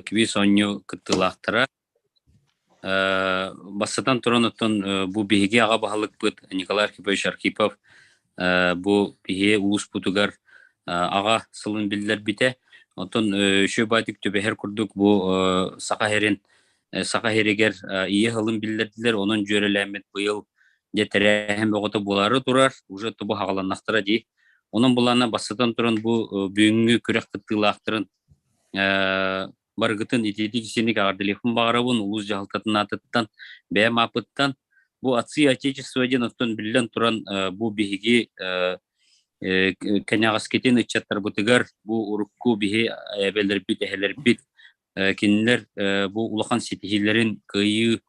Квиз оонньуу кыттыылаахтара. Бастатан туран оттон бу биһиги аҕа баһылыкпыт Николай Архипович Архипов бу биһи улууспутугар аҕа сылын биллэрбитэ. Оттон үчүгэй баайдык түбэһэр курдук бу Саха сирин Саха сиригэр ийэ сылын биллэрдилэр. Онон дьүөрэлээммит быйыл дьэ тэрээһин бөҕөтө буолаары турар. Уже тобу хаҕаланнахтара дии. Онон булаана бастатан туран бу бүгүҥҥү күрэх кыттыылаахтарын барыгытын итиитик-исиник эҕэрдэлиэхпин баҕарабын улуус дьаһалтатын аатыттан, бэйэм ааппыттан. Бу «Отцы и Отечество» диэн оттон биллэн туран бу биһиги кэнэҕэскитин ыччаттарбытыгар бу урукку биһи эбэлэрбит, эһэлэрбит кинилэр бу улахан ситиһиилэрин кыайыы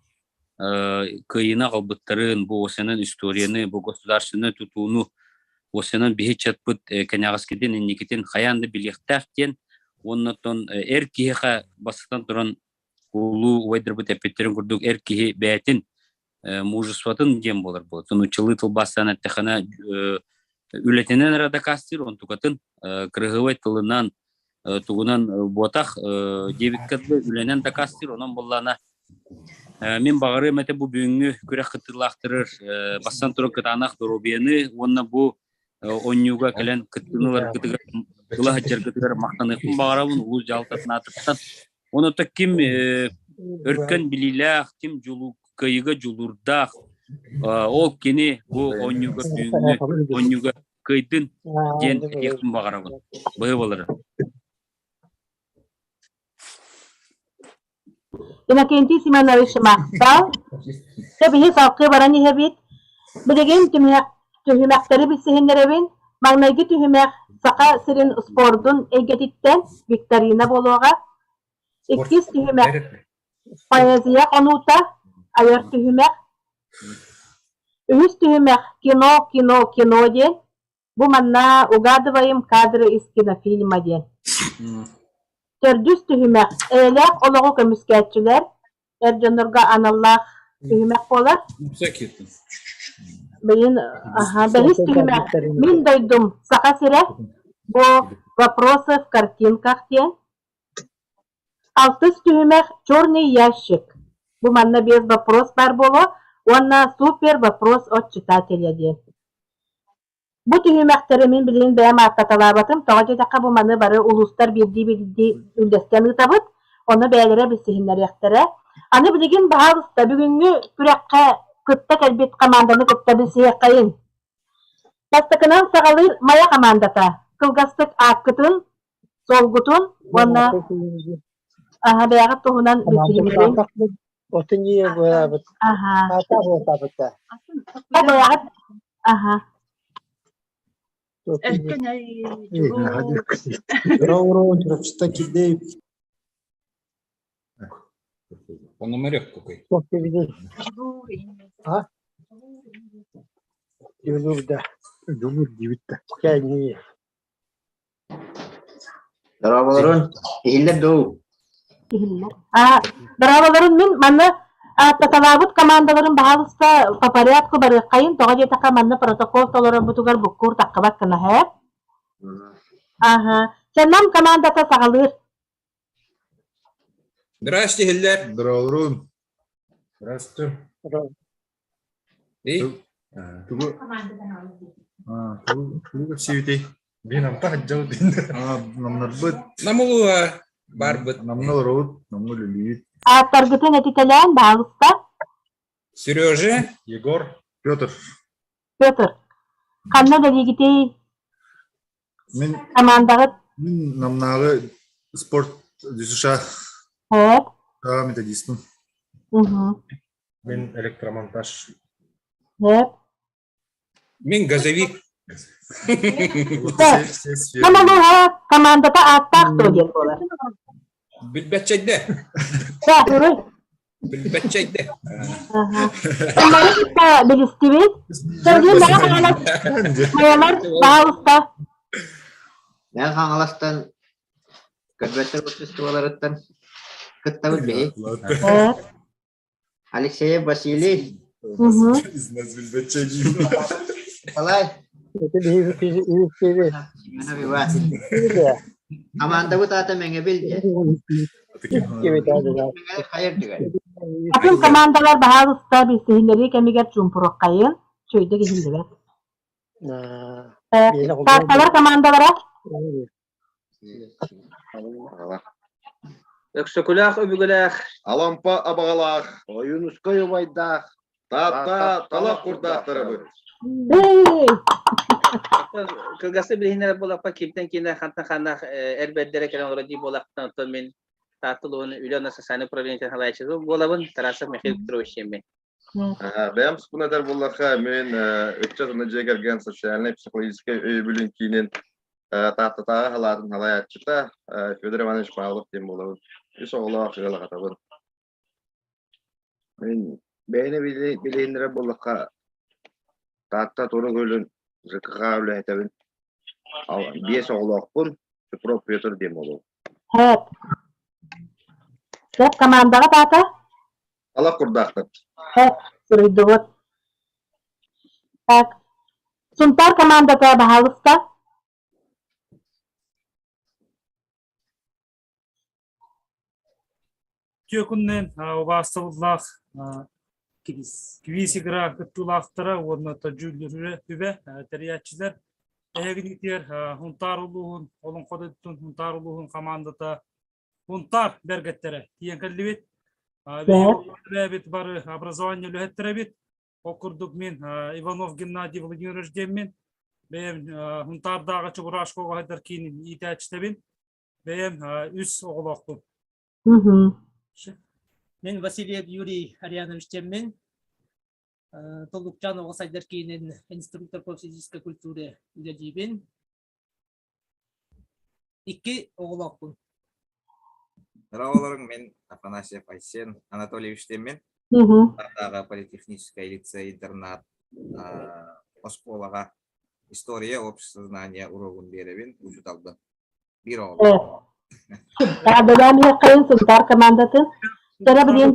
кыайыыны аҕалбыттарын, бу уосанан историяны, бу государственнай тутууну уосанан биһи ыччатпыт кэнэҕэскитин, инникитин хайаан да билиэхтээх диэн уонна оттон эр киһиэхэ бастатан туран улуу убайдарбыт эппиттэрин курдук эр киһи бэйэтин мужествотын диэн буолар буолар. Нууччалыы тылбаастаан эттэххинэ үлэтинэн эрэ дакаастыыр, онтукатын кырыһыбай тылынан тугунан буотах диэбиккэ дылы үлэнэн дакаастыыр, онон буоллаана Мин баҕарыам этэ бу бүгүҥҥү күрэх кыттыылаахтарыгар бастан туран кытаанах доруобуйаны уонна бу оонньууга кэлэн кыттыыны ыларгытыгар, ыла сылдьаргытыгар махтаныахпын баҕарабын улуус дьаһалтатын аатыттан. Онон ким өркөн билиилээх, ким дьулуу кыайыыга дьулуурдаах, ол кини бу оонньууга бүгүҥҥү оонньууга кыайдын диэн этиэхпин баҕарабын. Быһыы буолара. Иннокентий Семенович махтал. Дьэ биһи салгыы баран иһэбит. Билигин түһүмэхтэри билсиһиннэрэбин. Маҥнайгы түһүмэх Саха сирин спордун эйгэтиттэн викторина буолуоҕа. Иккис түһүмэх поэзия хонуута, айар түһүмэх. Үһүс түһүмэх кино, кино, кино диэн. Бу манна «Угадываем кадры из кинофильма» диэн. Төрдүс түһүмэх эйэлээх олоҕу көмүскээччилэр эр дьоннорго аналлаах түһүмэх буолар. Бэйин, аха, бэһис түһүмэх «Мин дойдум Саха сирэ» бу «Вопросы в картинках» диэн. Алтыс түһүмэх «Черный ящик». Бу манна биэс вопрос баар буолуо уонна «Супер вопрос от читателя» диэн. Бу түһүмэхтэри мин билигин бэйэм ааттаталаабатым, тоҕо диэтэххэ бу маны бары улуустар биирдии-биирдии үллэстэн ыытабыт, ону бэйэлэрэ билсиһиннэриэхтэрэ. Аны билигин баһаалыста бүгүҥҥү күрэххэ кытта кэлбит хамаанданы кытта билсиһиэххэйиҥ. Бастакынан саҕалыыр Майа хамаандата. Кылгастык ааккытын, суолгутун уонна аһа бэйэҕит туһунан билсиһиннэриҥ. Аха. Бэйэҕит аха. Пономарев какой? Дорооболорун, иһиллэр дуу? Иһиллэр. А, дорооболорун мин манна ааттаталаабыт командаларын баһаалыста по порядку барыаххайын, тоҕо диэтэххэ манна протокол толорорбутугар буккуур таххыбат гына һэ. Аха. Чаннам командата саҕалыыр. Здрасте, иһиллэр. Здорово. Здравствуйте. И? Тугу тугу тугу кэпсиибитий? Биин амта сылдьабыт. Намнарбыт. Нам улууһа барбыт. Намна олоробут, намна үлэлиибит. Ааттаргытын этитэлээн, баһаалыста. Сережа. Егор. Петр. Петр. Ханна үлэлиигитий? Мин Командаҕыт? Мин Намнааҕы спорт ДЮСШ Һээт. методиспын. Мин электромонтаж. Һээт. Мин газовик. Нам улууһа командата ааттаах дуо диэн буолар. Билбэтчэйдэ. Саатырый. Билбэтчэйдэ. Оннары кытта билистибит. Сергей Мэҥэ Хаҥалас Майалар, пожалуйста. Мэҥэ Хаҥаластан көрбөттөр обществоларыттан кыттабыт биһи. Алексеев Василий. Николай. Семенов Иван. Командабыт аата Мэҥэбил диэн. Атын командалар баһаалыста билсиһиннэрии кэмигэр чуумпуруоххайын, чөйдөк иһиллибэт. Таатталар командалара Өксөкүлээх өбүгэлээх Алампа абаҕалаах Ойуунускай убайдаах Таатта талах курдаахтарабыт. Эй! Кылгастык билиһиннэрэр буоллахха, кимтэн киинэ хантан ханна эр бэрдэрэ кэлэн олорор дии буоллахтан, оттон мин Таатта улууһун үлэ уонна социальнай управлениетын салайааччыта буолабын, Тарасов Михаил Петрович диэммин. Бэйэм туспун этэр буоллахха, мин ыччат уонна дьиэ кэргэн социальнай психологическай өйөбүлүн киинин Тааттатааҕы салаатын салайааччыта Федор Иванович Павлов диэн буолабын. Үс оҕолоох ыал аҕатабын. Мин бэйэни билиһиннэрэр буоллахха, Таатта Тура Күөлүн ЖКХ үлэһитэбин. Биэс оҕолоохпун, Чупров Петр диэн буолуом. Хэп. Хэп командаҕа таата? Талах курдаахтар. Хэп, суруйдубут. Так. Сунтаар командата баһаалыста. Түөкүннэн убаастабыллаах квиз игра кыттыылаахтара уонна дьүүллүүр үбэ тэрийээччилэр эһигинитигэр Һунтаар улууһун Олоҥхо дойдутун Һунтаар улууһун хамаандата Һунтаар бэргэттэрэ тиийэн кэллибит. Биһиги бары образование үлэһиттэрэбит. Ол курдук мин Иванов Геннадий Владимирович диэммин. Бэйэм Һунтаардааҕы Чебурашка оҕо киинин иитээччитэбин. Бэйэм үс оҕолоохпун. Мин Васильев Юрий Арианович диэммин. Толлукчаан оҕо сайдар киинин инструктор по физической культуре үлэлиибин. Икки оҕолоохпун. Здраволарың, мин Афанасьев Айсен Анатольевич диэммин. Тартааҕы политехническай лицей-интернат оскуолаҕа история общество знания уруогун биэрэбин, учууталбын. Биир оҕолоох. Эҕэрдэлээн иһиэххэйин Сунтаар командатын. Кэрэ билин.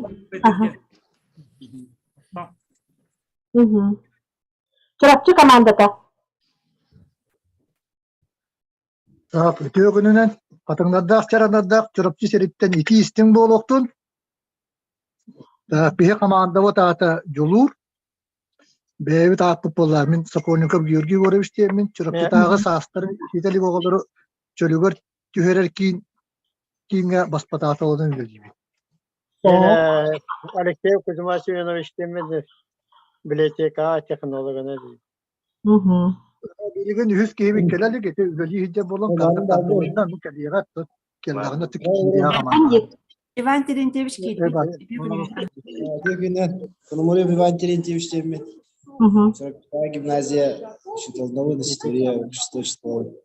Чурапчы командата. Так, үтүө күнүнэн хатыҥнардаах чаранардаах Чурапчы сириттэн итии истиҥ буолуохтун. Так, биһи командабыт аата Дьулуур. Бэйэбит ааппыт буоллар мин Сокольников Георгий Егорович диэммин Чурапчытааҕы саастарын ситэ илик оҕолору чөлүгэр түһэрэр киин кииҥҥэ баспатааталынан үлэлиибин. Мен Алексей Кузьма Семенович диэммин библиотека технологынан үлэлиибин. Билигин үһүс киһибит кэлэ илик, ити үлэлии сылдьар буолан ханна тардыбытынан кэлиэҕэ кэллэҕинэ киириэҕэ хамаанда. Иван Терентьевич киирбит. Күнү Пономарев Иван Терентьевич диэммин. 45 гимназия учителновын история общества школы.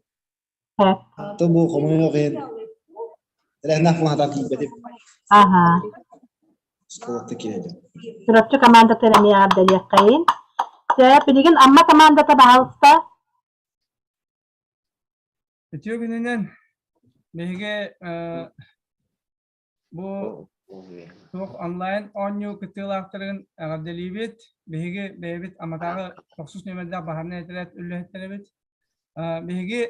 То бу хомойуох иһин тэрээһиннээх буолан тиийбэтим. Аха. Школатта киирдим. Чурапчы командата эмиэ эҕэрдэлиэххэйин. Сөп, билигин Амма командата баһаалыста. Үтүө күнүнэн биһиги бу туох онлайн оонньуу кыттыылаахтарын эҕэрдэлиибит. Биһиги бэйэбит Аматааҕы тохсус нүөмэрдээх баһаарынай этэрээт үлэһиттэрэбит. Биһиги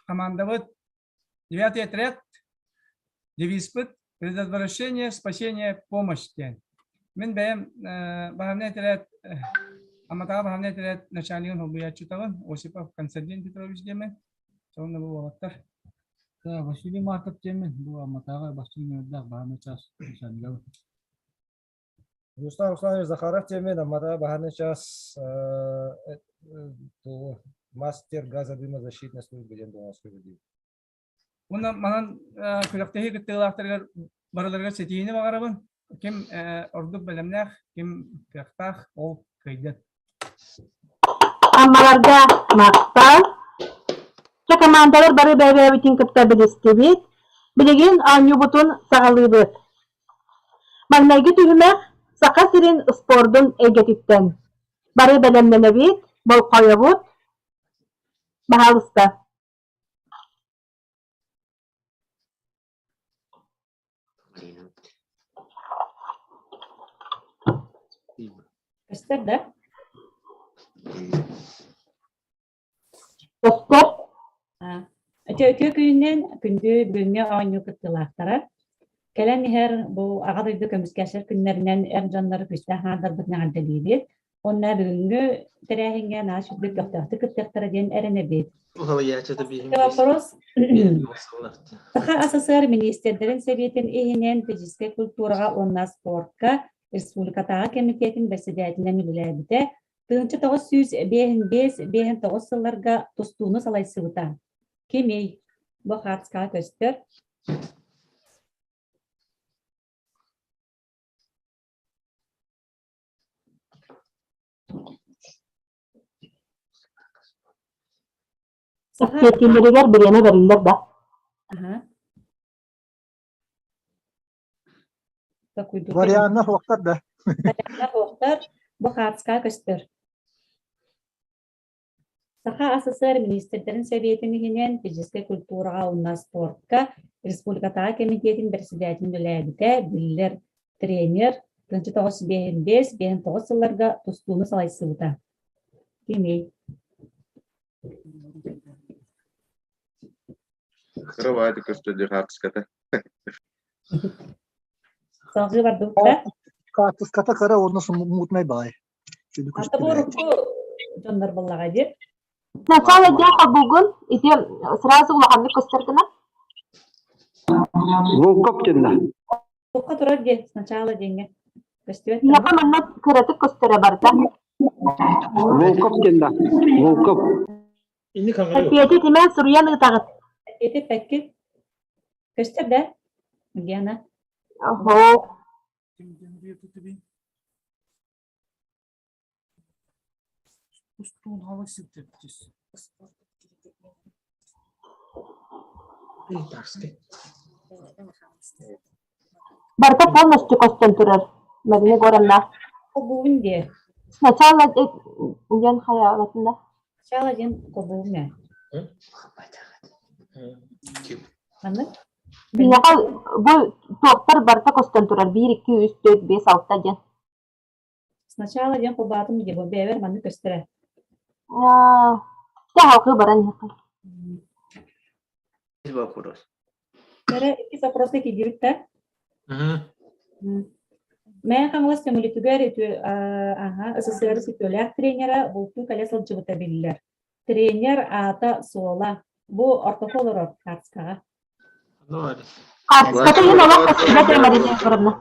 командабыт девятый отряд девизпыт предотвращение, спасение, помощь диэн. Мин бэйэм баһаарынай этэрээт Аматааҕы баһаарынай этэрээт начальнигын солбуйааччытабын Осипов Константин Петрович диэммин. Сонно бу уолаттар. Василий Марков диэммин, бу Амматааҕы бастыҥ нүөмэрдээх баһаарынай чаас начальнигабын. Руслан Русланович Захаров диэммин, Амматааҕы баһаарынай чаас мастер газодымозащитной службы диэн дуоһунаска үлэлиибин. Уонна манан күрэхтэһии кыттыылаахтарыгар барыларыгар ситиһиини баҕарабын. Ким ордук бэлэмнээх, ким кыахтаах, ол кыайдын. Аммаларга махтал. Чэ командалар бары бэйэ-бэйэбитин кытта билистибит. Билигин оонньуубутун саҕалыыбыт. Маҥнайгы түһүмэх Саха сирин спордун эйгэтиттэн. Бары бэлэмнэнэбит, болҕойобут. Баһаалыста. Көстөр да? Көстөр. Үтүө күнүнэн күндү бүгүҥҥү оонньуу кыттыылаахтара. Кэлэн иһэр бу Аҕа дойду көмүскээччилэр күннэринэн эр дьоннору күүстээх аҥаардарбытын эҕэрдэлиибит. Уонна бүгүҥҥү тэрээһиҥҥэ наһаа үчүгэйдик көхтөөхтүк кыттыахтара диэн эрэнэбит. Вопрос. Саха СССР миниистирдэрин сэбиэтин иһинэн физическэй культураҕа уонна спортка республикатааҕы кэмитиэтин бэрэссэдээтинэн үлэлээбитэ. 1955-59 сылларга тустууну салайсыбыта. Кимий? Бу хаартыскаҕа көстөр. Саха Эппиэттииллэригэр бириэмэ бэриллэр да? Аха. Такуйдука Варианна суохтар да. Варианна суохтар. Бу хаартыскаҕа көстөр. Саха СССР миниистирдэрин сэбиэтин иһинэн физическэй культураҕа уонна спортка республикатааҕы кэмитиэтин бэрэссэдээтэлин үлэлээбитэ, биллэр тренер, 1955-59 сылларга тустууну салайсыбыта. Кимий? Кыра баайдык көстөр дии хаартыската. Салгыы бардыбыт Хаартыската кыра уонна мутнай баай. Ата бу урукку дьоннор буоллаҕа дии. Сначала дьэ холбуугун, ити сразу улаханнык көстөр гына. Волков диэннэ. Туохха турар дии сначала диэҥҥэ. Көстүбэт Миэхэ манна кыратык көстөрө барда. Волков диэннэ. Волков. Эппиэти тимэн суруйан ыытаҕыт. Эппиэти эппэккин. Көстөр да? Гена. Оһо. Барыта полностью көстөн турар. Марина Горовна. Холбуубун диэ. Сначала диэн хайаабатын да. Сначала диэн холбуубун ээ. Маннык? Биһиэхэ бу туохтар барыта көстөн турар. Биир, икки, үс, түөрт, биэс, алта диэн. Сначала диэн холбоотум дии, бу бэйэбэр маннык көстөрө. Дьэ, халкыы баран иһиэххэ. Вопрос. Эрэ иккис вопроска киирдибит да? Мэйэ Хаҥалас Төҥүлүтүгэр аха СССР үтүөлээх тренера бултуу кэлэ сылдьыбыта биллэр. Тренер аата суола. Бу ортоку олорор хаартыскаҕа. Хаартыската иһин олох көстүбэт ээ Марина Егоровна.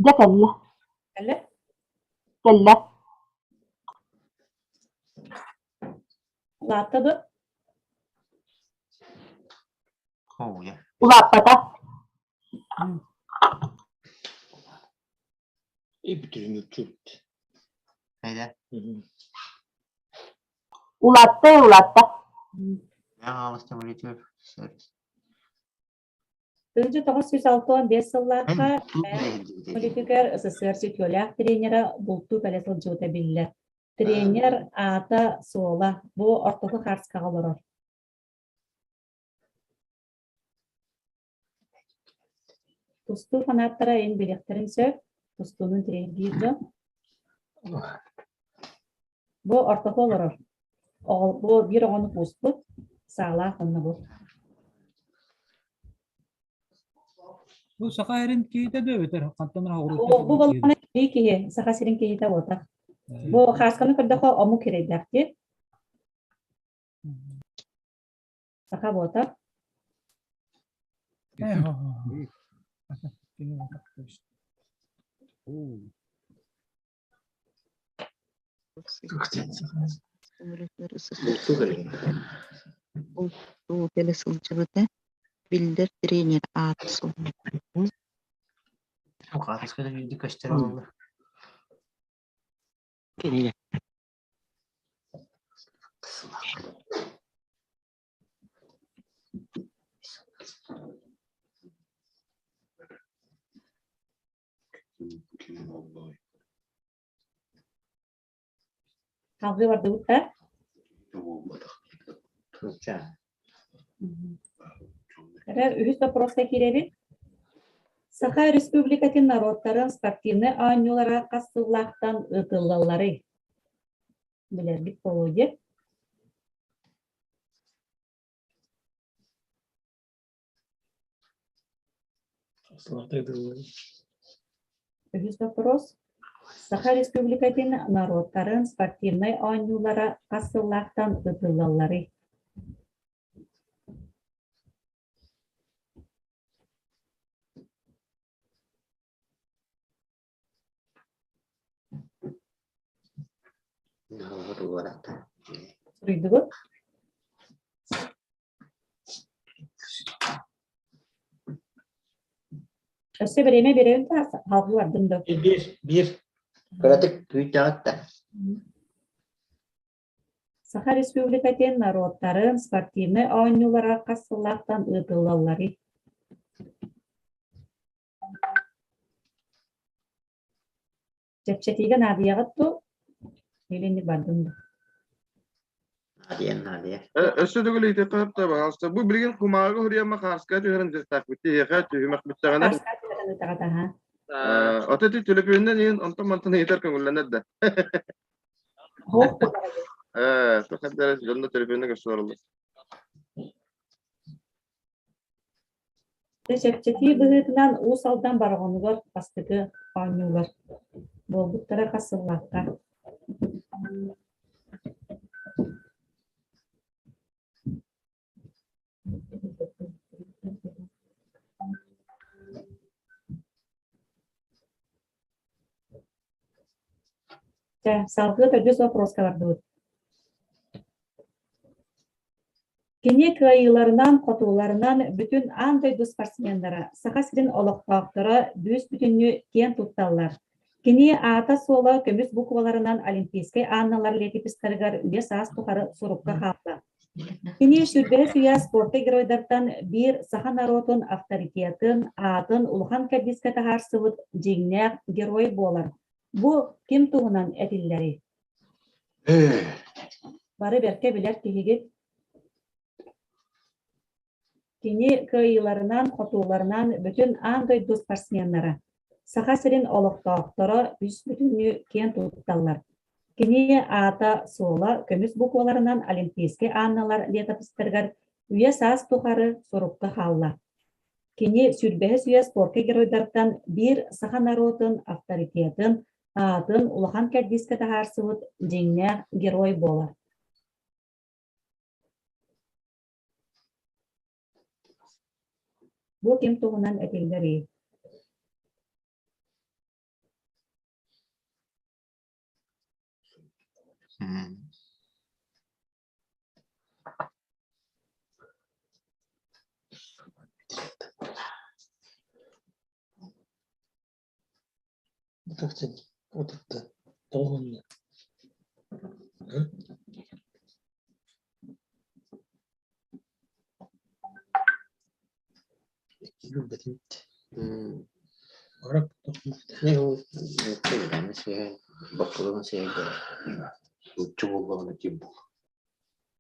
Дьэ кэллэ. Кэллэ? Кэллэ. Улаатта дуо? Улааппата. Улаатта улаатта. 1965 сыллаахха политикар СССР сүтүөлээх тренера бултуу кэлэ сылдьыбыта биллэр. Тренер аата суола бу ортоку хаартыскаҕа олорор. Тустуу фанаттара эн билиэхтэрин сөп, тустуунун тириэрдиир дьон. Бу ортоку олорор. Оҕо бу биир оҕону кууспут, саалаах онно бу. Бу саха эрин киһитэ да эбэтэр хантан Бу бу балаҕана киһи киһи, Саха сирин киһитэ буолтах. Бу хаасканы көрдөххө омук кирэйдээх дии. Саха буолтах. Бултуу кэлэ сылдьыбыта, биллэр тренер аата суола Салгыы бардыбыт да? Эрэ үһүс вопроска киирэбит. Саха Республикатын норуоттарын спортивнай оонньуулара хас сыллаахтан ыытыллалларый? Билэрбит буолуо диэ. Үһүс вопрос. Саха Республикатын норуоттарын спортивнай оонньуулара хас сыллаахтан ыытыллалларый? Суруйдугут? Өссө бириэмэ биэрэбин да салгыы бардым да. Биир, биир. Кыратык күүттэҕит да. Саха Республикатын норуоттарын спортивнай оонньуулара хас сыллаахтан ыытыллалларый? Чэпчэтиигэ наадыйаҕыт дуу? Или инник бардым дуу? Наадыйан наадыйар. Өссө төгүл ыйытыахха сөп да, пожалуйста. Бу билигин кумааҕыга суруйамма хаарская түһэрэн дьарыктаахпыт тиһиэхэ түһүмэх бүттэҕинэ. Хаарская түһэрэн ыытаҕыт аһа. Ото ити төлөпүөнүнэн иһин онтон мантан ыйытар көҥүллэнэр да. Э, тоқаддара дьонно төлөпүөннэ көрсө олороллор. Чэпчэтии быһыытынан Уус Алдан Бороҕонугар бастакы оонньуулар буолбуттара хас сыллаахха? Чэ, салгыы төрдүс вопроска бардыбыт. Кини кыайыыларынан, хотууларынан бүтүн аан дойду спортсменнара, Саха сирин олохтоохторо бүүс-бүтүннүү киэн тутталлар. Кини аата-суола көмүс букваларынан Олимпийскай аанналар летопистарыгар үйэ-саас тухары сурукка хаалла. Кини сүүрбэһис үйэ спорка геройдартан биир саха норуотун авторитетын, аатын улахан кэрдиискэ таһаарсыбыт дьиҥнээх герой буолар. Бу ким туһунан этиллэрий? Бары бэркэ билэр киһигит. Кини кыайыыларынан, хотууларынан бүтүн аан дойду спортсменнара, Саха сирин олохтоохторо үс бүтүннүү киэн тутталлар. Кини аата-суола көмүс букваларынан Олимпийскай аанналар летопистарыгар үйэ-саас тухары сурукка хаалла. Кини сүүрбэһис үйэ спорка геройдартан биир саха норуотун авторитетын, аатын улахан кэрдиискэ таһаарсыбыт дьиҥнээх герой буолар. Бу ким туһунан этиллэрий?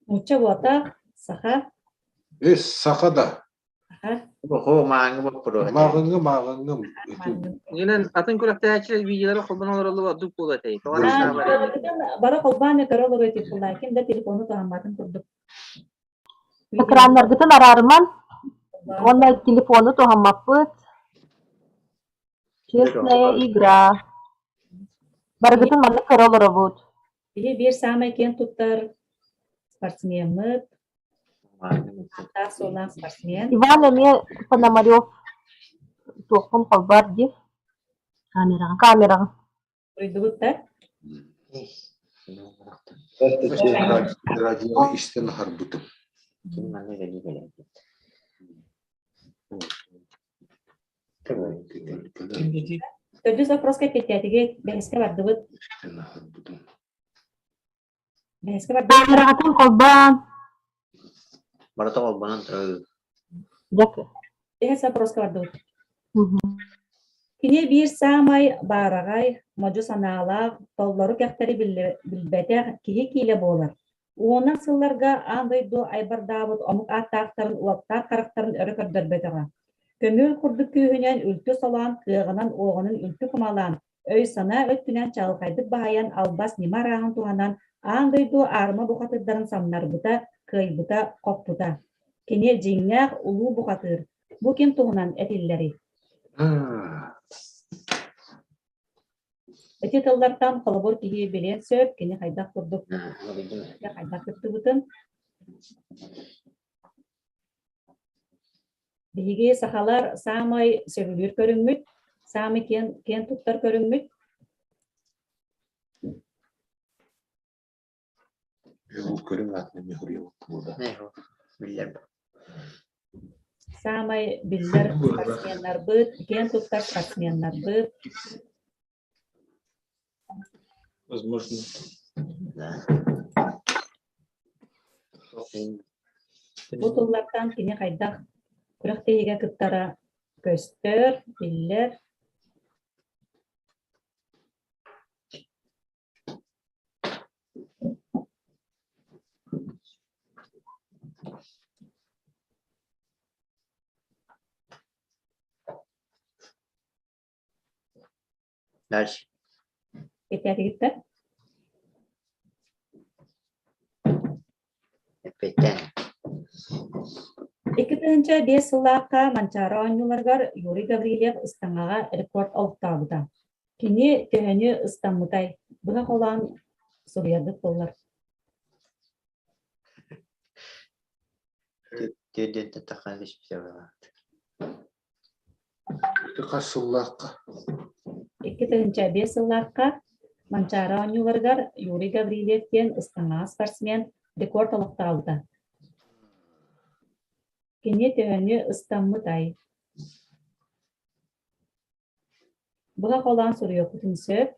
Нуучча буолбатах, саха. Э, саха да. Хо мааҥы боппуруоһа. Мааҕыҥҥы мааҕыҥҥым. Инэн атын күрэхтэһээччилэр видеолары холбоон олороллор ордук буолуо этэй. Тоҕо Бары холбоон көрө олоруо этик ким да телефону туһамматын курдук. Экраннаргытын араарыман уонна телефону туһаммаппыт. Честная игра. Барыгытын маннык көрө олоробут. Биһи биир саамай киэн туттар спортсмеммыт, ааттаах суоллаах спортсмен. Иван эмиэ Пономарев туохпун холбоор дии. Камераҕа. Камераҕа. Суруйдубут да? Радио истэн аһарбытым. Төрдүс вопроска эппиэттээтигит, бэһискэ бардыбыт. Бэһискэ бардыбыт. Камераҕытын холбоон. Барыта холбонон турар. Бэһис вопроска бардыбыт. Кини биир саамай баараҕай, модьу санаалаах, толлору кэхтэри билбэтэх киһи киилэ буолар. Уонунан сылларга аан дойду айбардаабыт омук ааттаахтарын уоттаах харахтарын өрө көрдөрбөтөҕө. Көмүөл курдук күүһүнэн үлтү солоон, кыаҕынан-уоҕунан үлтү кумалаан, өй-санаа өттүнэн чаҕылхайдык баһыйан албас ньыма арааһын туһанан аан дойду аарыма бухатыырдарын самнарбыта, кыайбыта, хоппута. Кини дьиҥнээх улуу бухатыыр. Бу ким туһунан этиллэрий? Ити тыллартан холобур киһи билиэн сөп, кини хайдах курдук хайдах кыттыбытын. Биһиги сахалар саамай сөбүлүүр көрүҥмүт, саамай киэн, киэн туттар көрүҥмүт. Бу көрүҥ аатын эмиэ суруйабыт Биллэр. Саамай биллэр спортсменнарбыт, киэн туттар спортсменнарбыт. Возможно. Да. Бу тыллартан кини хайдах күрэхтэһиигэ кыттара көстөр, биллэр. Дальше. Этэригиттэр. Эппиэттээн. 2005 сыллаахха Манчаары оонньууларыгар Юрий Гаврильев ыстаҥаҕа рекорд олохтообута. Кини төһөнү ыстаммытай? Быһа холоон суруйарбыт буоллар. Түөрдүөн таххан түспүтэ буолаат. Ити хас сыллаахха? 2005 сыллаахха Манчаары оонньууларыгар Юрий Гаврильев диэн ыстаҥаҕа спортсмен рекорд олохтообута. Кини төһөнү ыстаммытай? Быһа холоон суруйуохпутун сөп.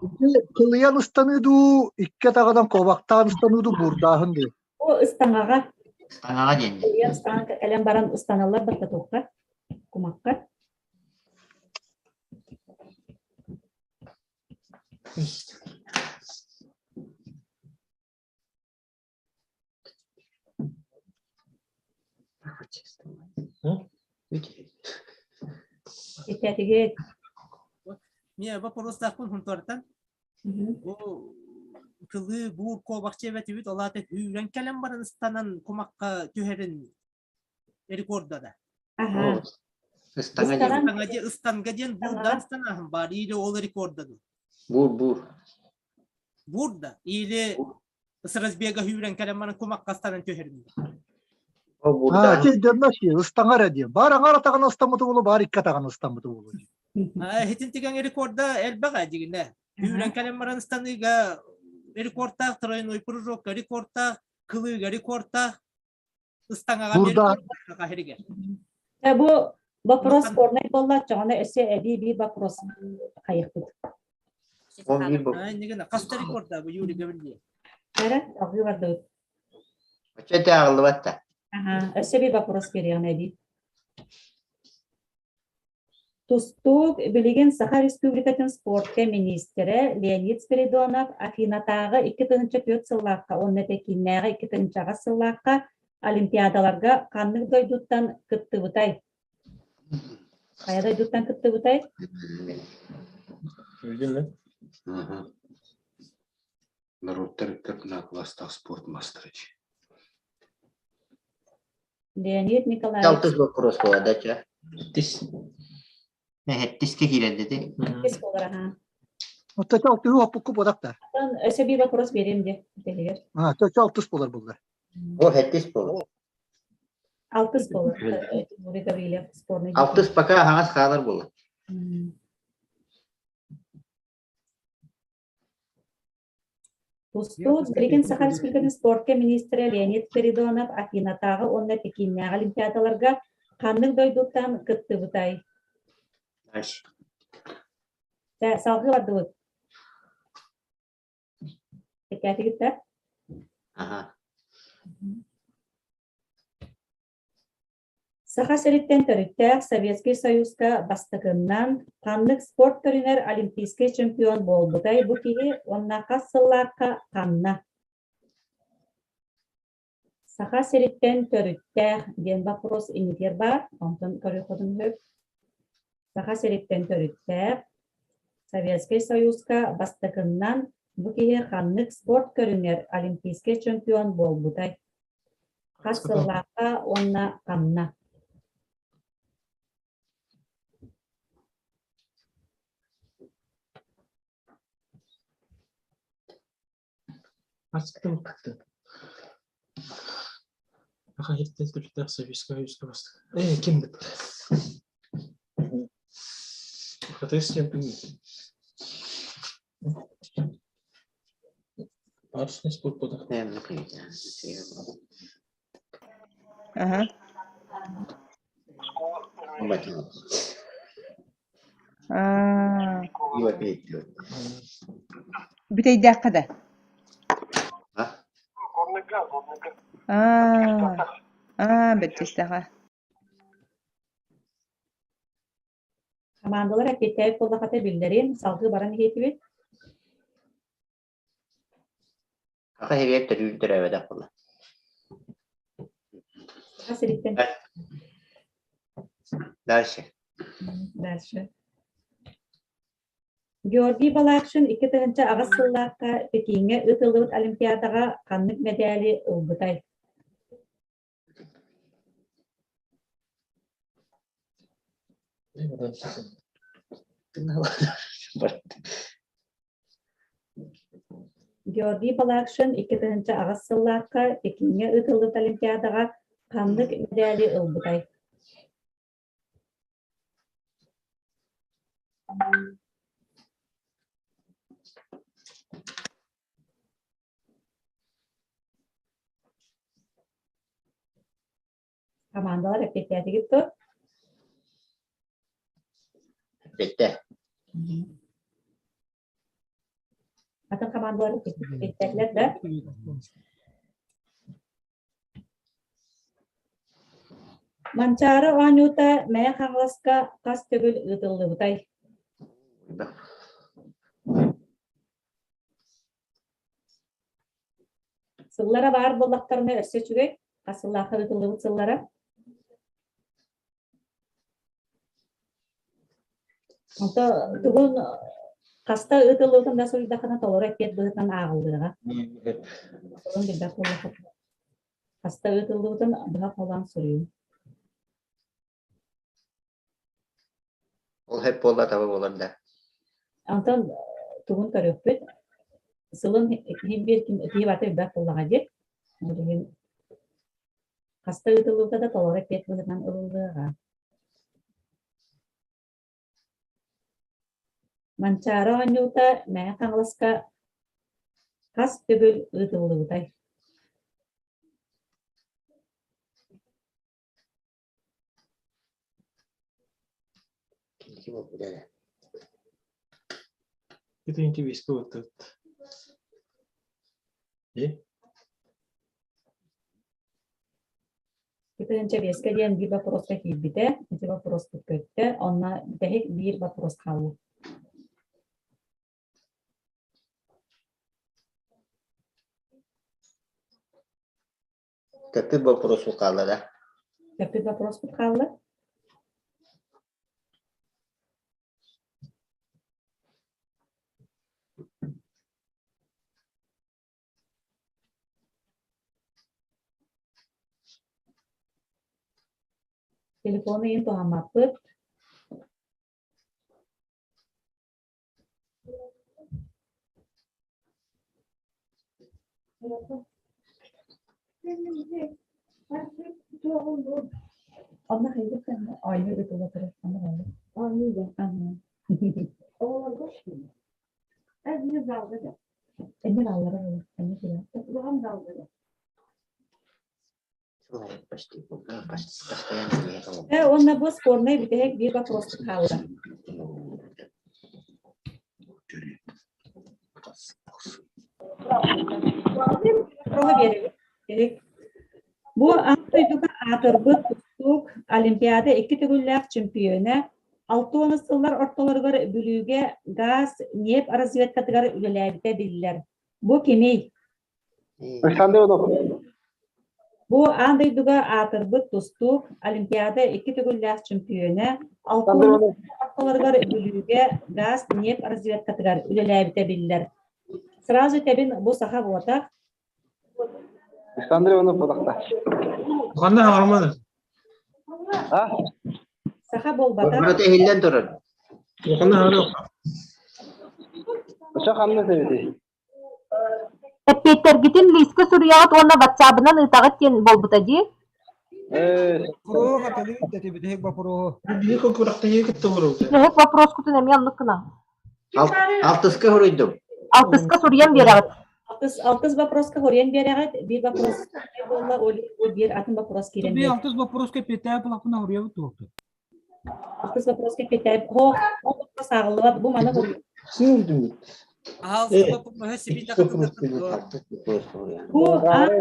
Ити кылыйан ыстаныы дуу, икки атаҕынан куобахтаан ыстаныы дуу буурдааһын дуу? Бу ыстаҥаҕа Ыстаҥаҕа диэн. Кылыйан ыстаҥа кэлэн баран ыстаналлар баттатуохха, кумахха. Итэтигит. Мия вопростаахпын хунтуартан. Бу кылыы буур куобахча эбэтибит ол аата үүрэн кэлэн баран ыстанан кумахха түһэрин рекордада. Аха. Ыстаҥа диэн. Ыстанга диэн ыстанга диэн буурдан ыстанааһын баар или ол рекордаду. Буур буур. Бур да или с разбега үүрэн кэлэн баран кумахха ыстанан түһэрин. Аа, ити өйдөммөс дии, ыстаҥа эрэ диэн. Баар аҥаар атаҕын ыстаммыты буолуо, баар икки атаҕын ыстаммыты буолуо дии. Хитин тигэн рекорда элбэх дигинэ. Үүрэн кэлэн баран ыстаныыга рекордтаах тройной прыжокка рекордтаах, кылыыга рекордтаах, ыстаҥаҕа Бурда. рекордтаах Бу вопрос спорнай буолла, оччоҕуна өссө эбии биир вопрос хайыхпыт. Хаста рекорда бу Юрий Гаврильевич? Эрэ, алгыы бардыбыт. Оччо этэ аҕыллыбат да. Аха, өссө биир вопрос биэриэҕин эбии. Тустуук билигин Саха Республикатын спортка миниистирэ Леонид Спиридонов Афинатааҕы 2004 сыллаахха уонна Пекиннээҕи 2008 сыллаахха Олимпиадаларга ханнык дойдуттан кыттыбытай? Хайа дойдуттан кыттыбытай? Народтар икки спорт мастера Леонид Николаевич. Алтыс вопрос буолла да чэ? Тис. Эһэттиске киирэн дити. Тис буолар аха. Оттон алтыһы оппукку буолар да. Оттон өссө биир вопрос биэриэм диэ бүтэһигэр. А, то алтыс буолар буллар. О, хэттис буолар. Алтыс буолар. Юрий Гаврильев спорный. Алтыс пока аһаҕас хаалар буолар. Тустуу билигин Саха Республикатын спортка миниистирэ Леонид Спиридонов Афинатааҕы уонна Пекиннээҕи Олимпиадаларга ханнык дойдуттан кыттыбытай? Чэ, салгыы бардыбыт. Кэтээтигит да? Аха. Саха сириттэн төрүттээх Советский Союзка бастакыннан ханнык спорт көрүҥэр олимпийскай чемпион буолбутай бу киһи уонна хас сыллаахха ханна? Саха сириттэн төрүттээх диэн боппуруос иннигэр баар, онтон көрүөххүтүн сөп. Саха сириттэн төрүттээх, Советскай Союзка бастакыннан бу киһи ханнык спорт көрүҥэр олимпийскай чемпион буолбутай? Хас сыллаахха уонна ханна? Астым кыттын. Аха иһиттэн түртээх Советскай Союзка бастакы. Э, ким бит? Хатыс чемпион. Парусный спорт буолар. Аха. Аа. Бүтэйдээххэ да? Аа. Аа, бэртистэҕэ. Хамаандалар эппиэттээбит буоллахата биллэрин, салгыы баран иһиэтибит. Аха иһигэр төрүүр төрөөбөтөх буолла. Саха сириттэн Дальше. Дальше. Георгий Балакшин 2008 сыллаахха Пекиҥҥэ ыытыллыбыт Олимпиадаҕа ханнык мэдээли ылбытай? Георгий Балакшин 2008 сыллаахха Пекиҥҥэ ыытыллыбыт Олимпиадаҕа ханнык мэдээли ылбытай? Командалар эппиэттээтигит дуо? Эппиэттэ. Атын командалар эппиэттээтилэр да? Манчаары оонньуута Мэҥэ Хаҥаласка хас төгүл ыытыллыбытай? Сыллара баар буоллахтарына өссө үчүгэй. Хас сыллаахха ыытыллыбыт сыллара? Онто тугун хаста ыытыллыбытын да суруйдаххына толору эппиэт быһыытынан ааҕыллыаҕа. Тугун билбэт буоллаххытына. Хаста ыытыллыбытын быһа холоон суруйуҥ. Ол хэп буолла таба буолар да. Онтон тугун көрүөхпүт. Сылын иһин биир ким киһи барыта билбэт буоллаҕа дии. Билигин хаста ыытыллыбыта да толору эппиэт быһыытынан ылыллыаҕа. Манчаары оонньуута Мэҥэ Хаҥаласка хас төгүл ыытыллыбытай? Ким буолбута эрэ. Итинки виски вот И? Кытыынча биэскэ диэн биир боппуруоска киирбитэ, ити боппуруоспут көттө, онно бүтэһик биир боппуруос хаалла. Көппүт боппуруоспут хаалла да? Көппүт боппуруоспут хаалла. Телефону иһин туһаммаппыт. Онно хайдах оонньуу ыытылла турар. Оонньуу Эмир аллара эмир Э, уонна бу спорнай бүтэһик биир вопрос хаалла. Бу аан дойдуга аатырбыт тустуук Олимпиада икки төгүллээх чемпиона 60 сыллар ортолоругар Бүлүүгэ гаас, ньиэп разведкатыгар үлэлээбитэ биллэр. Бу кимий? Александр Иванов. Бу аан дойдуга аатырбыт тустуук, Олимпиада икки төгүллээх чөмпүйүөнэ, алтан ортолоругар Бүлүүгэ гаас-ньиэп разведкатыгар үлэлээбитэ биллэр. Сразу этэбин, бу саха буотах. Александр Иванов буолахта. Ханна хаҥарман? А? Саха буолбатах. Барыта иһиллэн турар. Ханна хаҥарыах? Очо ханна сэбити? Эппиэттэргитин лиискэ суруйаҕыт уонна ватсабынан ыытаҕыт диэн буолбута дии. Боппуруоһу хатылыы тэтибитиһик боппуруоһу. Биһиги күрэхтэһии кытта олоробут. Бүтэһик вопроскутун эмиэ оннук гына. Алтыска суруйдум. Алтыска суруйан биэрэҕит. Алтыс, алтыс вопроска хоруйан биэрэҕит. Биир вопрос буолла, ол биир атын вопрос киирэн Биир биэр. алтыс боппуруоска эппиэттээх булахпына хоруйабыт туохту. Алтыс вопроска эппиэттээх. Хо, ол вопрос ааҕыллыбат. Бу маны хоруй. Аһаалсы боппуруоһу сибиитэ Бу аан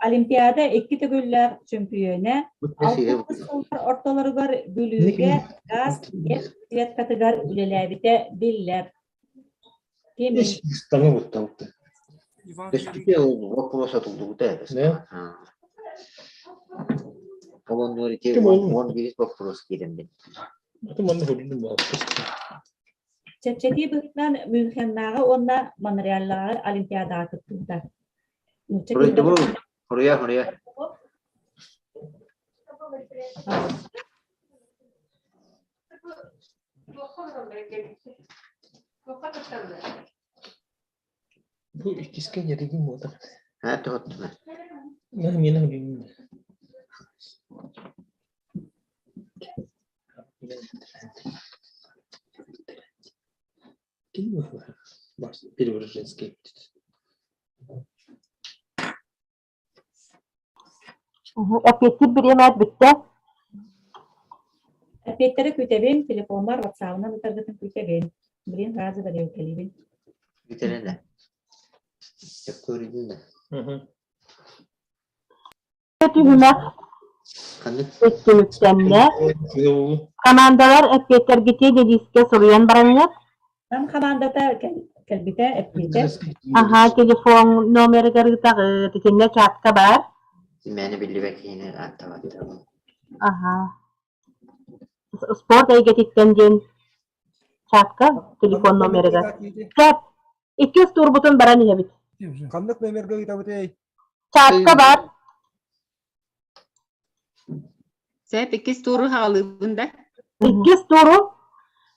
Олимпиада икки төгүллээх чөмпүйүөнэ, алтыс сыллар ортолоругар Бүлүүгэ гаас нефть разведкатыгар үлэлээбитэ биллэр. Кимий? Вопрос отуллубута. Ол ити он бирис вопрос киирэн Чэпчэтии быһыытынан Мюнхеннааҕы уонна Монреаллааҕы Олимпиадаҕа кыттыбыта. Нуучча Хоруйдубу, хоруйа, хоруйа. Бу иккискэ яригин буолар. Аа, тоһоттуна. Мина билин. Преображенский. Эппиэттиир бириэмэ бүттэ. Эппиэттэри күүтэбин, телефоммар, ватсабынан ытаргытын күүтэбин. Блин, разы бэрийэлибин. Бүтэрэнэ. Көрүдүн да. Түһүмэх түмүктэннэ. Командалар эппиэттэргитин илиискэ суруйан бараҥҥыт. Нам хамаандата кэлбитэ, эппиэтэ. Аха, телефон номерыгар ыытаҕыт, итиннэ чатка баар. Мээнэ биллибэт киһини ааттабаттар. Аха. Спорт эйгэтиттэн диэн чатка телефон номерыгар. Чат. Иккис турбутун баран иһэбит. Ханнык номерга ыытабытый? Чатка бар. Сэп иккис тууру хаҕалыыбын да? Иккис тууру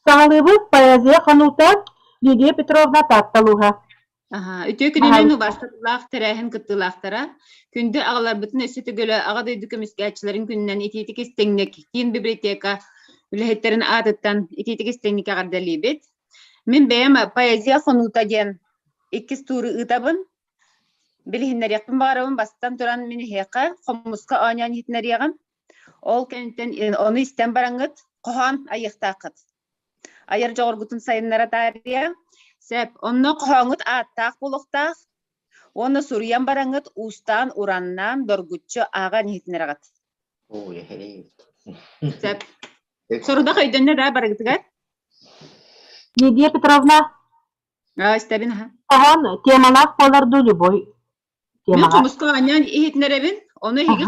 саҕалыыбыт поэзия хонуута Лидия Петровна Таатталууһа. Аха, үтүө күнүнэн убаастабыллаах тэрээһин кыттыылаахтара. Күндү аҕаларбытын өссө төгүлэ Аҕа дойду көмүскээччилэрин күнүнэн итиитик истиҥник киин библиотека үлэһиттэрин аатыттан итиитик истиҥник эҕэрдэлиибит. Мин бэйэм поэзия хонуута диэн иккис тууру ыытабын. Билиһиннэриэхпин баҕарабын бастатан туран мин эһиэхэ хомуска оонньоон иһитиннэриэҕим. Ол кэнниттэн ону истэн бараҥҥыт хоһоон айыахтааххыт. Айар дьоҕургутун сайыннара таарыйа. Сөп. Онно хоһооҥҥут ааттаах буолуохтаах. Уонна суруйан бараҥҥыт уустаан, ураннаан, доргуччу ааҕан иһитиннэрэҕит. Сөп. Сорудах өйдөннө да барыгытыгар? Лидия Петровна, Истэбин аха. Хоһоон темалаах буолар дуу любой Мин темаҕа. хомуска оонньоон иһитинэрэбин, ону эһиги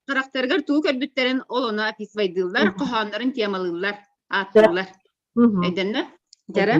харахтарыгар тугу көрбүттэрин ол ону описывайдыыллар, хоһооннорун темалыыллар, ааттыыллар. Өйдөннө? Дьара?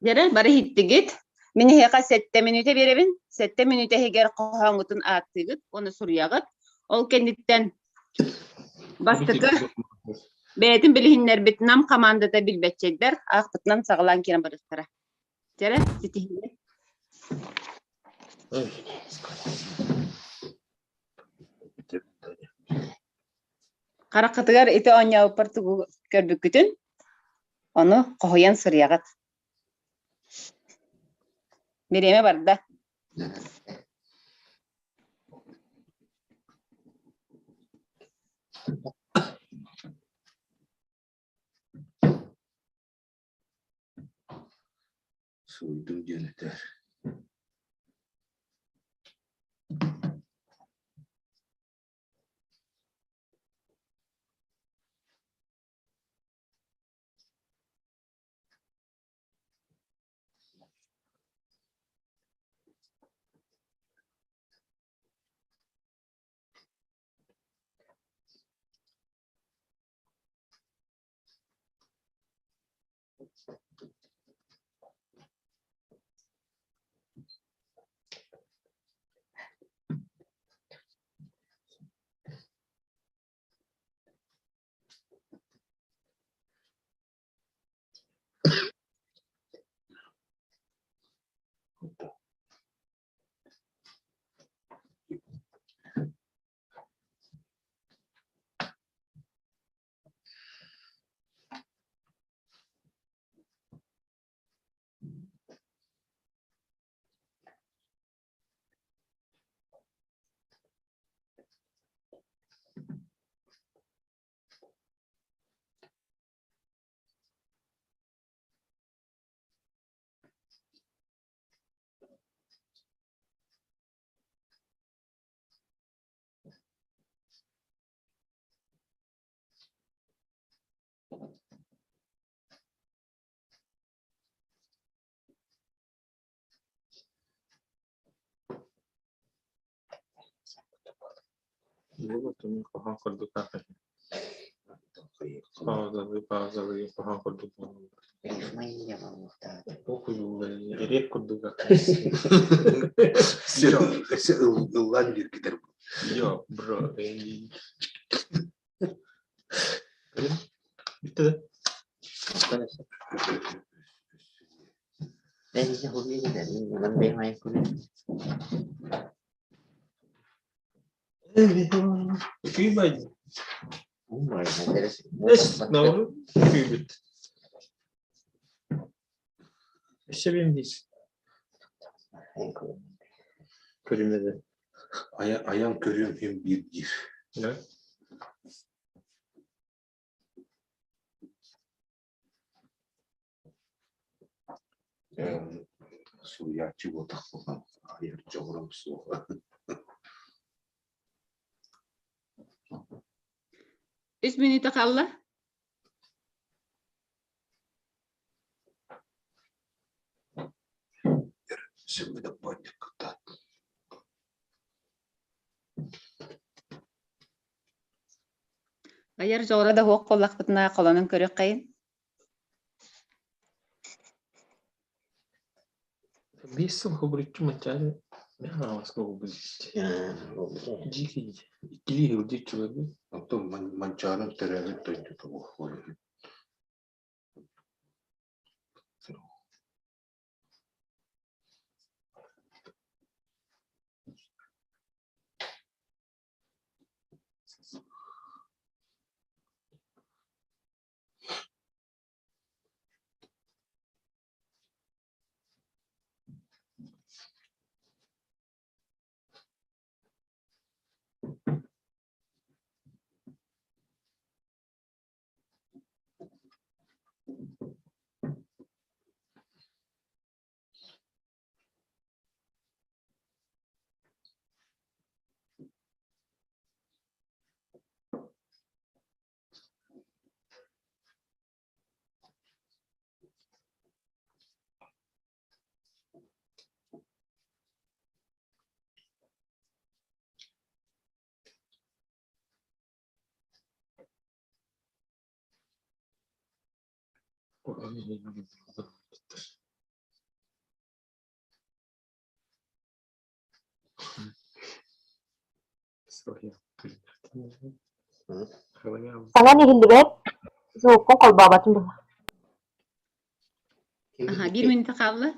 Дьэрэ, бары иһиттигит. Мин эһиэхэ сэттэ мүнүүтэ биэрэбин. Сэттэ мүнүүтэ иһигэр хоһооҥҥутун ааттыыгыт уонна суруйаҕыт. Ол кэнниттэн бастакы бэйэтин билиһиннэрбит Нам хамаандата билбэтчэйдэр аахпытынан саҕалаан киирэн барыахтара. Дьэрэ, ситиһиини. Хараххытыгар ити оонньообуппар тугу көрбүккүтүн, ону хоһуйан суруйаҕыт. Бириэмэ барда. Суруйдум диэн этэр. Хоһоон курдук Паузалыы, паузалыы, хоһоон курдук Эриэк курдук Ыллаан бииргитэр Йо, бро, Бүттэ да? Күйбай. Эс, науру күйбүт. Өссө бим дейс. Көрүмэдэ. Айан көрүөм иһин биир диир. Суруйааччы буолтах буолан айар дьоҕурум суох. Үс мүнүүтэ хаалла. Сөммүтэ бонньуккуттан. Айар дьоҕура да суох буоллахпытына холонон көрүөххэйин. Биэс сыл хобуруччу маччааны мен аҕаска Дьиики иккилии сылдьар чуларбын. Оттон Манчаары төрөөбүт дойдута буолуо. Саҥан иһиллибэт, звуккун холбооботум быһа. Аха, биир мүнүүтэ хаалла.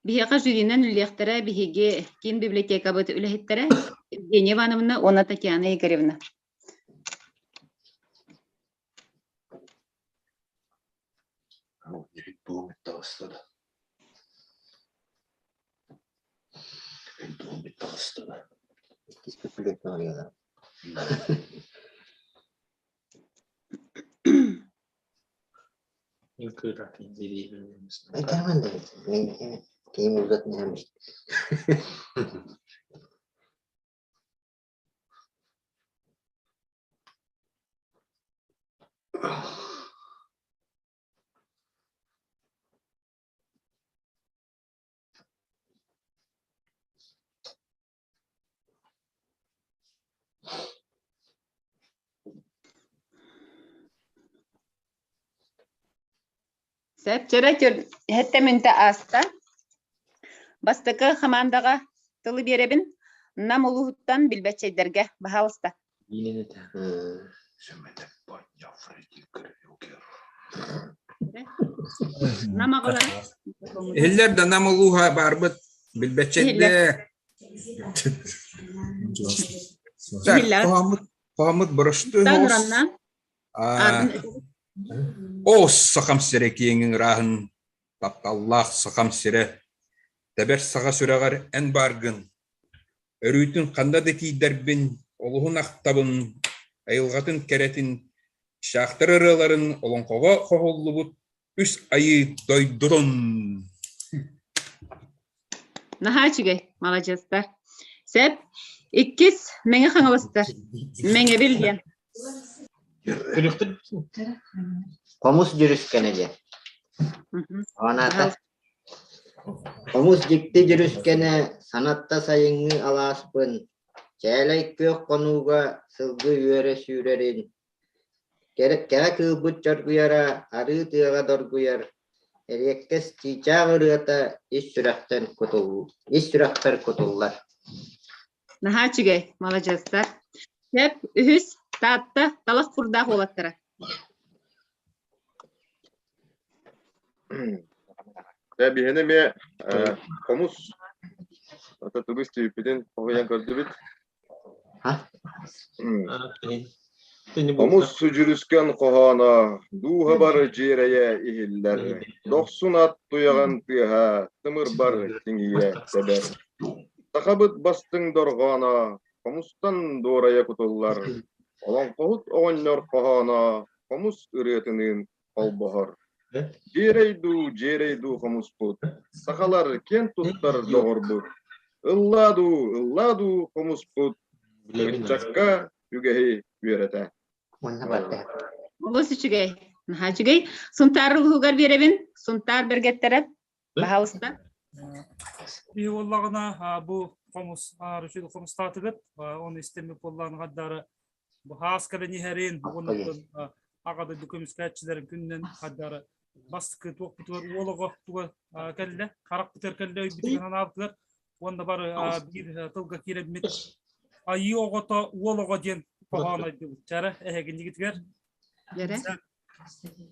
Биһиэхэ жюринэн үлэлиэхтэрэ биһиги киин библиотекабыт үлэһиттэрэ Евгения Ивановна уонна Татьяна Игоревна. Сөп, чөрө иһэттэ мүнтэ ааста. Бастакы хамаандаҕа тылы биэрэбин. Нам улууһуттан билбэтчэйдэргэ, баһаалыста. Нам аҕалара. Иһиллэр да нам улууһа баарбыт билбэтчэйдэ. Так, хоһооммут хоһооммут боростуой соҕус. Оо, сахам сирэ киэҥин ырааһын, тапталлаах сахам сирэ, тэбэр саха сүрэҕэр эн бааргын, Өрүүтүн ханна да тиийдэрбин, олуһун ахтабын, айылҕатын кэрэтин, шахтар ырыаларын олоҥхоҕо хоһуллубут үс айыы дойдутун. Наһаа үчүгэй, маладьыастар. Сөп. Иккис Мэҥэ Хаҥаластар. Мэҥэбил диэн. Хомус дьүрүскэнэ диэн. Аната Хомус дьикти дьүрүскэнэ санатта сайыҥҥы алааспын, чээлэй күөх хонууга сылгы үөрэ сүүрэрин, кэрэ кыылбыт чоргуйара арыы тыаҕа доргуйар, эриэккэс чыычаах ырыата ис сүрэхтэн ис сүрэхпэр кутуллар. Наһаа үчүгэй, маладьыастар. Сөп, үһүс Таатта талах курдаах уолаттара. Дьэ, биһини эмиэ хомус ата тугу истибиппитин хоһуйан көрдүбүт. Хомус дьүрүскэн хоһооно дууһабар дьиэрэйэ иһиллэр, дохсун ат туйаҕын тыаһа тымырбар тиҥийэ тэбэр. Сахабыт бастыҥ дорҕооно хомустан дуорайа кутуллар, олоҥхоһут оҕонньор хоһооно хомус ырыатыныын холбоһор. Дьиэрэй дуу, дьиэрэй дуу хомуспут, сахалар киэн туттар доҕорбут. Ыллаа дуу, ыллаа дуу хомуспут, ыччакка үгэһи үөрэтэ. Олус үчүгэй. Наһаа үчүгэй. Сунтаар улууһугар биэрэбин. Сунтаар бэргэттэрэ. Баһаалыста. Биһи буоллаҕына бу хомус үчүгэй хомустаатыгыт. Оны истэммит буоллаҕына хардары бу хаас кэлэн иһэрин уонна аҕа дойду көмүскээччилэрин күнүнэн хардары бастакы туохпутугар уол оҕо туга кэллэ, харахпытыгар кэллэ, өйбүтүгэр санаабытыгар уонна бары биир тылга киирэммит айыы оҕото уол оҕо диэн хоһоон айдыбыт. Чара эһэгиннигитигэр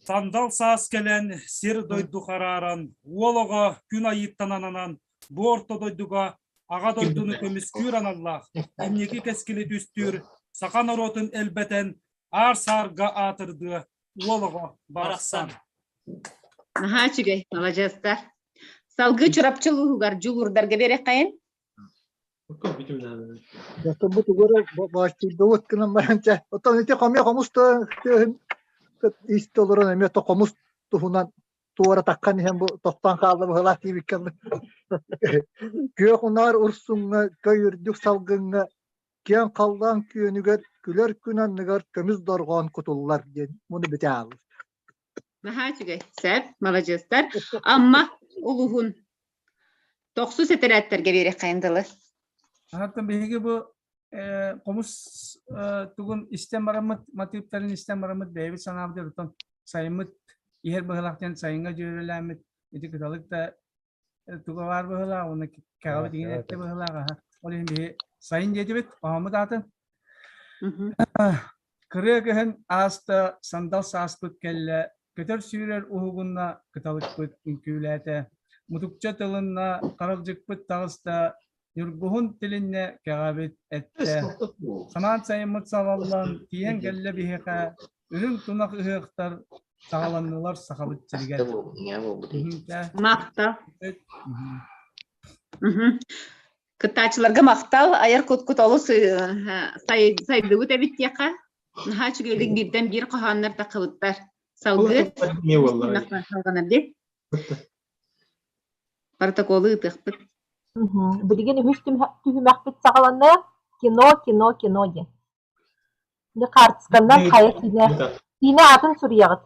Сандал саас кэлэн, сир-дойду харааран, уол оҕо күн айыыттан ананан, бу орто дойдуга Аҕа дойдуну көмүскүүр аналлаах, инники кэскили түстүүр, саха норуотун элбэтэн, аар-саарга аатырдыа уол оҕо барахсан. Наһаа үчүгэй, маладьыастар. Салгыы Чурапчы улууһугар дьулуурдарга биэриэххэйин. Бу тугу эрэ бааччыйдыбыт гынан баран чэ, оттон ити хомуйа хомус тыаһын истэ олорон эмиэ то хомус туһунан туора таххан иһэн бу тохтоон хаалла быһыылаах диэбиккэ Күөх унаар урсуҥҥа, көй үрдүк салгыҥҥа, киэҥ халлаан күөнүгэр, күлэр күн анныгар көмүс дорҕоон кутуллар диэн муну бүтэ аалбыт. Наһаа үчүгэй. Сөп, маладьыастар. Амма улуһун тохсус этэрээттэргэ биэриэххэйин дылы. Антон биһиги бу хомус тугун истэн бараммыт, матыыптарын истэн бараммыт бэйэбит санаабыт оттон сайыммыт. иһэр быһыылаах диэн сайыҥҥа дьүөрэлээммит ити кыталык да туга баар быһыылаах уонна кэҕэбит иҥин эттэ быһыылаах аха. Ол иһин биһи сайын диэтибит, хоһооммут аатын. Кырыа кыһын ааста, сандал сааспыт кэллэ, көтөр-сүүрэр уһугунна, кыталыкпыт үҥкүүлээтэ. Мутукча тылынна, харалдьыкпыт таҕыста, ньургуһун тилиннэ, кэҕэбит эттэ. Самаан сайыммыт салаллан, тиийэн кэллэ биһиэхэ, үрүҥ тунах ыһыахтар саҕаланнылар Сахабыт сиригэр. Махтал. Кыттааччыларга махтал, айар кут-кут олус сайдыбыт эбит диэххэ. Наһаа үчүгэйдик бииртэн биир хоһооннор таххыбыттар. Салгыы салҕанар дии. Протоколу ыытыахпыт. Билигин үһүс түһүмэхпит саҕаланна. Кино, кино, кино диэн. Дьэ хаартысканнан хайа киинэ киинэ аатын суруйаҕыт?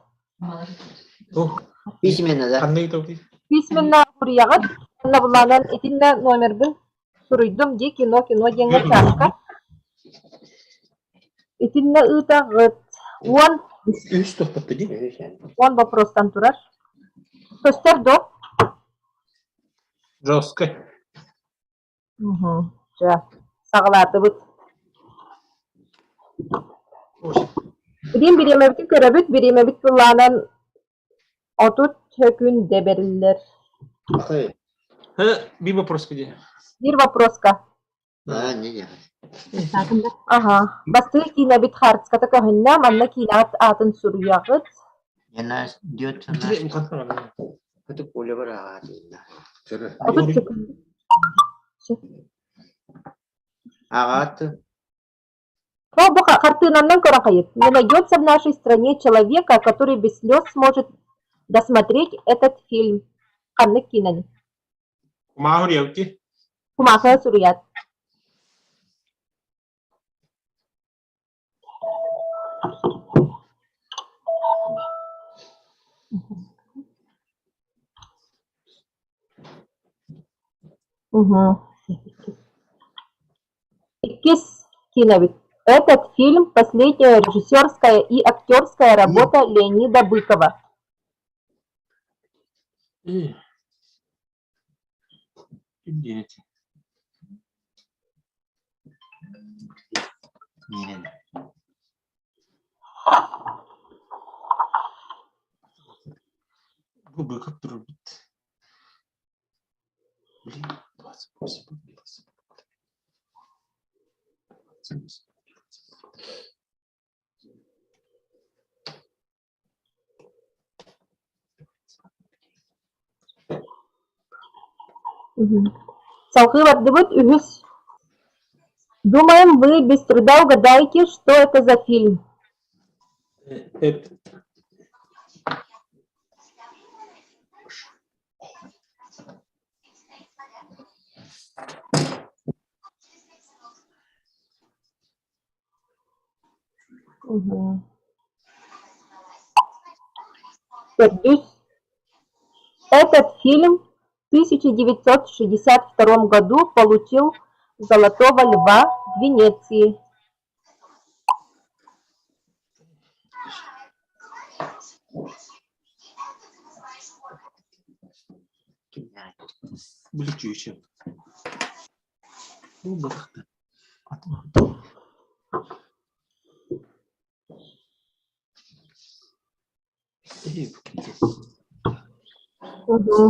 Письменно, да? Письменно суруйаҕыт уонна былаанан итиннэ номербын суруйдум дии кино кино диэҥҥэ чааска. Итиннэ ыытаҕыт уон Үс тохтотто дии. уон вопростан турар. Көстөр дуо? Жестко. Чэ, саҕалаатыбыт. Билигин бириэмэбитин көрөбүт, бириэмэбит былаанан 30 сөкүүндэ бэриллэр. Биир вопроска дии. Биир вопроска. Аха. Бастакы киинэбит хаартыската көһүннэ, манна киинэҕит аатын суруйаҕыт. 30 секунд. Ну, бу хартыынаннан көрөн хайыт. Не найдется в нашей стране человека, который без слез сможет досмотреть этот фильм. Ханнык киинэни? Кумааҕы суруйабыт Кумааҕы суруйаат. Иккис киинэбит. Этот фильм – последняя режиссерская и актерская работа Леонида Быкова. Бу Быков турбут. Блин, 28 28 Салгыы бардыбыт үһүс Думаем, вы без труда угадаете, что это за фильм. Төрдүс. Этот фильм в 1962 году получил «Золотого льва» в Венеции.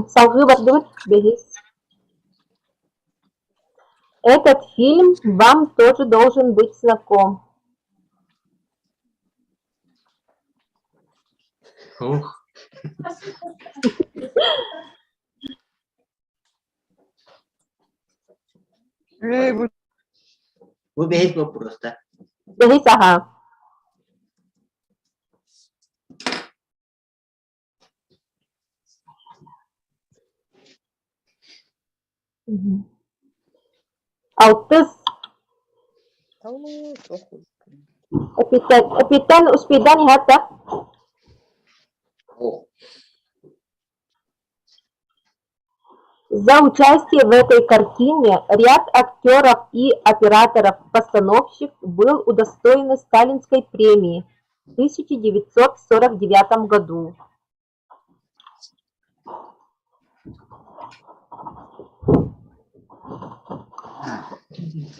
Салгыы бардыбыт бэһис. Этот фильм вам тоже должен быть знаком. Ох. Бу бэһис боппуруоста. Бэһис аһа. Алтыс. Эпиттэн успейдан иһэр да? За участие в этой картине ряд актеров и операторов-постановщик был удостоены Сталинской премии в 1949 году. Ким дии?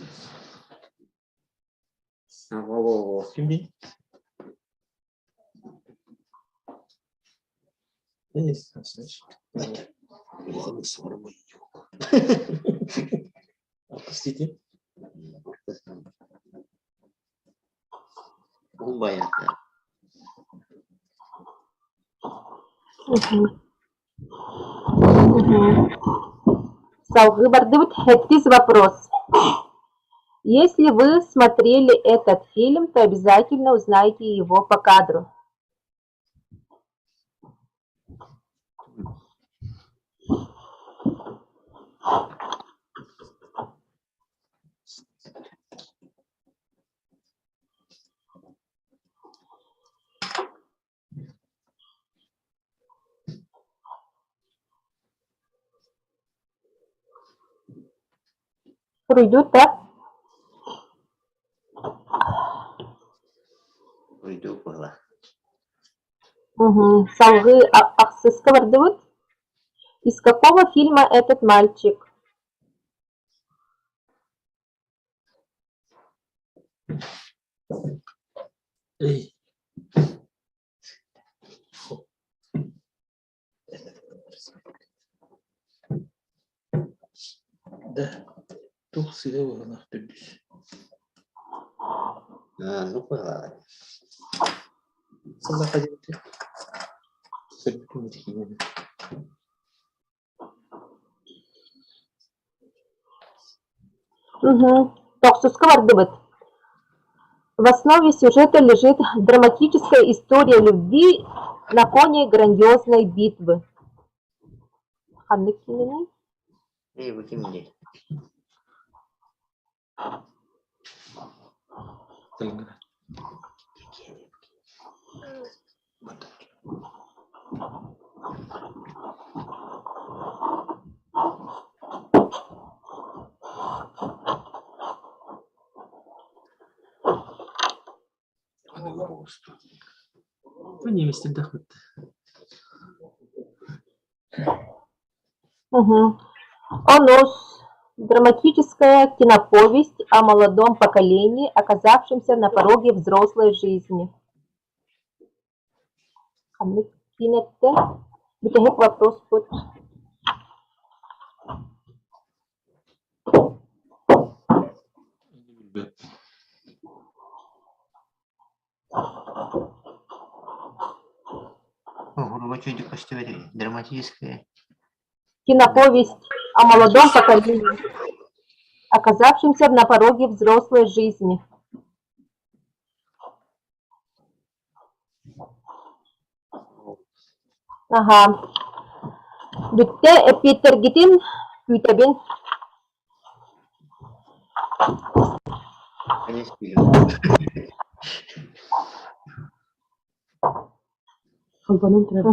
Простите. Салгыы бардыбыт. Хэттис вопрос. Если вы смотрели этот фильм, то обязательно узнаете его по кадру. Суруйдут да? Уйдуу буолла. Угу. Салгыы ахсыска бардыбыт. Из какого фильма этот мальчик? Эй. Да, туох сыыһа быһыылаах төрдүс. Ну быһыылаах. Сыллаахха диэбитэ. Көрбүтүм ити киинэни. Угу. Тохсуска бардыбыт. В основе сюжета лежит драматическая история любви на фоне грандиозной битвы. Ханнык киинэний? Эй, бу ким диye? Бу немецтердээх Угу. Онус. Драматическая киноповесть о молодом поколении, оказавшемся на пороге взрослой жизни. Ханнык киинэттэ бүтэһик вопрос бут. Уһуруга чөйдүк көстүбэт драматическая. Киноповесть о молодом поколении, оказавшемся на пороге взрослой жизни. Аһаа, бүттэ эппиэттэргитин күүтэбин. Холбонон турар.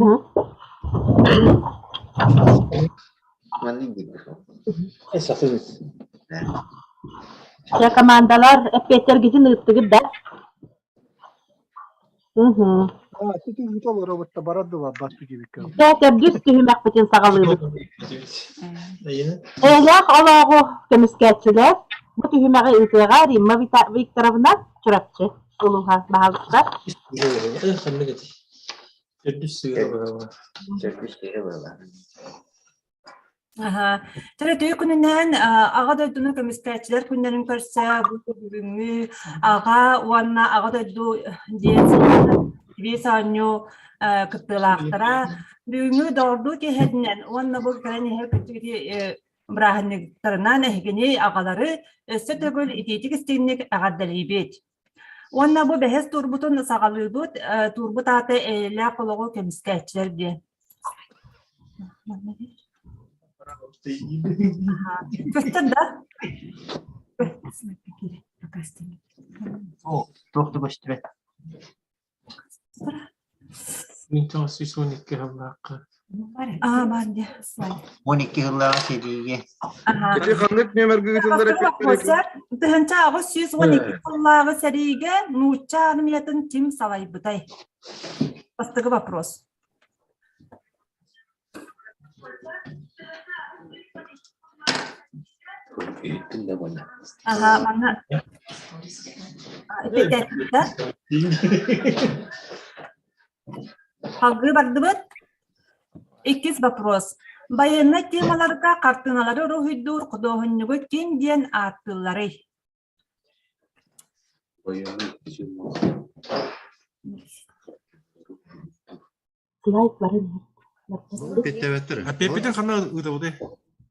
Дьэ, командалар эппиэттэргитин ыыттыгыт да? Ити ыыта олоробут да барар да барбат диэбиккэ. Дьэ, төрдүс түһүмэхпитин саҕалыыбыт. Эйэлээх олоҕу көмүскээччилэр бу түһүмэҕи ыытыаҕа Римма Викторовна Чурапчы улууһа баһылыкка. Ханнык эти? Төрдүс сыыра быһыылаах. Төрдүс сыыра быһыылаах. Аһа. Төрөтүү күнүнэн Аҕа дойдуну көмүскээччилэр күннэрин көрсө бу бүгүҥҥү Аҕа уонна Аҕа дойду диэн биир оонньуу кыттыылаахтара. Бүгүҥҥү доҕордуу киэһэтинэн уонна бу кэлэн иһэр бырааһынньыктарынан эһигини аҕалары өссө төгүл итиитик истиҥник эҕэрдэлиибит. Уонна бу бэһис туурбутун саҕалыыбыт, туурбут аата эйэлээх олоҕу көмүскээччилэр диэн. Көстөр да? Туох да көстүбэт. Мин 912 сыллаахха. Аа, баар дии. 12 сыллааҕы сэриигэ. Ити ханнык нүөмэргэ ыытыллар эппиттэрэ? 1812 сыллааҕы сэриигэ нуучча армиятын ким салайбытай? Бастакы вопрос. Иһиттин да бана. Аха, манна эппиэттээтибит да? Салгыы бардыбыт. Иккис вопрос. Байыаннай темаларга хартыыналары уруһуйдуур худуоһунньугу ким диэн ааттыылларый? Байыаннай тема. Слайд барын Эппиэппитин ханна ыытабытый?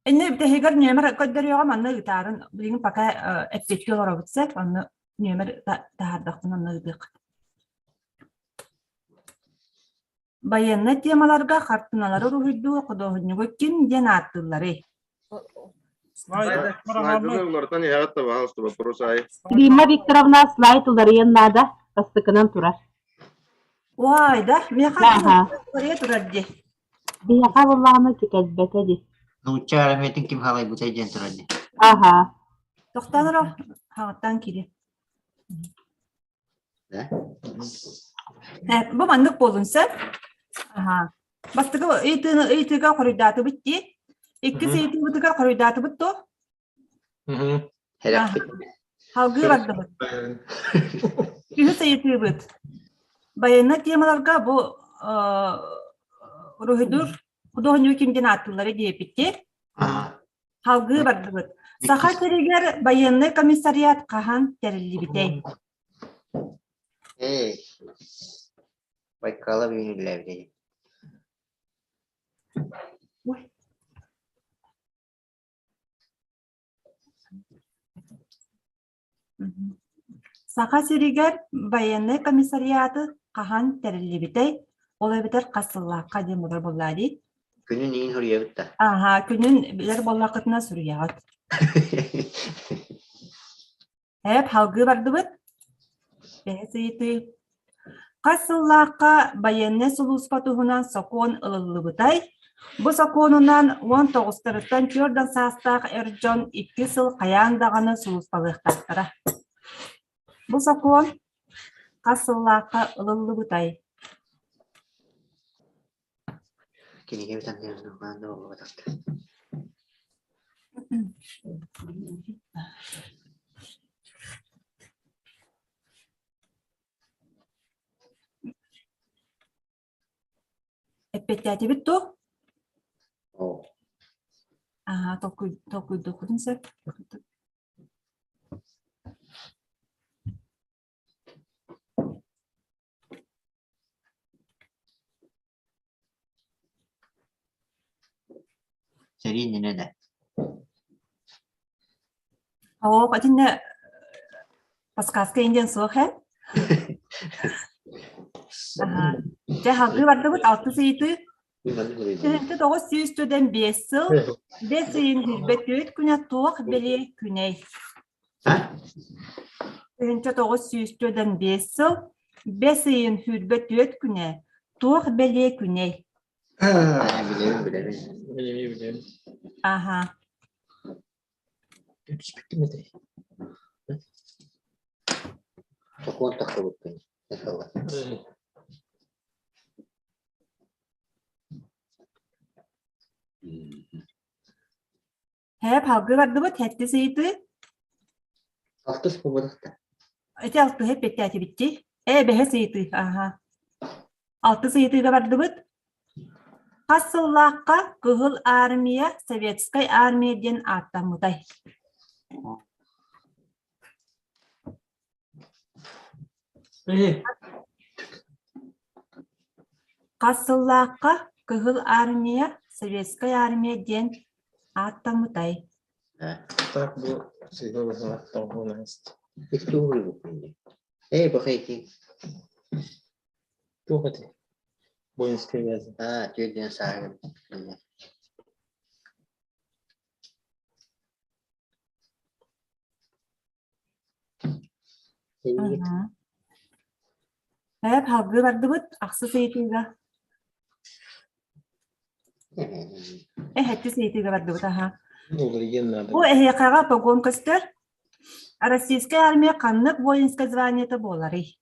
Инне бүтэһигэр нүөмэр көрдөрүөҕэ манна ыытаарын билигин пока эппиэттии олоробут сөп онно нүөмэр таһаардахпын онно ыытыах. Байыаннай темаларга хартыыналары уруһуйдуур худуоһунньугу ким диэн ааттыылларый? Слайдыны уларытан иһэҕит да, пожалуйста, вопрос аайы. Римма Викторовна слайд уларыйан наада, бастакынан турар. Уай да, миэхэ Аха. уларыйа турар дии. Биһиэхэ буллаҕына кэлбэтэ дии. Нуучча армиятын ким халайбытай диэн турар дии. Аха. Тохтоон эрэ, хаҕыттан киири. Да? Бу маннык буолун сөп. Аха. Бастакы ыйытыыны ыйытыыга хоруйдаатыбыт дии. Иккис ыйытыыбытыгар хоруйдаатыбыт дуо? Хэрэхпит. Салгыы бардыбыт. Үһүс ыйытыыбыт. Байыаннай темаларга бу уруһуйдуур худуоһунньугу ким диэн ааттыыллара диэбиппит. Салгыы бардыбыт. Саха сиригэр байыаннай комиссариат хаһан тэриллибитэй? Эй, Байкала үүнүллээбит Саха сиригэр байыаннай комиссариаты хаһан тэриллибитэй? Ол эбэтэр хас сыллаахха диэн буолар буоллаа дии? Күнүн иин суруйабыт да. Аха, күнүн билэр буоллаххытына суруйаҕыт. Эп, салгыы бардыбыт. Бэһис ыйытыы. Хас сыллаахха байыаннай сулууспа туһунан сокуон ылыллыбытай? Бу сокуонунан уон тоҕустарыттан түөрт саастаах эр дьон икки сыл хайаан даҕаны сулууспалыахтаахтара. Бу сокуон хас сыллаахха ылыллыбытай? Кинигэ бүтэн буолбатахтар. Эппиэттээтибит дуо? Аа, толкуйдуохпутун сөп. Сэрии иннинэ да. Оо, итиннэ подсказка индиан суох ээ. Аха. Дьэ, салгыы бардыбыт алтыс ыйытыы. 1995 сыл бэс ыйын 24 күнэ туох бэлиэ күнэй? 1995 сыл бэс ыйын 24 күнэ туох бэлиэ күнэй? Билэбин, билэбин. Билэбин, билэбин. Аха. Түспүттүм этэй. Сокуон тахсыбыппын. Һээп салгыы бардыбыт, сэттис ыйытыы. Алтыс буолбатах да. Ити алтыһы эппиэттээтибит дии. Ээ, бэһис ыйытыы, аха. Алтыс ыйытыыга бардыбыт. Хас сыллаахха Кыһыл Армия Советскай Армия диэн ааттаммытай? Хас сыллаахха Кыһыл Армия Советскай Армия диэн ааттаммытай? Так бу сыһа быһа тоҕунаст. Эй, бахайки. Туох этэй? Воинская вяза. Аа, түөрдүн сааһын. Эп салгыы бардыбыт ахсыс ыйытыыга. Эһэттис ыйытыыга бардыбыт аха. Бу эһиэхэҕэ погон көстөр. Российская армия ханнык воинскай званиета буоларый?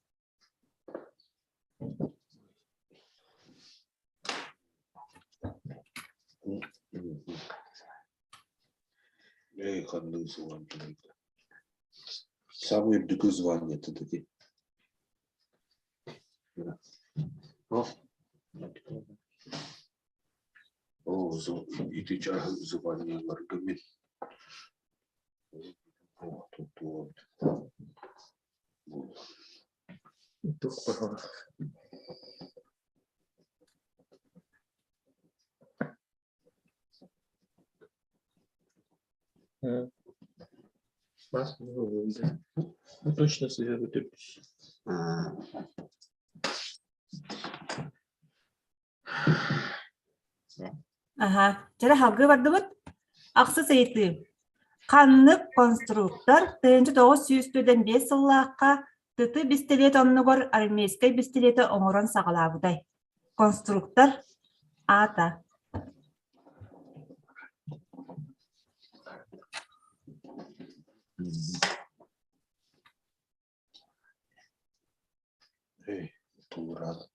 Эй, ханнык звание Самый үрдүкү звание ити. О, ити чааһы званиеларга мин Бас бу точно сыһыары төрдүс. Аха, чэрэ халгыы бардыбыт. Ахсыс ыйытыы. Ханнык конструктор 1945 сыллаахха ТТ бистилиэт оннугар армейскай бистилиэти оҥорон саҕалаабытай? Конструктор аата. Эй, туурат.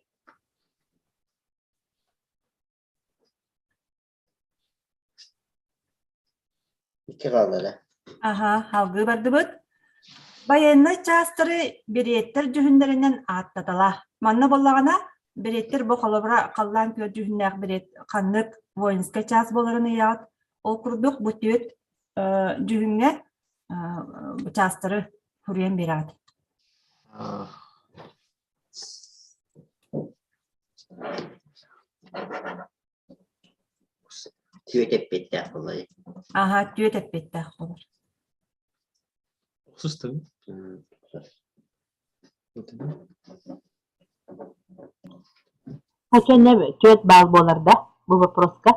Икки хаалла Аха, алгыы бардыбыт. Байыаннай чаастары бириэттэр дьүһүннэринэн ааттатала. Манна буоллаҕына, бириэттэр бу холобура халлаан күөл дьүһүннээх бириэт ханнык воинскай чаас буоларын ыйаҕыт. Ол курдук бу түөрт дьүһүҥҥэ чаастары суруйан биэрэҕит. Түөт эппиэттээх буолар. Аха, түөт эппиэттээх буолар. Сыстым. Хачанна түөт баар буолар да бу вопроска?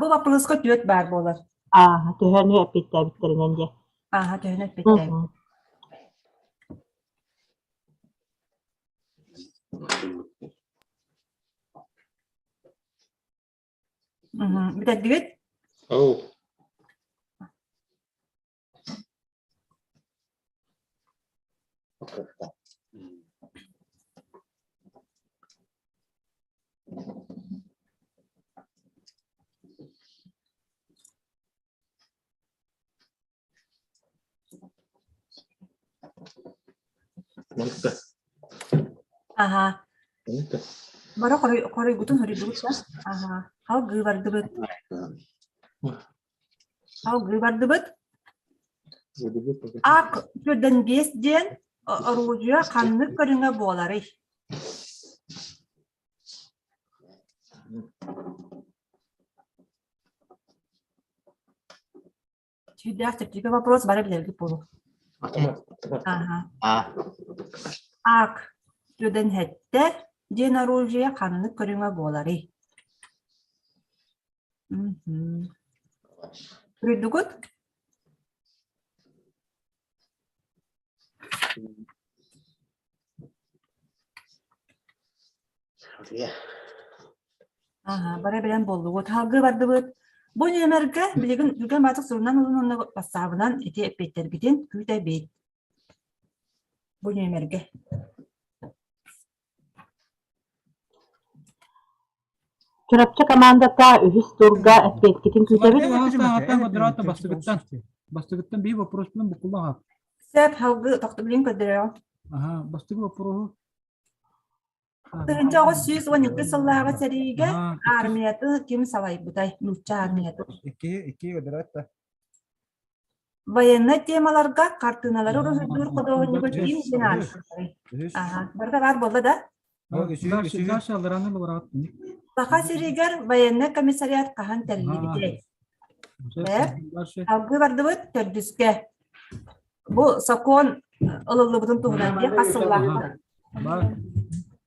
Бу вопроска түөт баар буолар. Ааха, төһөнү эппиэттээбиттэринэн диye. Ааха, төһөнү эппиэттээбит. Бүтэрдибит? Оу. Манта. Аха. Бары хоруйгутун хоруйдубут да? Аха. Халгыы бардыбыт. Халгыы бардыбыт. Ак төрдөн биэс диэн оруудьуйа ханнык көрүҥэ буоларый? Сүрдээх чэпчэки вопрос бары билэргит буолуо. Аха. Ак төрдөн хэттэ диэн оружие ханнык көрүҥэ буоларый? Мгм. Суруйдугут? Аха, бары билэн буоллугут. Салгыы бардыбыт. Бу нүөмэргэ билигин Түргэн Баатык сурунан ылын уонна бассаабынан ити эппиэттэргитин күүтэбит. Бу нүөмэргэ. Чурапчы командата үһүс турга эппиэткитин күүтэбит. Бастыгыттан бастыгыттан биир вопроспунан буккуллан хаап. Сөп, салгыы тохтобулун көрдөрөҕүн. Аха, бастыгы вопроһу. 1912 сыллааҕы сэриигэ армиятын ким салайбытай? Нуучча армиятын. Икки, икки көрдөрөөт да. Военнай темаларга хартыыналары уруһуйдуур худуоһунньугу ким диэн ааттыылларый? Аха, барыта баар буолла да? Саха сиригэр военнай комиссариат хаһан тэриллибитэй? Салгыы бардыбыт төрдүскэ. Бу сокуон ылыллыбытын туһунан диэн хас сыллаахха?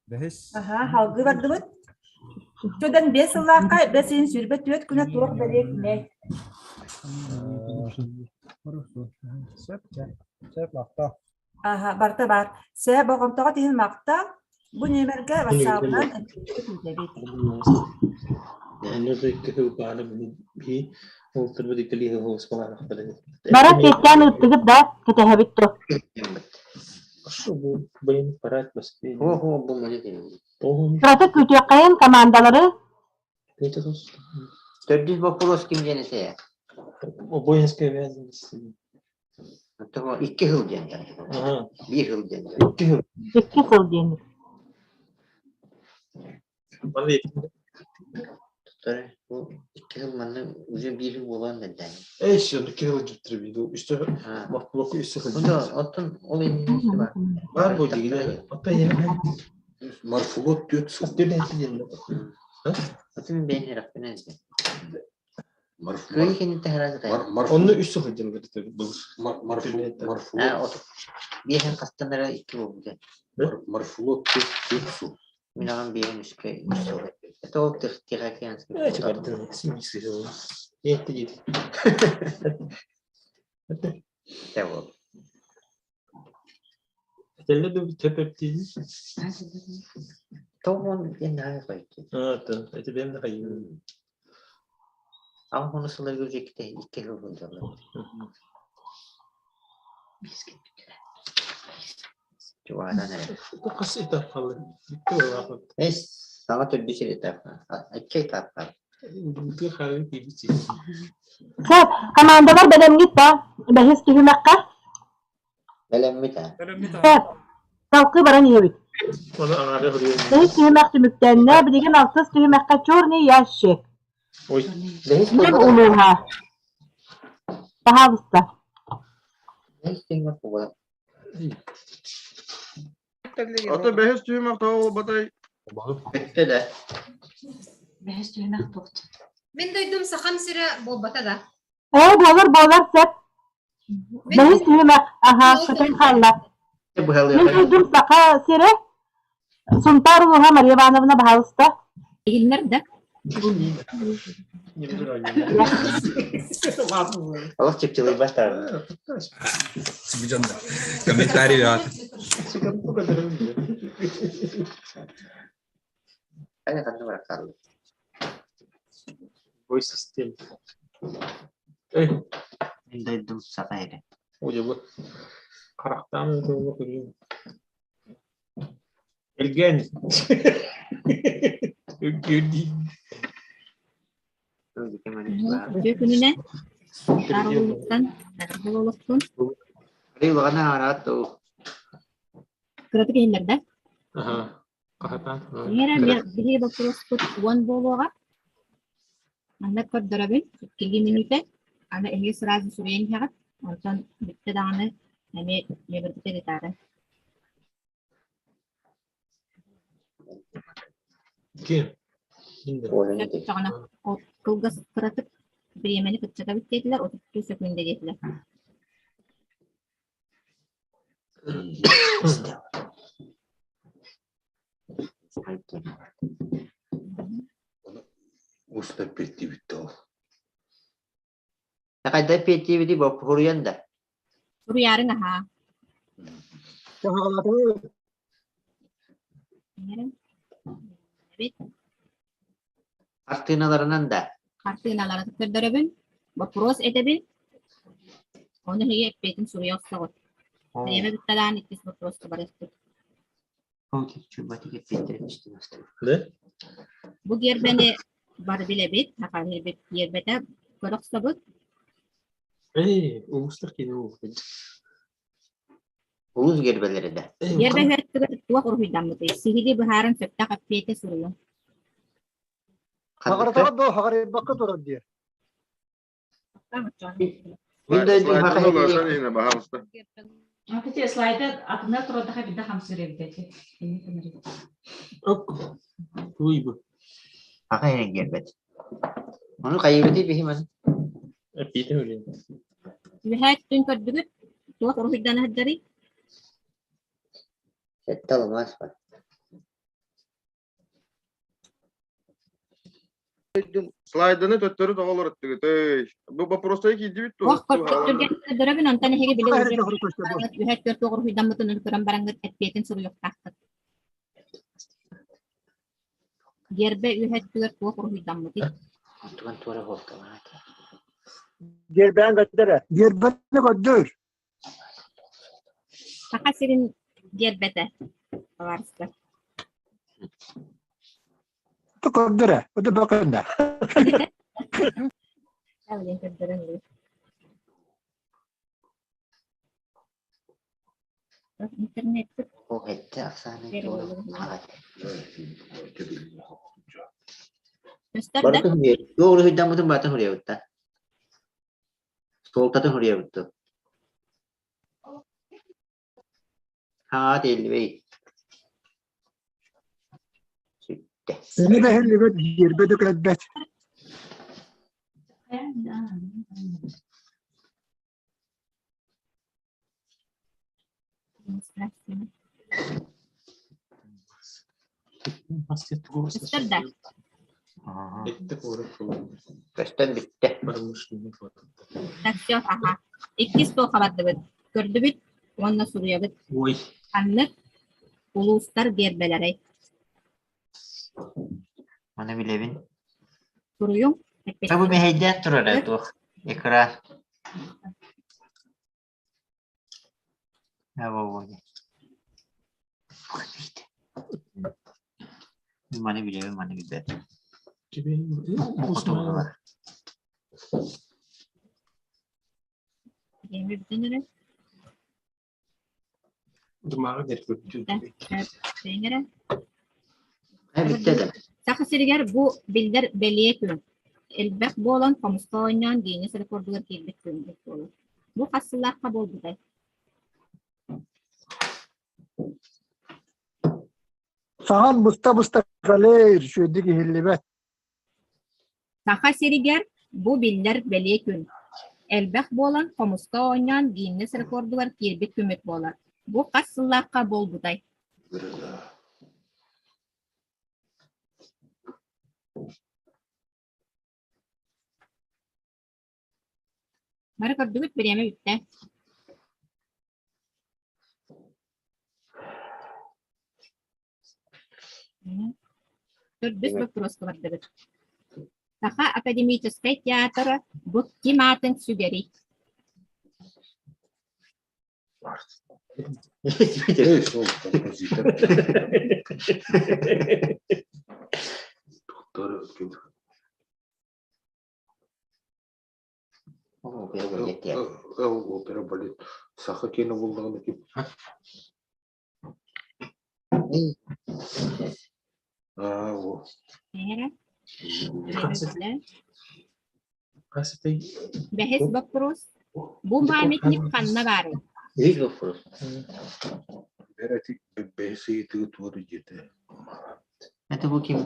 Бэһис. Аха, салгыы бардыбыт. Төдөн биэс сыллаахха бэс ыйын 24 күнэ туох бэлиэ күнэй? Сөп, сөп, махтал. Аха, барыта баар. Сэ болҕомтоҕо тиһин махтал. Бу нүөмэргэ ватсабынан күүтэбит. Бара киэстээн ыыттыгыт да, кэтэһэбит дуо? Кырата күүтүөххэйин командалары Төрдүс боппуруос ким диэн этэ? Воинская обязанность. Оттон икки сыл диэн Биир сыл диэн. Икки сыл. Икки сыл диэн. Бу икки сыл манна уже биир сыл буолан бэрдээн. Эй, все, икки сыл дьүттүрү бу үстэ мохтулокку үстэ сыл. Оттон ол иннин бар. Бар бу дигиле. Оттон еме. Марфулот түөрт сыл. Отун бэйэн эрахпынан. Онно үс сыл сылдьан был. Биэһин хастан эрэ икки буолбута. Марфулот түөрт сыл. Мин аҕам биэһин үскэ үс сыл. Это ол Тихоокеанский. Это вот. Этэллэ да төпөптиин. Тоҕон диэн наһаа қойты. Эти бэм да хайыы. Аҕа хону сылларга уже икки икки сыл сылдьаллар. Чугаһынан эрэ. Хас этап хаалла? Икки буолаахпыт. Эс, саҥа төрдүс этап. Икки этап хаалла. Бутыр хаалыы тиийбит Сөп, командалар бэлэмҥит да? Бэһис түһүмэххэ? Бэлэммит аа. Сөп. Салгыы баран иһэбит. Оны аҥаары хоруйан. Бэһис түһүмэх түмүктэннэ, билигин алтыс түһүмэххэ черный ящик. Ой. Бэһис Мин буолбатах. улууһа. Пожалуйста. Бэһис түһүмэх буолбатах. Ото бэһис түһүмэх тоҕо буолбатай? Бүттэ да. Бэһис түһүмэх туохт. Мин дойдум Сахам сирэ буолбата да. Ээ, буолар буолар сөп. Бэһис түһүмэх, аха, көтөн хаалла. Мин дойдум Саха сирэ. Сунтаар улууһа Мария Ивановна, баһаалыста. Иһиллэр да? Олох чыпчылыйбат даҕаны. Комментарий аат. Аны ханна барар хаалла. Бой систем. Эй, Мин дойдум Саха сирэ. Ой, бу. Харахтаан тылы көрүм. Элгэн. Үгүрдии. Үтүө күнүнэн Сунтаар улууһуттан Аргыл олохтун. Улаҕана араат туу. Кыратык иһиллэр да? Аха. Хаһатаан. Миэрэ биһиги боппуруоспут уон буолуоҕа. Манна көрдөрөбүн, иккилии мүнүүтэ. Аны эһиги сразу суруйан иһэҕит. Онтон бүттэ даҕаны эмиэ үөбэрбитэ гитара. Ким? Сөптөҕүнэ кылгас кыратык бириэмэни кыччатабыт диэтилэр, 32 сөкүүндэ диэтилэр. Уста эппиэттиибит ол. Хайда эппиэттиибитий боппуруйан да? Суруйаарыҥ аһаа. Эбит. Хартыыналарынан да? Хартыыналары көрдөрөбүн, боппуруос этэбин, ону эһиги эппиэтин суруйа охсоҕут. Бириэмэ бүттэлээн иккис боппуруоска барыахпыт. Бу гиэрбэни бары билэбит, саха гиэрбэтэ көрө охсобут. Эй, улуустар киинэ улуус. Улуус гиэрбэлэрэ да. Гиэрбэ үөртүгэр туох уруһуйдаммытый? Сиһилии быһааран сөптөөх эппиэти суруйуҥ. Хаҕаратаҕа дуо, хаҕарыйбакка турар диэ. Мин дойдум Слайдын уларытан иһинэ, баһаалыста. Ати слайда атына турдаха бидде хамсыр эбит эти. Ок. Туй бу. Аха эрэн гиэрбэт. Ону хайыбыты биһи маны. Эппиэтин үлэн. Үһээ түн көрдүгүт, туох уруһуйдан аһардарый? Сэттэ алмаас бар. Слайданы төттөрү тоҕо олоруттугут ый. Бу боппуруостары киирдибит дуо? Ох, түргэн көрдөрөбүн, онтон эһиги били үһэ төрт уруһуйдаммытын көрөн бараҥҥыт эппиэтин суруйуохтааххыт. Гербэ үһэ өттүгэр туох уруһуйдаммытый? Онтуган туора буолталаат. Гербээн көттөрө. Гербэни көрдөр. Саха сирин гербэтэ, табаарыстар. Көрдөрө. Өтө бөкөннө. Көрдөрөн. Интернетпит О, этте ахсаанай туора Көстөр да? Барытын туох уруһуйдаммытын барытын суруйабыт да. Суолтатын суруйабыт дуо? Хаҥаҕа тиэллибэй. Сүттэ. Ини бэһиллибэт, гиэрбэ да кэлбэт. Көстөр да? Көстөн бүттэ. Так, все, аха. Иккис туохха бардыбыт? Көрдүбүт уонна суруйабыт. Ханнык улуустар гиэрбэлэрэй? Маны билэбин. Суруйуҥ. Бу мэһэйдээн турара туох экран. Маны билэбин, маны билбэппин. Хотугулар. Бириэмэ бүтэн эрэр. Тэҥэрэ. Бүттэ да. Саха сиригэр бу биллэр бэлиэ күн. Элбэх буолан хомуска оонньоон Гиннес рекордугар киирбит күн буолар. Бу хас сыллаахха буолбутай? Саҥан быста-быста кэлээр, үчүгэйдик иһиллибэт. Саха сиригэр бу биллэр бэлиэ күн. Элбэх буолан хомуска оонньоон Гиннес рекордугар киирбит күммүт буолар. Бу хас сыллаахха буолбутай? Бары көрдүгүт, бириэмэ бүттэ. Төрдүс боппуруоска бардыбыт. Саха академическай театра бу ким аатын сүгэрий? Опера балет саха киэнэ буоллаҕына ким Аа, во. Бэһис боппуруос. Бу памятник ханна баарый? Үһүс боппуруос. Бэрати бэһис ыйытыгы туору диэтэ. Это бу ким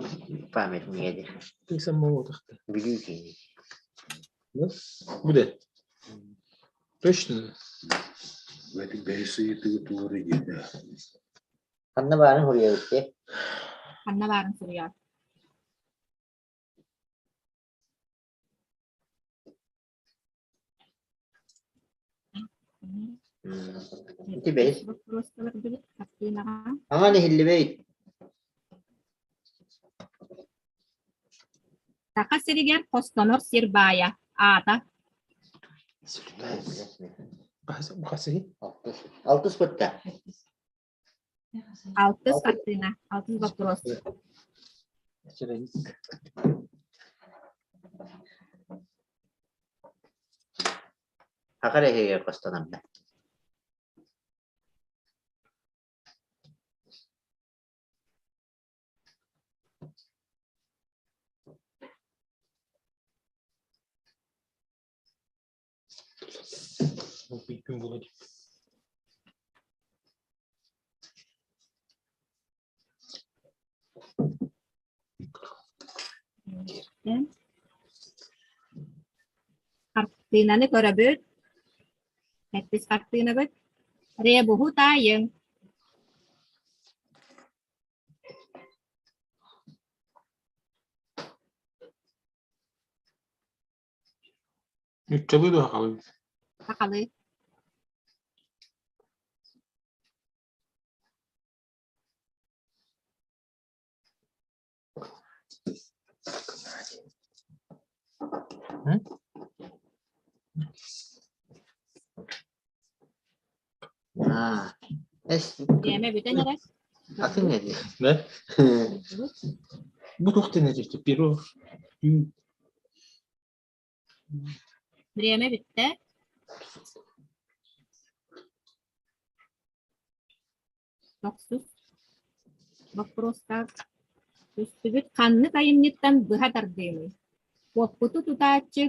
памятник эди? Ты самого тахта. Бүлүү киһи. Буде. Точно? Бэти бэһис ыйытыгы туору диэтэ. Ханна баарын суруйабыт дии? Ханна баарын суруйар. Ити бэһис. Боппуруосталар билip хартыынаҕа. Аҥан иһиллибэй. Саха сиригэр хостонор сир баайа аата Алтыс. Алтыс бытта. Алтыс хартыына, алтыс боппуруос. Саха эрэһигэр хостонорда. Күн буолар. Хартыынаны көрөбүт. Сэттис хартыынабыт. Ребуһу таайыҥ. Нууччалыы дуо сахалыы? Сахалыы. Аа, эс Бириэмэ бүтэн эрэр. атын эди. Да? Бу туох диэн этиэхтэ? Перо Бириэмэ бүттэ. Тохсус боппуруостаах түстүбүт. Ханнык айымньыттан быһа тардыыный? Куоппуту тутааччы,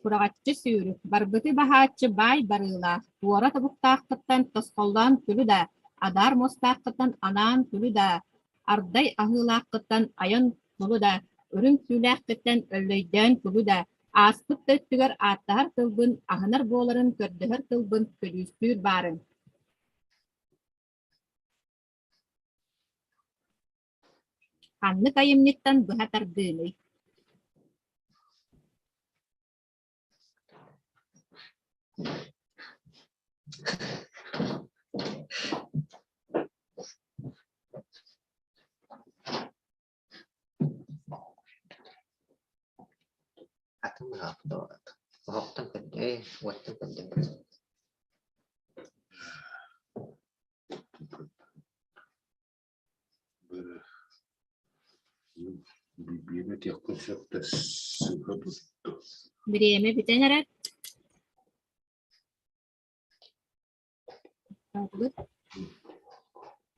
кураҕаччы сүүрүк, барбыты баһааччы баай барыылаах, туора тобуктааххыттан тосхоллоон күлү да, адаар муостааххыттан анаан күлү да, ардай аһыылааххыттан айан кулу да, үрүҥ түүлээххиттэн өллөйдөөн кулу да, ааспыт да өттүгэр ааттаһар тылбын, аһынар буоларын көрдөһөр тылбын көдьүүстүүр баарыҥ. Ханнык айымньыттан быһа тардыыный? Атын Оһохтон көрдө, уоттан көрдө. Биэни этиэххин сөп да сыыһа тутту. Бириэмэ бүтэн эрэр.